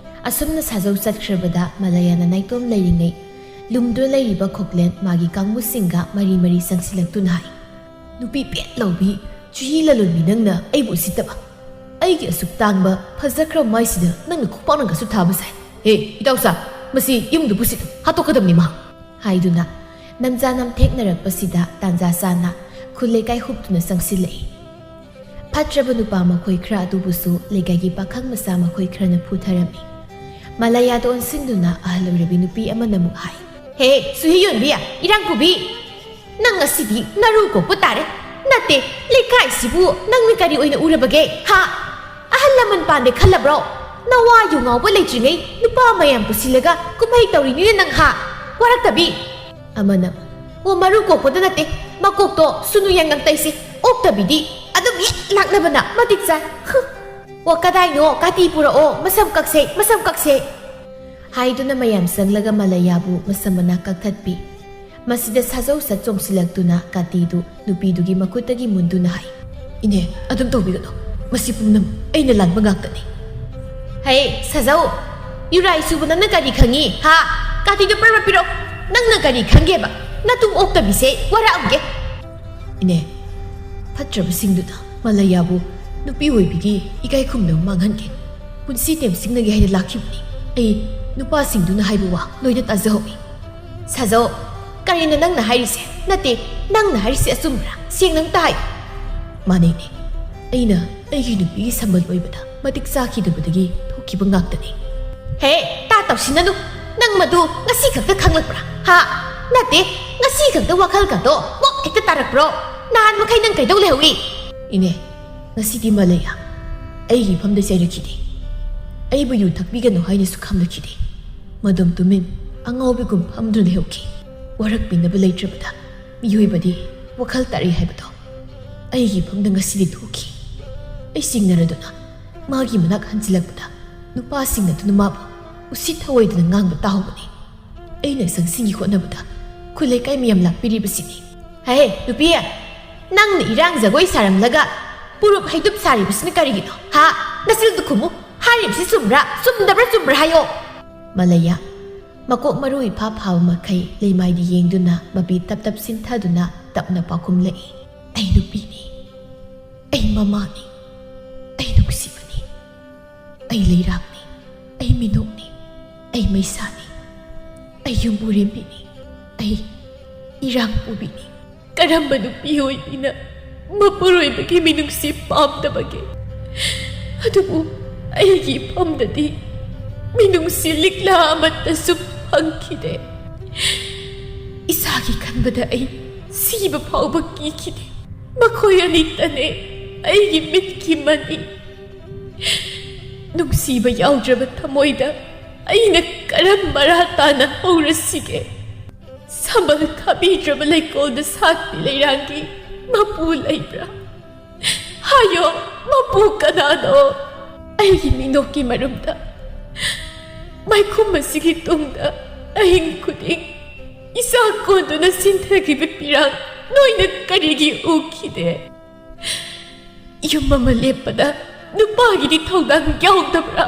ꯑꯁꯨꯝꯅ ꯁꯥꯖꯧ ꯆꯠꯈ꯭ꯔꯕꯗ ꯃꯂꯩꯌꯥꯅ ꯅꯥꯏꯇꯣꯝ ꯂꯩꯔꯤꯉꯩ ꯂꯨꯝꯗꯨꯅ ꯂꯩꯔꯤꯕ ꯈꯣꯛꯂꯦꯟ ꯃꯥꯒꯤ ꯀꯥꯡꯕꯨꯁꯤꯡꯒ ꯃꯔꯤ ꯃꯔꯤ ꯆꯪꯁꯤꯜꯂꯛꯇꯨꯅ ꯍꯥꯏ, "ꯅꯨꯄꯤ ꯄꯦꯠ ꯂꯧꯕꯤ, ꯆꯨꯍꯤ ꯂꯂꯣꯟꯕꯤ, ꯅꯪꯅ ꯑꯩꯕꯨ ꯎꯁꯤꯠꯇꯕ? ꯑꯩꯒꯤ ꯑꯁꯨꯛ ꯇꯥꯡꯕ ꯐꯖꯈ꯭ꯔꯕ ꯃꯥꯏꯁꯤꯗ ꯅꯪꯅ ꯈꯨꯄꯥꯛꯅꯒꯁꯨ ꯊꯥꯕ ꯁꯥꯏ꯫ ꯍꯦ, ꯏꯇꯥꯎꯆꯥ, ꯃꯁꯤ ꯌꯨꯝꯗ ꯄꯨꯁꯤꯜꯂꯨ, ꯍꯥꯠꯇꯣꯛꯀꯗꯕꯅꯤ ꯃꯍꯥꯛ"꯫ ꯍꯥꯏꯗꯨꯅ ꯅꯝꯖꯥ ꯅꯝꯊꯦꯛꯅꯔꯛꯄꯁꯤꯗ ꯇꯥꯟꯖꯥ ꯆꯥꯅ ꯈꯨꯜ ꯂꯩꯀꯥꯏ ꯍꯨꯞꯇꯨꯅ ꯆꯪꯁꯤꯜꯂꯛꯏ꯫ ꯐꯠꯇ꯭ꯔꯕ ꯅꯨꯄꯥ ꯃꯈꯣꯏ ꯈꯔ ꯑꯗꯨꯕꯨꯁꯨ ꯂꯩꯀꯥꯏꯒꯤ ꯄꯥꯈꯪ ꯃꯆꯥ ꯃꯈꯣꯏ ꯈꯔꯅ ꯐꯨꯊꯔꯝꯃꯤ꯫ ꯃꯂꯩꯌꯥꯗ ꯑꯣꯟꯁꯤꯟꯗꯨꯅ ꯑꯍꯜ ꯑꯣꯏꯔꯕꯤ ꯅꯨꯄꯤ ꯑꯃꯅ ꯑꯃꯨꯛ ꯍꯥꯏ, "ꯍꯦ, ꯆꯨꯍꯤ ꯌꯣꯟꯕꯤ, ꯏꯔꯥꯡ ꯄꯨꯕꯤ! ꯅꯪ ꯉꯁꯤꯗꯤ ꯅꯔꯨ ꯀꯣꯛꯄ ꯇꯥꯔꯦ꯫ ꯅꯠꯇꯦ, ꯂꯩꯀꯥꯏꯁꯤꯕꯨ ꯅꯪꯅ ꯀꯔꯤ ꯑꯣꯏꯅ ꯎꯔꯕꯒꯦ, ꯍꯥ? ꯑꯍꯜ ꯂꯃꯟ ꯄꯥꯟꯗꯦ ꯈꯜꯂꯕ꯭ꯔꯣ? ꯅꯋꯥ ꯌꯨ ꯉꯥꯎꯕ ꯂꯩꯇ꯭ꯔꯤꯉꯩ ꯅꯨꯄꯥ ꯃꯌꯥꯝ ꯄꯨꯁꯤꯜꯂꯒ ꯀꯨꯝꯍꯩ ꯇꯧꯔꯤꯅꯤꯅꯦ ꯅꯪ, ꯍꯥ? ꯋꯥꯔꯛꯇꯕꯤ!" ꯑꯃꯅ, "ꯑꯣ, ꯃꯔꯨ ꯀꯣꯛꯄꯗ ꯅꯠꯇꯦ, ꯃꯀꯣꯛꯇꯣ ꯁꯨꯅꯨ ꯌꯥꯡꯉꯪ ꯇꯩꯁꯦ, ꯑꯣꯛꯇꯕꯤꯗꯤ ꯑꯗꯨꯝ ꯍꯦꯛ ꯂꯥꯛꯅꯕꯅ ꯃꯇꯤꯛ ꯆꯥꯏ꯫ ꯍꯨ! ꯑꯣ, ꯀꯗꯥꯏꯅꯣ? ꯀꯥꯇꯤ ꯄꯨꯔꯛꯑꯣ, ꯃꯁꯝ ꯀꯛꯁꯦ, ꯃꯁꯝ ꯀꯛꯁꯦ!" ꯍꯥꯏꯗꯨꯅ ꯃꯌꯥꯝ ꯆꯪꯂꯒ ꯃꯂꯩꯌꯥꯕꯨ ꯃꯁꯝ ꯃꯅꯥ ꯀꯛꯊꯠꯄꯤ꯫ ꯃꯁꯤꯗ ꯁꯥꯖꯧ ꯁꯠ ꯆꯣꯡꯁꯤꯜꯂꯛꯇꯨꯅ ꯀꯥꯇꯤꯗꯨ ꯅꯨꯄꯤꯗꯨꯒꯤ ꯃꯈꯨꯠꯇꯒꯤ ꯃꯨꯟꯗꯨꯅ ꯍꯥꯏ, "ꯏꯅꯦ, ꯑꯗꯨꯝ ꯇꯧꯕꯤꯒꯅꯨ, ꯃꯁꯤ ꯄꯨꯝꯅꯃꯛ ꯑꯩꯅ ꯂꯥꯟꯕ ꯉꯥꯛꯇꯅꯤ"꯫ "ꯍꯩ, ꯁꯥꯖꯧ, ꯌꯨꯔꯥꯏ ꯁꯨꯕ ꯅꯪꯅ ꯀꯔꯤ ꯈꯪꯉꯤ, ꯍꯥ? ꯀꯥꯇꯤꯗꯨ ꯄꯔꯕ ꯄꯤꯔꯛꯑꯣ, ꯅꯪꯅ ꯀꯔꯤ ꯈꯪꯒꯦꯕ? ꯅꯇꯨꯡ ꯑꯣꯛꯇꯕꯤꯁꯦ ꯋꯥꯔꯛꯑꯝꯒꯦ"꯫ "ꯏꯅꯦ, ꯐꯠꯇ꯭ꯔꯕꯁꯤꯡꯗꯨꯅ ꯃꯂꯩꯌꯥꯕꯨ ꯅꯨꯄꯤ ꯑꯣꯏꯕꯤꯒꯤ ꯏꯀꯥꯏ ꯈꯨꯝꯅꯕ ꯃꯥꯡꯍꯟꯒꯦ, ꯄꯨꯟꯁꯤ ꯇꯦꯝꯁꯤꯡꯅꯒꯦ ꯍꯥꯏꯅ ꯂꯥꯛꯈꯤꯕꯅꯤ꯫ ꯑꯩ ꯅꯨꯄꯥꯁꯤꯡꯗꯨꯅ ꯍꯥꯏꯕ ꯋꯥ ꯂꯣꯏꯅ ꯇꯥꯖꯍꯧꯏ"꯫ "ꯁꯥꯖꯧ, ꯀꯔꯤꯅꯣ ꯅꯪꯅ ꯍꯥꯏꯔꯤꯁꯦ? ꯅꯠꯇꯦ, ꯅꯪꯅ ꯍꯥꯏꯔꯤꯁꯦ ꯑꯆꯨꯝꯕ꯭ꯔꯥ? ꯁꯦꯡꯅ ꯑꯝꯇ ꯍꯥꯏꯌꯨ"꯫ "ꯃꯥꯅꯦꯅꯦ, ꯑꯩꯅ ꯑꯩꯒꯤ ꯅꯨꯄꯤꯒꯤ ꯁꯝꯕꯜ ꯑꯣꯏꯕꯗ ꯃꯇꯤꯛ ꯆꯥꯈꯤꯗꯕꯗꯒꯤ ꯊꯣꯛꯈꯤꯕ ꯉꯥꯛꯇꯅꯤ"꯫ ꯍꯦ, ꯇꯥ ꯇꯧꯁꯤꯟꯅꯅꯨ꯫ ꯅꯪ ꯃꯗꯨ ꯉꯁꯤ ꯈꯛꯇ ꯈꯪꯂꯛꯄ꯭ꯔꯥ? ꯍꯥ? ꯅꯠꯇꯦ, ꯉꯁꯤ ꯈꯛꯇ ꯋꯥꯈꯜꯒꯗꯣ ꯃꯣꯛ ꯍꯦꯛꯇ ꯇꯥꯔꯛꯄ꯭ꯔꯣ? ꯅꯍꯥꯟ ꯃꯈꯩ ꯅꯪ ꯀꯩꯗꯧ ꯂꯩꯍꯧꯏ? ꯏꯅꯦ, ꯉꯁꯤꯗꯤ ꯃꯂꯩꯌꯥ ꯑꯩꯒꯤ ꯏꯐꯝꯗ ꯆꯩꯔꯛꯈꯤꯗꯦ꯫ ꯑꯩꯕꯨ ꯌꯨ ꯊꯛꯄꯤꯒꯅꯨ ꯍꯥꯏꯅꯁꯨ ꯈꯝꯂꯛꯈꯤꯗꯦ꯫ ꯃꯗꯨꯝ ꯇꯨꯃꯤꯟ ꯑꯉꯥꯎꯕꯤꯒꯨꯝ ꯐꯝꯗꯨꯅ ꯂꯩꯍꯧꯈꯤ꯫ ꯋꯥꯔꯛꯄꯤꯅꯕ ꯂꯩꯇ꯭ꯔꯕꯗ ꯃꯤꯑꯣꯏꯕꯗꯤ ꯋꯥꯈꯜ ꯇꯥꯔꯛꯏ ꯍꯥꯏꯕꯗꯣ ꯑꯩꯒꯤ ꯏꯐꯝꯗ ꯉꯁꯤꯗꯤ ꯊꯣꯛꯈꯤ꯫ ꯑꯩ ꯆꯤꯡꯅꯔꯗꯨꯅ ꯃꯥꯒꯤ ꯃꯅꯥꯛ ꯍꯟꯖꯤꯜꯂꯛꯄꯗ ꯅꯨꯄꯥꯁꯤꯡ ꯑꯗꯨꯅ ꯃꯥꯕꯨ ꯎꯁꯤꯠ ꯊꯑꯣꯏꯗꯅ ꯉꯥꯡꯕ ꯇꯥꯍꯧꯕꯅꯤ꯫ ꯑꯩꯅ ꯆꯪꯁꯤꯟꯒꯤ ꯍꯣꯠꯅꯕꯗ ꯈꯨꯜ ꯂꯩꯀꯥꯏ ꯃꯌꯥꯝ ꯂꯥꯛꯄꯤꯔꯤꯕꯁꯤꯅꯤ꯫ ꯍꯦ, ꯅꯨꯄꯤ! ꯅꯪꯅ ꯏꯔꯥꯡ ꯖꯒꯣꯏ ꯁꯥꯔꯝꯂꯒ ꯄꯨꯔꯨꯞ ꯍꯩꯗꯨꯞ ꯁꯥꯔꯤꯕꯁꯤꯅ ꯀꯔꯤꯒꯤꯅꯣ? ꯍꯥ? ꯅꯆꯤꯟꯗꯨ ꯈꯨꯝꯃꯨ꯫ ꯍꯥꯏꯔꯤꯕꯁꯤ ꯆꯨꯝꯕ꯭ꯔꯥ? ꯆꯨꯝꯗꯕ꯭ꯔꯥ? ꯆꯨꯝꯕ꯭ꯔꯥ ꯍꯥꯏꯌꯣ꯫ ꯃꯂꯩꯌꯥ, ꯃꯀꯣꯛ ꯃꯔꯨ ꯏꯐꯥ ꯐꯥꯕ ꯃꯈꯩ ꯂꯩꯃꯥꯏꯗ ꯌꯦꯡꯗꯨꯅ ꯃꯄꯤ ꯇꯞ ꯇꯞ ꯁꯤꯟꯊꯗꯨꯅ ꯇꯞꯅ ꯄꯥꯎꯈꯨꯝꯂꯛꯏ꯫ ꯑꯩ ꯅꯨꯄꯤꯅꯤ꯫ ꯑꯩ ꯃꯃꯥꯅꯤ꯫ ꯑꯩ ꯅꯨꯡꯁꯤꯕꯅꯤ꯫ ꯑꯩ ꯂꯩꯔꯥꯛꯅꯤ꯫ ꯑꯩ ꯃꯤꯅꯣꯛꯅꯤ꯫ ꯑꯩ ꯃꯩꯁꯥꯅꯤ꯫ ꯑꯩ ꯌꯨꯝꯕꯨꯔꯦꯝꯕꯤꯅꯤ꯫ ꯑꯩ ꯏꯔꯥꯡ ꯄꯨꯕꯤꯅꯤ꯫ ꯀꯔꯝꯕ ꯅꯨꯄꯤ ꯑꯣꯏꯕꯤꯅ ꯃꯄꯨꯔꯣꯏꯕꯒꯤ ꯃꯤꯅꯨꯡꯁꯤ ꯄꯥꯝꯗꯕꯒꯦ? ꯑꯗꯨꯕꯨ ꯑꯩꯒꯤ ꯏꯐꯝꯗꯗꯤ ꯃꯤꯅꯨꯡꯁꯤ ꯂꯤꯛꯂꯥ ꯑꯃꯠꯇꯁꯨ ꯐꯪꯈꯤꯗꯦ꯫ ꯏꯁꯥꯒꯤ ꯈꯟꯕꯗ ꯑꯩ ꯁꯤꯕ ꯐꯥꯎꯕ ꯀꯤꯈꯤꯗꯦ꯫ ꯃꯈꯣꯏ ꯑꯅꯤꯇꯅꯦ ꯑꯩꯒꯤ ꯃꯤꯠꯀꯤ ꯃꯅꯤ꯫ ꯅꯨꯡꯁꯤꯕ ꯌꯥꯎꯗ꯭ꯔꯕ ꯊꯃꯣꯏꯗ ꯑꯩꯅ ꯀꯔꯝ ꯃꯔꯥ ꯇꯥꯅ ꯍꯧꯔꯁꯤꯒꯦ? ꯁꯝꯕꯜ ꯈꯥꯕꯤꯗ꯭ꯔꯕ ꯂꯩꯀꯣꯜꯗ ꯁꯥꯠꯄꯤ ꯂꯩꯔꯥꯡꯒꯤ ꯃꯄꯨ ꯂꯩꯕ꯭ꯔꯥ? ꯍꯥꯏꯌꯣ, ꯃꯄꯨ ꯀꯅꯥꯅꯣ? ꯑꯩꯒꯤ ꯃꯤꯅꯣꯛꯀꯤ ꯃꯔꯨꯝꯗ ꯃꯥꯏꯈꯨꯝ ꯑꯁꯤꯒꯤ ꯇꯨꯡꯗ ꯑꯍꯤꯡ ꯈꯨꯗꯤꯡ ꯏꯆꯥ ꯀꯣꯟꯗꯨꯅ ꯆꯤꯟꯊꯈꯤꯕ ꯄꯤꯔꯥꯡ ꯅꯣꯏꯅ ꯀꯔꯤꯒꯤ ꯎꯈꯤꯗꯦ? ꯌꯨꯝ ꯑꯃ ꯂꯦꯞꯄꯗ ꯅꯨꯄꯥꯒꯤꯗꯤ ꯊꯧꯗꯥꯡ ꯌꯥꯎꯗꯕ꯭ꯔꯥ?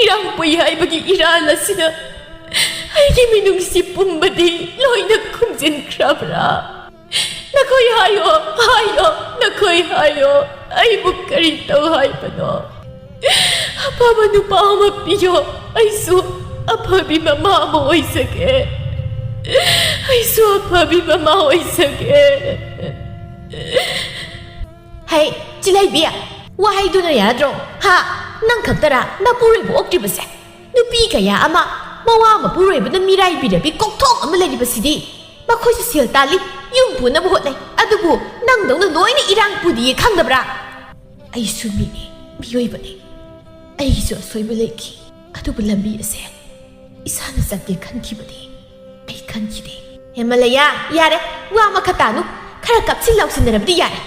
ꯏꯔꯥꯡ ꯄꯨꯏ ꯍꯥꯏꯕꯒꯤ ꯏꯔꯥꯜ ꯑꯁꯤꯅ ꯑꯩꯒꯤ ꯃꯤꯅꯨꯡꯁꯤ ꯄꯨꯝꯕꯗꯤ ꯂꯣꯏꯅ ꯈꯨꯝꯖꯤꯟꯈ꯭ꯔꯕ꯭ꯔꯥ? ꯅꯈꯣꯏ ꯍꯥꯏꯌꯣ, ꯍꯥꯏꯌꯣ, ꯅꯈꯣꯏ ꯍꯥꯏꯌꯣ, ꯑꯩꯕꯨ ꯀꯔꯤ ꯇꯧ ꯍꯥꯏꯕꯅꯣ? ꯑꯐꯕ ꯅꯨꯄꯥ ꯑꯃ ꯄꯤꯌꯣ, ꯑꯩꯁꯨ ꯑꯐꯕꯤ ꯃꯃꯥ ꯑꯃ ꯑꯣꯏꯖꯒꯦ꯫ ꯑꯩꯁꯨ ꯑꯐꯕꯤ ꯃꯃꯥ ꯑꯣꯏꯖꯒꯦ꯫ ꯍꯩ, ꯆꯤꯜꯍꯩꯕꯤ, ꯋꯥꯍꯩꯗꯨꯅ ꯌꯥꯔꯗ꯭ꯔꯣ? ꯍꯥ? ꯅꯪ ꯈꯛꯇꯔꯥ ꯅꯄꯨꯔꯣꯏꯕ ꯑꯣꯛꯇ꯭ꯔꯤꯕꯁꯦ? ꯅꯨꯄꯤ ꯀꯌꯥ ꯑꯃ ꯃꯋꯥ ꯃꯄꯨꯔꯣꯏꯕꯅ ꯃꯤꯔꯥꯏꯕꯤꯔꯕꯤ ꯀꯣꯛꯊꯣꯛ ꯑꯃ ꯂꯩꯔꯤꯕꯁꯤꯗꯤ꯫ ꯃꯈꯣꯏꯁꯨ ꯁꯦꯜ ꯇꯥꯜꯂꯤ, ꯌꯨꯝ ꯄꯨꯅꯕ ꯍꯣꯠꯅꯩ, ꯑꯗꯨꯕꯨ ꯅꯪꯗꯧꯅ ꯂꯣꯏꯅ ꯏꯔꯥꯡ ꯄꯨꯗꯤꯌꯦ ꯈꯪꯗꯕ꯭ꯔꯥ? ꯑꯩꯁꯨ ꯃꯤꯅꯤ, ꯃꯤꯑꯣꯏꯕꯅꯤ꯫ ꯑꯩꯒꯤꯁꯨ ꯑꯁꯣꯏꯕ ꯂꯩꯈꯤ, ꯑꯗꯨꯕꯨ ꯂꯝꯕꯤ ꯑꯁꯦ ꯏꯁꯥꯅ ꯆꯠꯀꯦ ꯈꯟꯈꯤꯕꯅꯤ꯫ ꯑꯩ ꯈꯟꯈꯤꯗꯦ꯫ ꯍꯦ ꯃꯂꯩꯌꯥ, ꯌꯥꯔꯦ, ꯋꯥ ꯃꯈꯥ ꯇꯥꯅꯨ꯫ ꯈꯔ ꯀꯞꯁꯤꯟ ꯂꯥꯎꯁꯤꯟꯅꯔꯕꯗꯤ ꯌꯥꯔꯦ꯫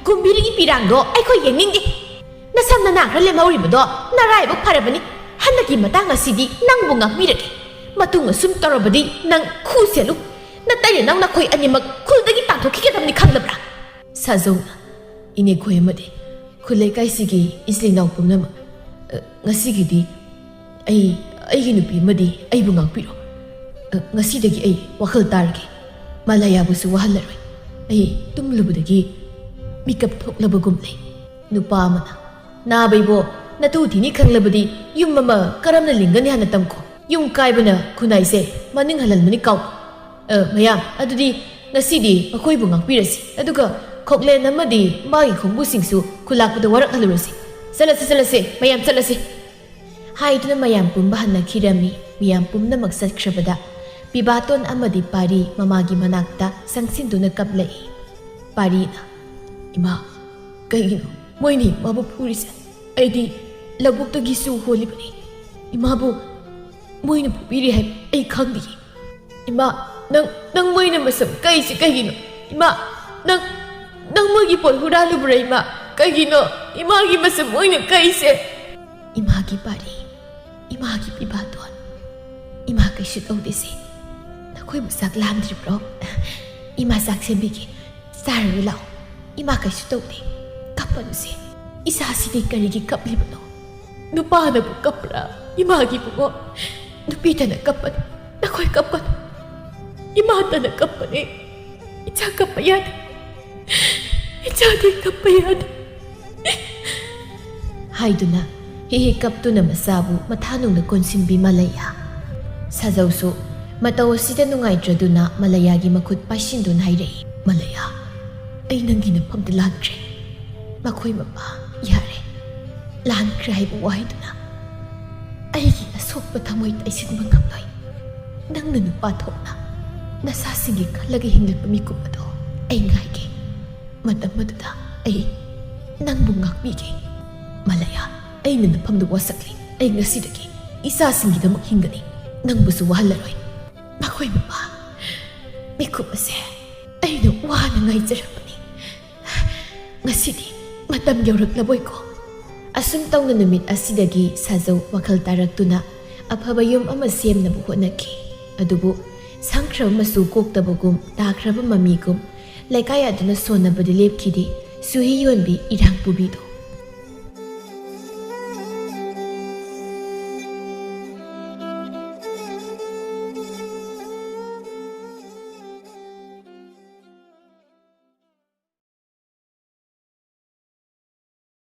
ꯒꯨꯝꯕꯤꯔꯤꯒꯤ ꯄꯤꯔꯥꯡꯗꯣ ꯑꯩꯈꯣꯏ ꯌꯦꯡꯅꯤꯡꯗꯦ꯫ ꯅꯁꯝ ꯅꯅꯥ ꯈꯔ ꯂꯦꯝꯍꯧꯔꯤꯕꯗꯣ ꯅꯔꯥꯏꯕꯛ ꯐꯔꯕꯅꯤ꯫ ꯍꯟꯗꯛꯀꯤ ꯃꯇꯥꯡ ꯑꯁꯤꯗꯤ ꯅꯪꯕꯨ ꯉꯥꯛꯄꯤꯔꯒꯦ꯫ ꯃꯇꯨꯡ ꯑꯁꯨꯝ ꯇꯧꯔꯕꯗꯤ ꯅꯪ ꯈꯨ ꯁꯦꯜꯂꯨ꯫ ꯅꯇꯩ ꯅꯅꯥꯎ ꯅꯈꯣꯏ ꯑꯅꯤꯃꯛ ꯈꯨꯜꯗꯒꯤ ꯇꯥꯟꯊꯣꯛꯈꯤꯒꯗꯕꯅꯤ ꯈꯪꯂꯕ꯭ꯔꯥ? ꯁꯥꯖꯧꯅ, ꯏꯅꯦ ꯈꯣꯏ ꯑꯃꯗꯤ ꯈꯨꯜ ꯂꯩꯀꯥꯏꯁꯤꯒꯤ ꯏꯆꯤꯜ ꯏꯅꯥꯎ ꯄꯨꯝꯅꯃꯛ, ꯑ, ꯉꯁꯤꯒꯤꯗꯤ ꯑꯩ, ꯑꯩꯒꯤ ꯅꯨꯄꯤ ꯑꯃꯗꯤ ꯑꯩꯕꯨ ꯉꯥꯛꯄꯤꯔꯣ꯫ ꯑ, ꯉꯁꯤꯗꯒꯤ ꯑꯩ ꯋꯥꯈꯜ ꯇꯥꯔꯒꯦ꯫ ꯃꯂꯥꯌꯥꯕꯨꯁꯨ ꯋꯥꯍꯜꯂꯔꯣꯏ꯫ ꯑꯩ ꯇꯨꯝꯂꯨꯕꯗꯒꯤ ꯃꯤꯀꯞ ꯊꯣꯛꯂꯕꯒꯨꯝ ꯂꯩ꯫ ꯅꯨꯄꯥ ꯑꯃꯅ, "ꯅꯥꯕ ꯏꯕꯣ, ꯅꯇꯨ ꯊꯤꯅꯤ ꯈꯪꯂꯕꯗꯤ ꯌꯨꯝ ꯑꯃ ꯀꯔꯝꯅ ꯂꯤꯡꯒꯅꯤ ꯍꯥꯟꯅ ꯇꯝꯈꯣ꯫ ꯌꯨꯝ ꯀꯥꯏꯕꯅ ꯈꯨꯟꯅꯥꯏꯁꯦ ꯃꯅꯤꯡ ꯍꯜꯍꯟꯕꯅꯤ ꯀꯥꯎ꯫ ꯑ, ꯃꯌꯥꯝ, ꯑꯗꯨꯗꯤ ꯉꯁꯤꯗꯤ ꯃꯈꯣꯏꯕꯨ ꯉꯥꯛꯄꯤꯔꯁꯤ, ꯑꯗꯨꯒ ꯈꯣꯛꯂꯦꯟ ꯑꯃꯗꯤ ꯃꯥꯒꯤ ꯈꯣꯡꯕꯨꯁꯤꯡꯁꯨ ꯈꯨꯂꯥꯛꯄꯗ ꯋꯥꯔꯛꯍꯜꯂꯨꯔꯁꯤ꯫ ꯆꯠꯂꯁꯤ, ꯆꯠꯂꯁꯤ, ꯃꯌꯥꯝ ꯆꯠꯂꯁꯤ!" ꯍꯥꯏꯗꯨꯅ ꯃꯌꯥꯝ ꯄꯨꯝꯕ ꯍꯟꯅꯈꯤꯔꯝꯃꯤ꯫ ꯃꯤꯌꯥꯝ ꯄꯨꯝꯅꯃꯛ ꯆꯠꯈ꯭ꯔꯕꯗ ꯄꯤꯕꯥꯇꯣꯟ ꯑꯃꯗꯤ ꯄꯥꯔꯤ ꯃꯃꯥꯒꯤ ꯃꯅꯥꯛꯇ ꯆꯪꯁꯤꯟꯗꯨꯅ ꯀꯞꯂꯛꯏ꯫ ꯄꯥꯔꯤꯅ, "ꯏꯃꯥ, ꯀꯩꯒꯤꯅꯣ ꯃꯣꯏꯅ ꯏꯃꯥꯕꯨ ꯐꯨꯔꯤꯁꯦ? ꯑꯩꯗꯤ ꯂꯧꯕꯨꯛꯇꯒꯤ ꯆꯨ ꯍꯣꯜꯂꯤꯕꯅꯤ꯫ ꯏꯃꯥꯕꯨ ꯃꯣꯏꯅ ꯐꯨꯕꯤꯔꯤ ꯍꯥꯏꯕ ꯑꯩ ꯈꯪꯗꯤꯌꯦ꯫ ꯏꯃꯥ, ꯅꯪ, ꯅꯪ ꯃꯣꯏꯅ ꯃꯁꯝ ꯀꯛꯏꯁꯦ ꯀꯩꯒꯤꯅꯣ? ꯏꯃꯥ, ꯅꯪ, ꯅꯪ ꯃꯣꯏꯒꯤ ꯄꯣꯠ ꯍꯨꯔꯥꯜꯂꯨꯕ꯭ꯔꯥ, ꯏꯃꯥ? ꯀꯩꯒꯤꯅꯣ ꯏꯃꯥꯒꯤ ꯃꯁꯝ ꯃꯣꯏꯅ ꯀꯛꯏꯁꯦ?" ꯏꯃꯥꯒꯤ ꯄꯥꯔꯤ, ꯏꯃꯥꯒꯤ ꯄꯤꯕꯥꯇꯣꯟ, ꯏꯃꯥ ꯀꯩꯁꯨ ꯇꯧꯗꯦꯁꯦ꯫ ꯅꯈꯣꯏꯕꯨ ꯆꯥꯛ ꯂꯥꯝꯗ꯭ꯔꯤꯕ꯭ꯔꯣ? ꯏꯃꯥ ꯆꯥꯛ ꯁꯦꯝꯕꯤꯒꯦ, ꯆꯥꯔꯨꯔꯣ ꯂꯥꯛꯑꯣ꯫ ꯏꯃꯥ ꯀꯩꯁꯨ ꯇꯧꯗꯦ, ꯀꯞꯄꯅꯨꯁꯦ꯫ ꯏꯆꯥꯁꯤꯗꯤ ꯀꯔꯤꯒꯤ ꯀꯞꯂꯤꯕꯅꯣ? ꯅꯨꯄꯥꯅꯕꯨ ꯀꯞꯄ꯭ꯔꯥ? ꯏꯃꯥꯒꯤ ꯏꯕꯨꯡꯉꯣ, ꯅꯨꯄꯤꯇꯅ ꯀꯞꯄꯅꯤ, ꯅꯈꯣꯏ ꯀꯞꯀꯅꯨ꯫ ꯏꯃꯥꯇꯅ ꯀꯞꯄꯅꯤ, ꯏꯆꯥ ꯀꯞꯄ ꯌꯥꯗꯦ, ꯏꯆꯥꯗꯤ ꯀꯞꯄ ꯌꯥꯗꯦ꯫ ꯍꯥꯏꯗꯨꯅ ꯍꯦꯛ ꯍꯦꯛ ꯀꯞꯇꯨꯅ ꯃꯆꯥꯕꯨ ꯃꯊꯥꯅꯨꯡꯗ ꯀꯣꯟꯁꯤꯟꯕꯤ ꯃꯂꯩꯌꯥ꯫ ꯁꯥꯖꯧꯁꯨ ꯃꯇꯧ ꯑꯁꯤꯗ ꯅꯨꯡꯉꯥꯏꯇ꯭ꯔꯗꯨꯅ ꯃꯂꯩꯌꯥꯒꯤ ꯃꯈꯨꯠ ꯄꯥꯏꯁꯤꯟꯗꯨꯅ ꯍꯥꯏꯔꯛꯏ, "ꯃꯂꯩꯌꯥ, ꯑꯩ ꯅꯪꯒꯤ ꯅꯐꯝꯗ ꯂꯥꯟꯈ꯭ꯔꯦ꯫ ꯃꯈꯣꯏ ꯃꯄꯥ, ꯌꯥꯔꯦ꯫ ꯂꯥꯟꯈ꯭ꯔꯦ ꯍꯥꯏꯕ ꯋꯥꯍꯩꯗꯨꯅ ꯑꯩꯒꯤ ꯑꯁꯣꯏ" ꯑꯁꯣꯛꯄ ꯊꯃꯣꯏ ꯇꯩꯁꯤꯟꯕ ꯉꯝꯂꯣꯏ꯫ ꯅꯪꯅ ꯅꯨꯄꯥ ꯊꯣꯛꯅ ꯅꯁꯥꯁꯤꯡꯒꯤ ꯈꯜꯂꯒ ꯍꯤꯡꯂꯛꯄ ꯃꯤꯀꯨꯞ ꯑꯗꯣ ꯑꯩ ꯉꯥꯏꯒꯦ꯫ ꯃꯇꯝ ꯑꯗꯨꯗ ꯑꯩ ꯅꯪꯕꯨ ꯉꯥꯛꯄꯤꯒꯦ꯫ ꯃꯂꯌꯥ, ꯑꯩꯅ ꯅꯐꯝꯗ ꯋꯥꯁꯛꯂꯤ꯫ ꯑꯩ ꯉꯁꯤꯗꯒꯤ ꯏꯆꯥꯁꯤꯡꯒꯤꯗꯃꯛ ꯍꯤꯡꯒꯅꯤ꯫ ꯅꯪꯕꯨꯁꯨ ꯋꯥꯍꯜꯂꯔꯣꯏ꯫ ꯃꯈꯣꯏ ꯃꯄꯥ ꯃꯤꯀꯨꯞ ꯑꯁꯦ ꯑꯩꯅ ꯋꯥꯅ ꯉꯥꯏꯖꯔꯛꯄꯅꯤ꯫ ꯉꯁꯤꯗꯤ ꯃꯇꯝ ꯌꯧꯔꯛꯂꯕꯣꯏꯀꯣ? ꯑꯁꯨꯝ ꯇꯧꯅ ꯅꯨꯃꯤꯠ ꯑꯁꯤꯗꯒꯤ ꯁꯥꯖꯧ ꯋꯥꯈꯜ ꯇꯥꯔꯛꯇꯨꯅ ꯑꯐꯕ ꯌꯨꯝ ꯑꯃ ꯁꯦꯝꯅꯕ ꯍꯣꯠꯅꯈꯤ꯫ ꯑꯗꯨꯕꯨ ꯁꯪꯈ꯭ꯔꯕ ꯃꯆꯨ ꯀꯣꯛꯇꯕꯒꯨꯝ, ꯇꯥꯈ꯭ꯔꯕ ꯃꯃꯤꯒꯨꯝ, ꯂꯩꯀꯥꯏ ꯑꯗꯨꯅ ꯁꯣꯟꯅꯕꯗꯤ ꯂꯦꯞꯈꯤꯗꯦ꯫ ꯆꯨꯍꯤ ꯌꯣꯟꯕꯤ ꯏꯔꯥꯡ ꯄꯨꯕꯤꯗꯨ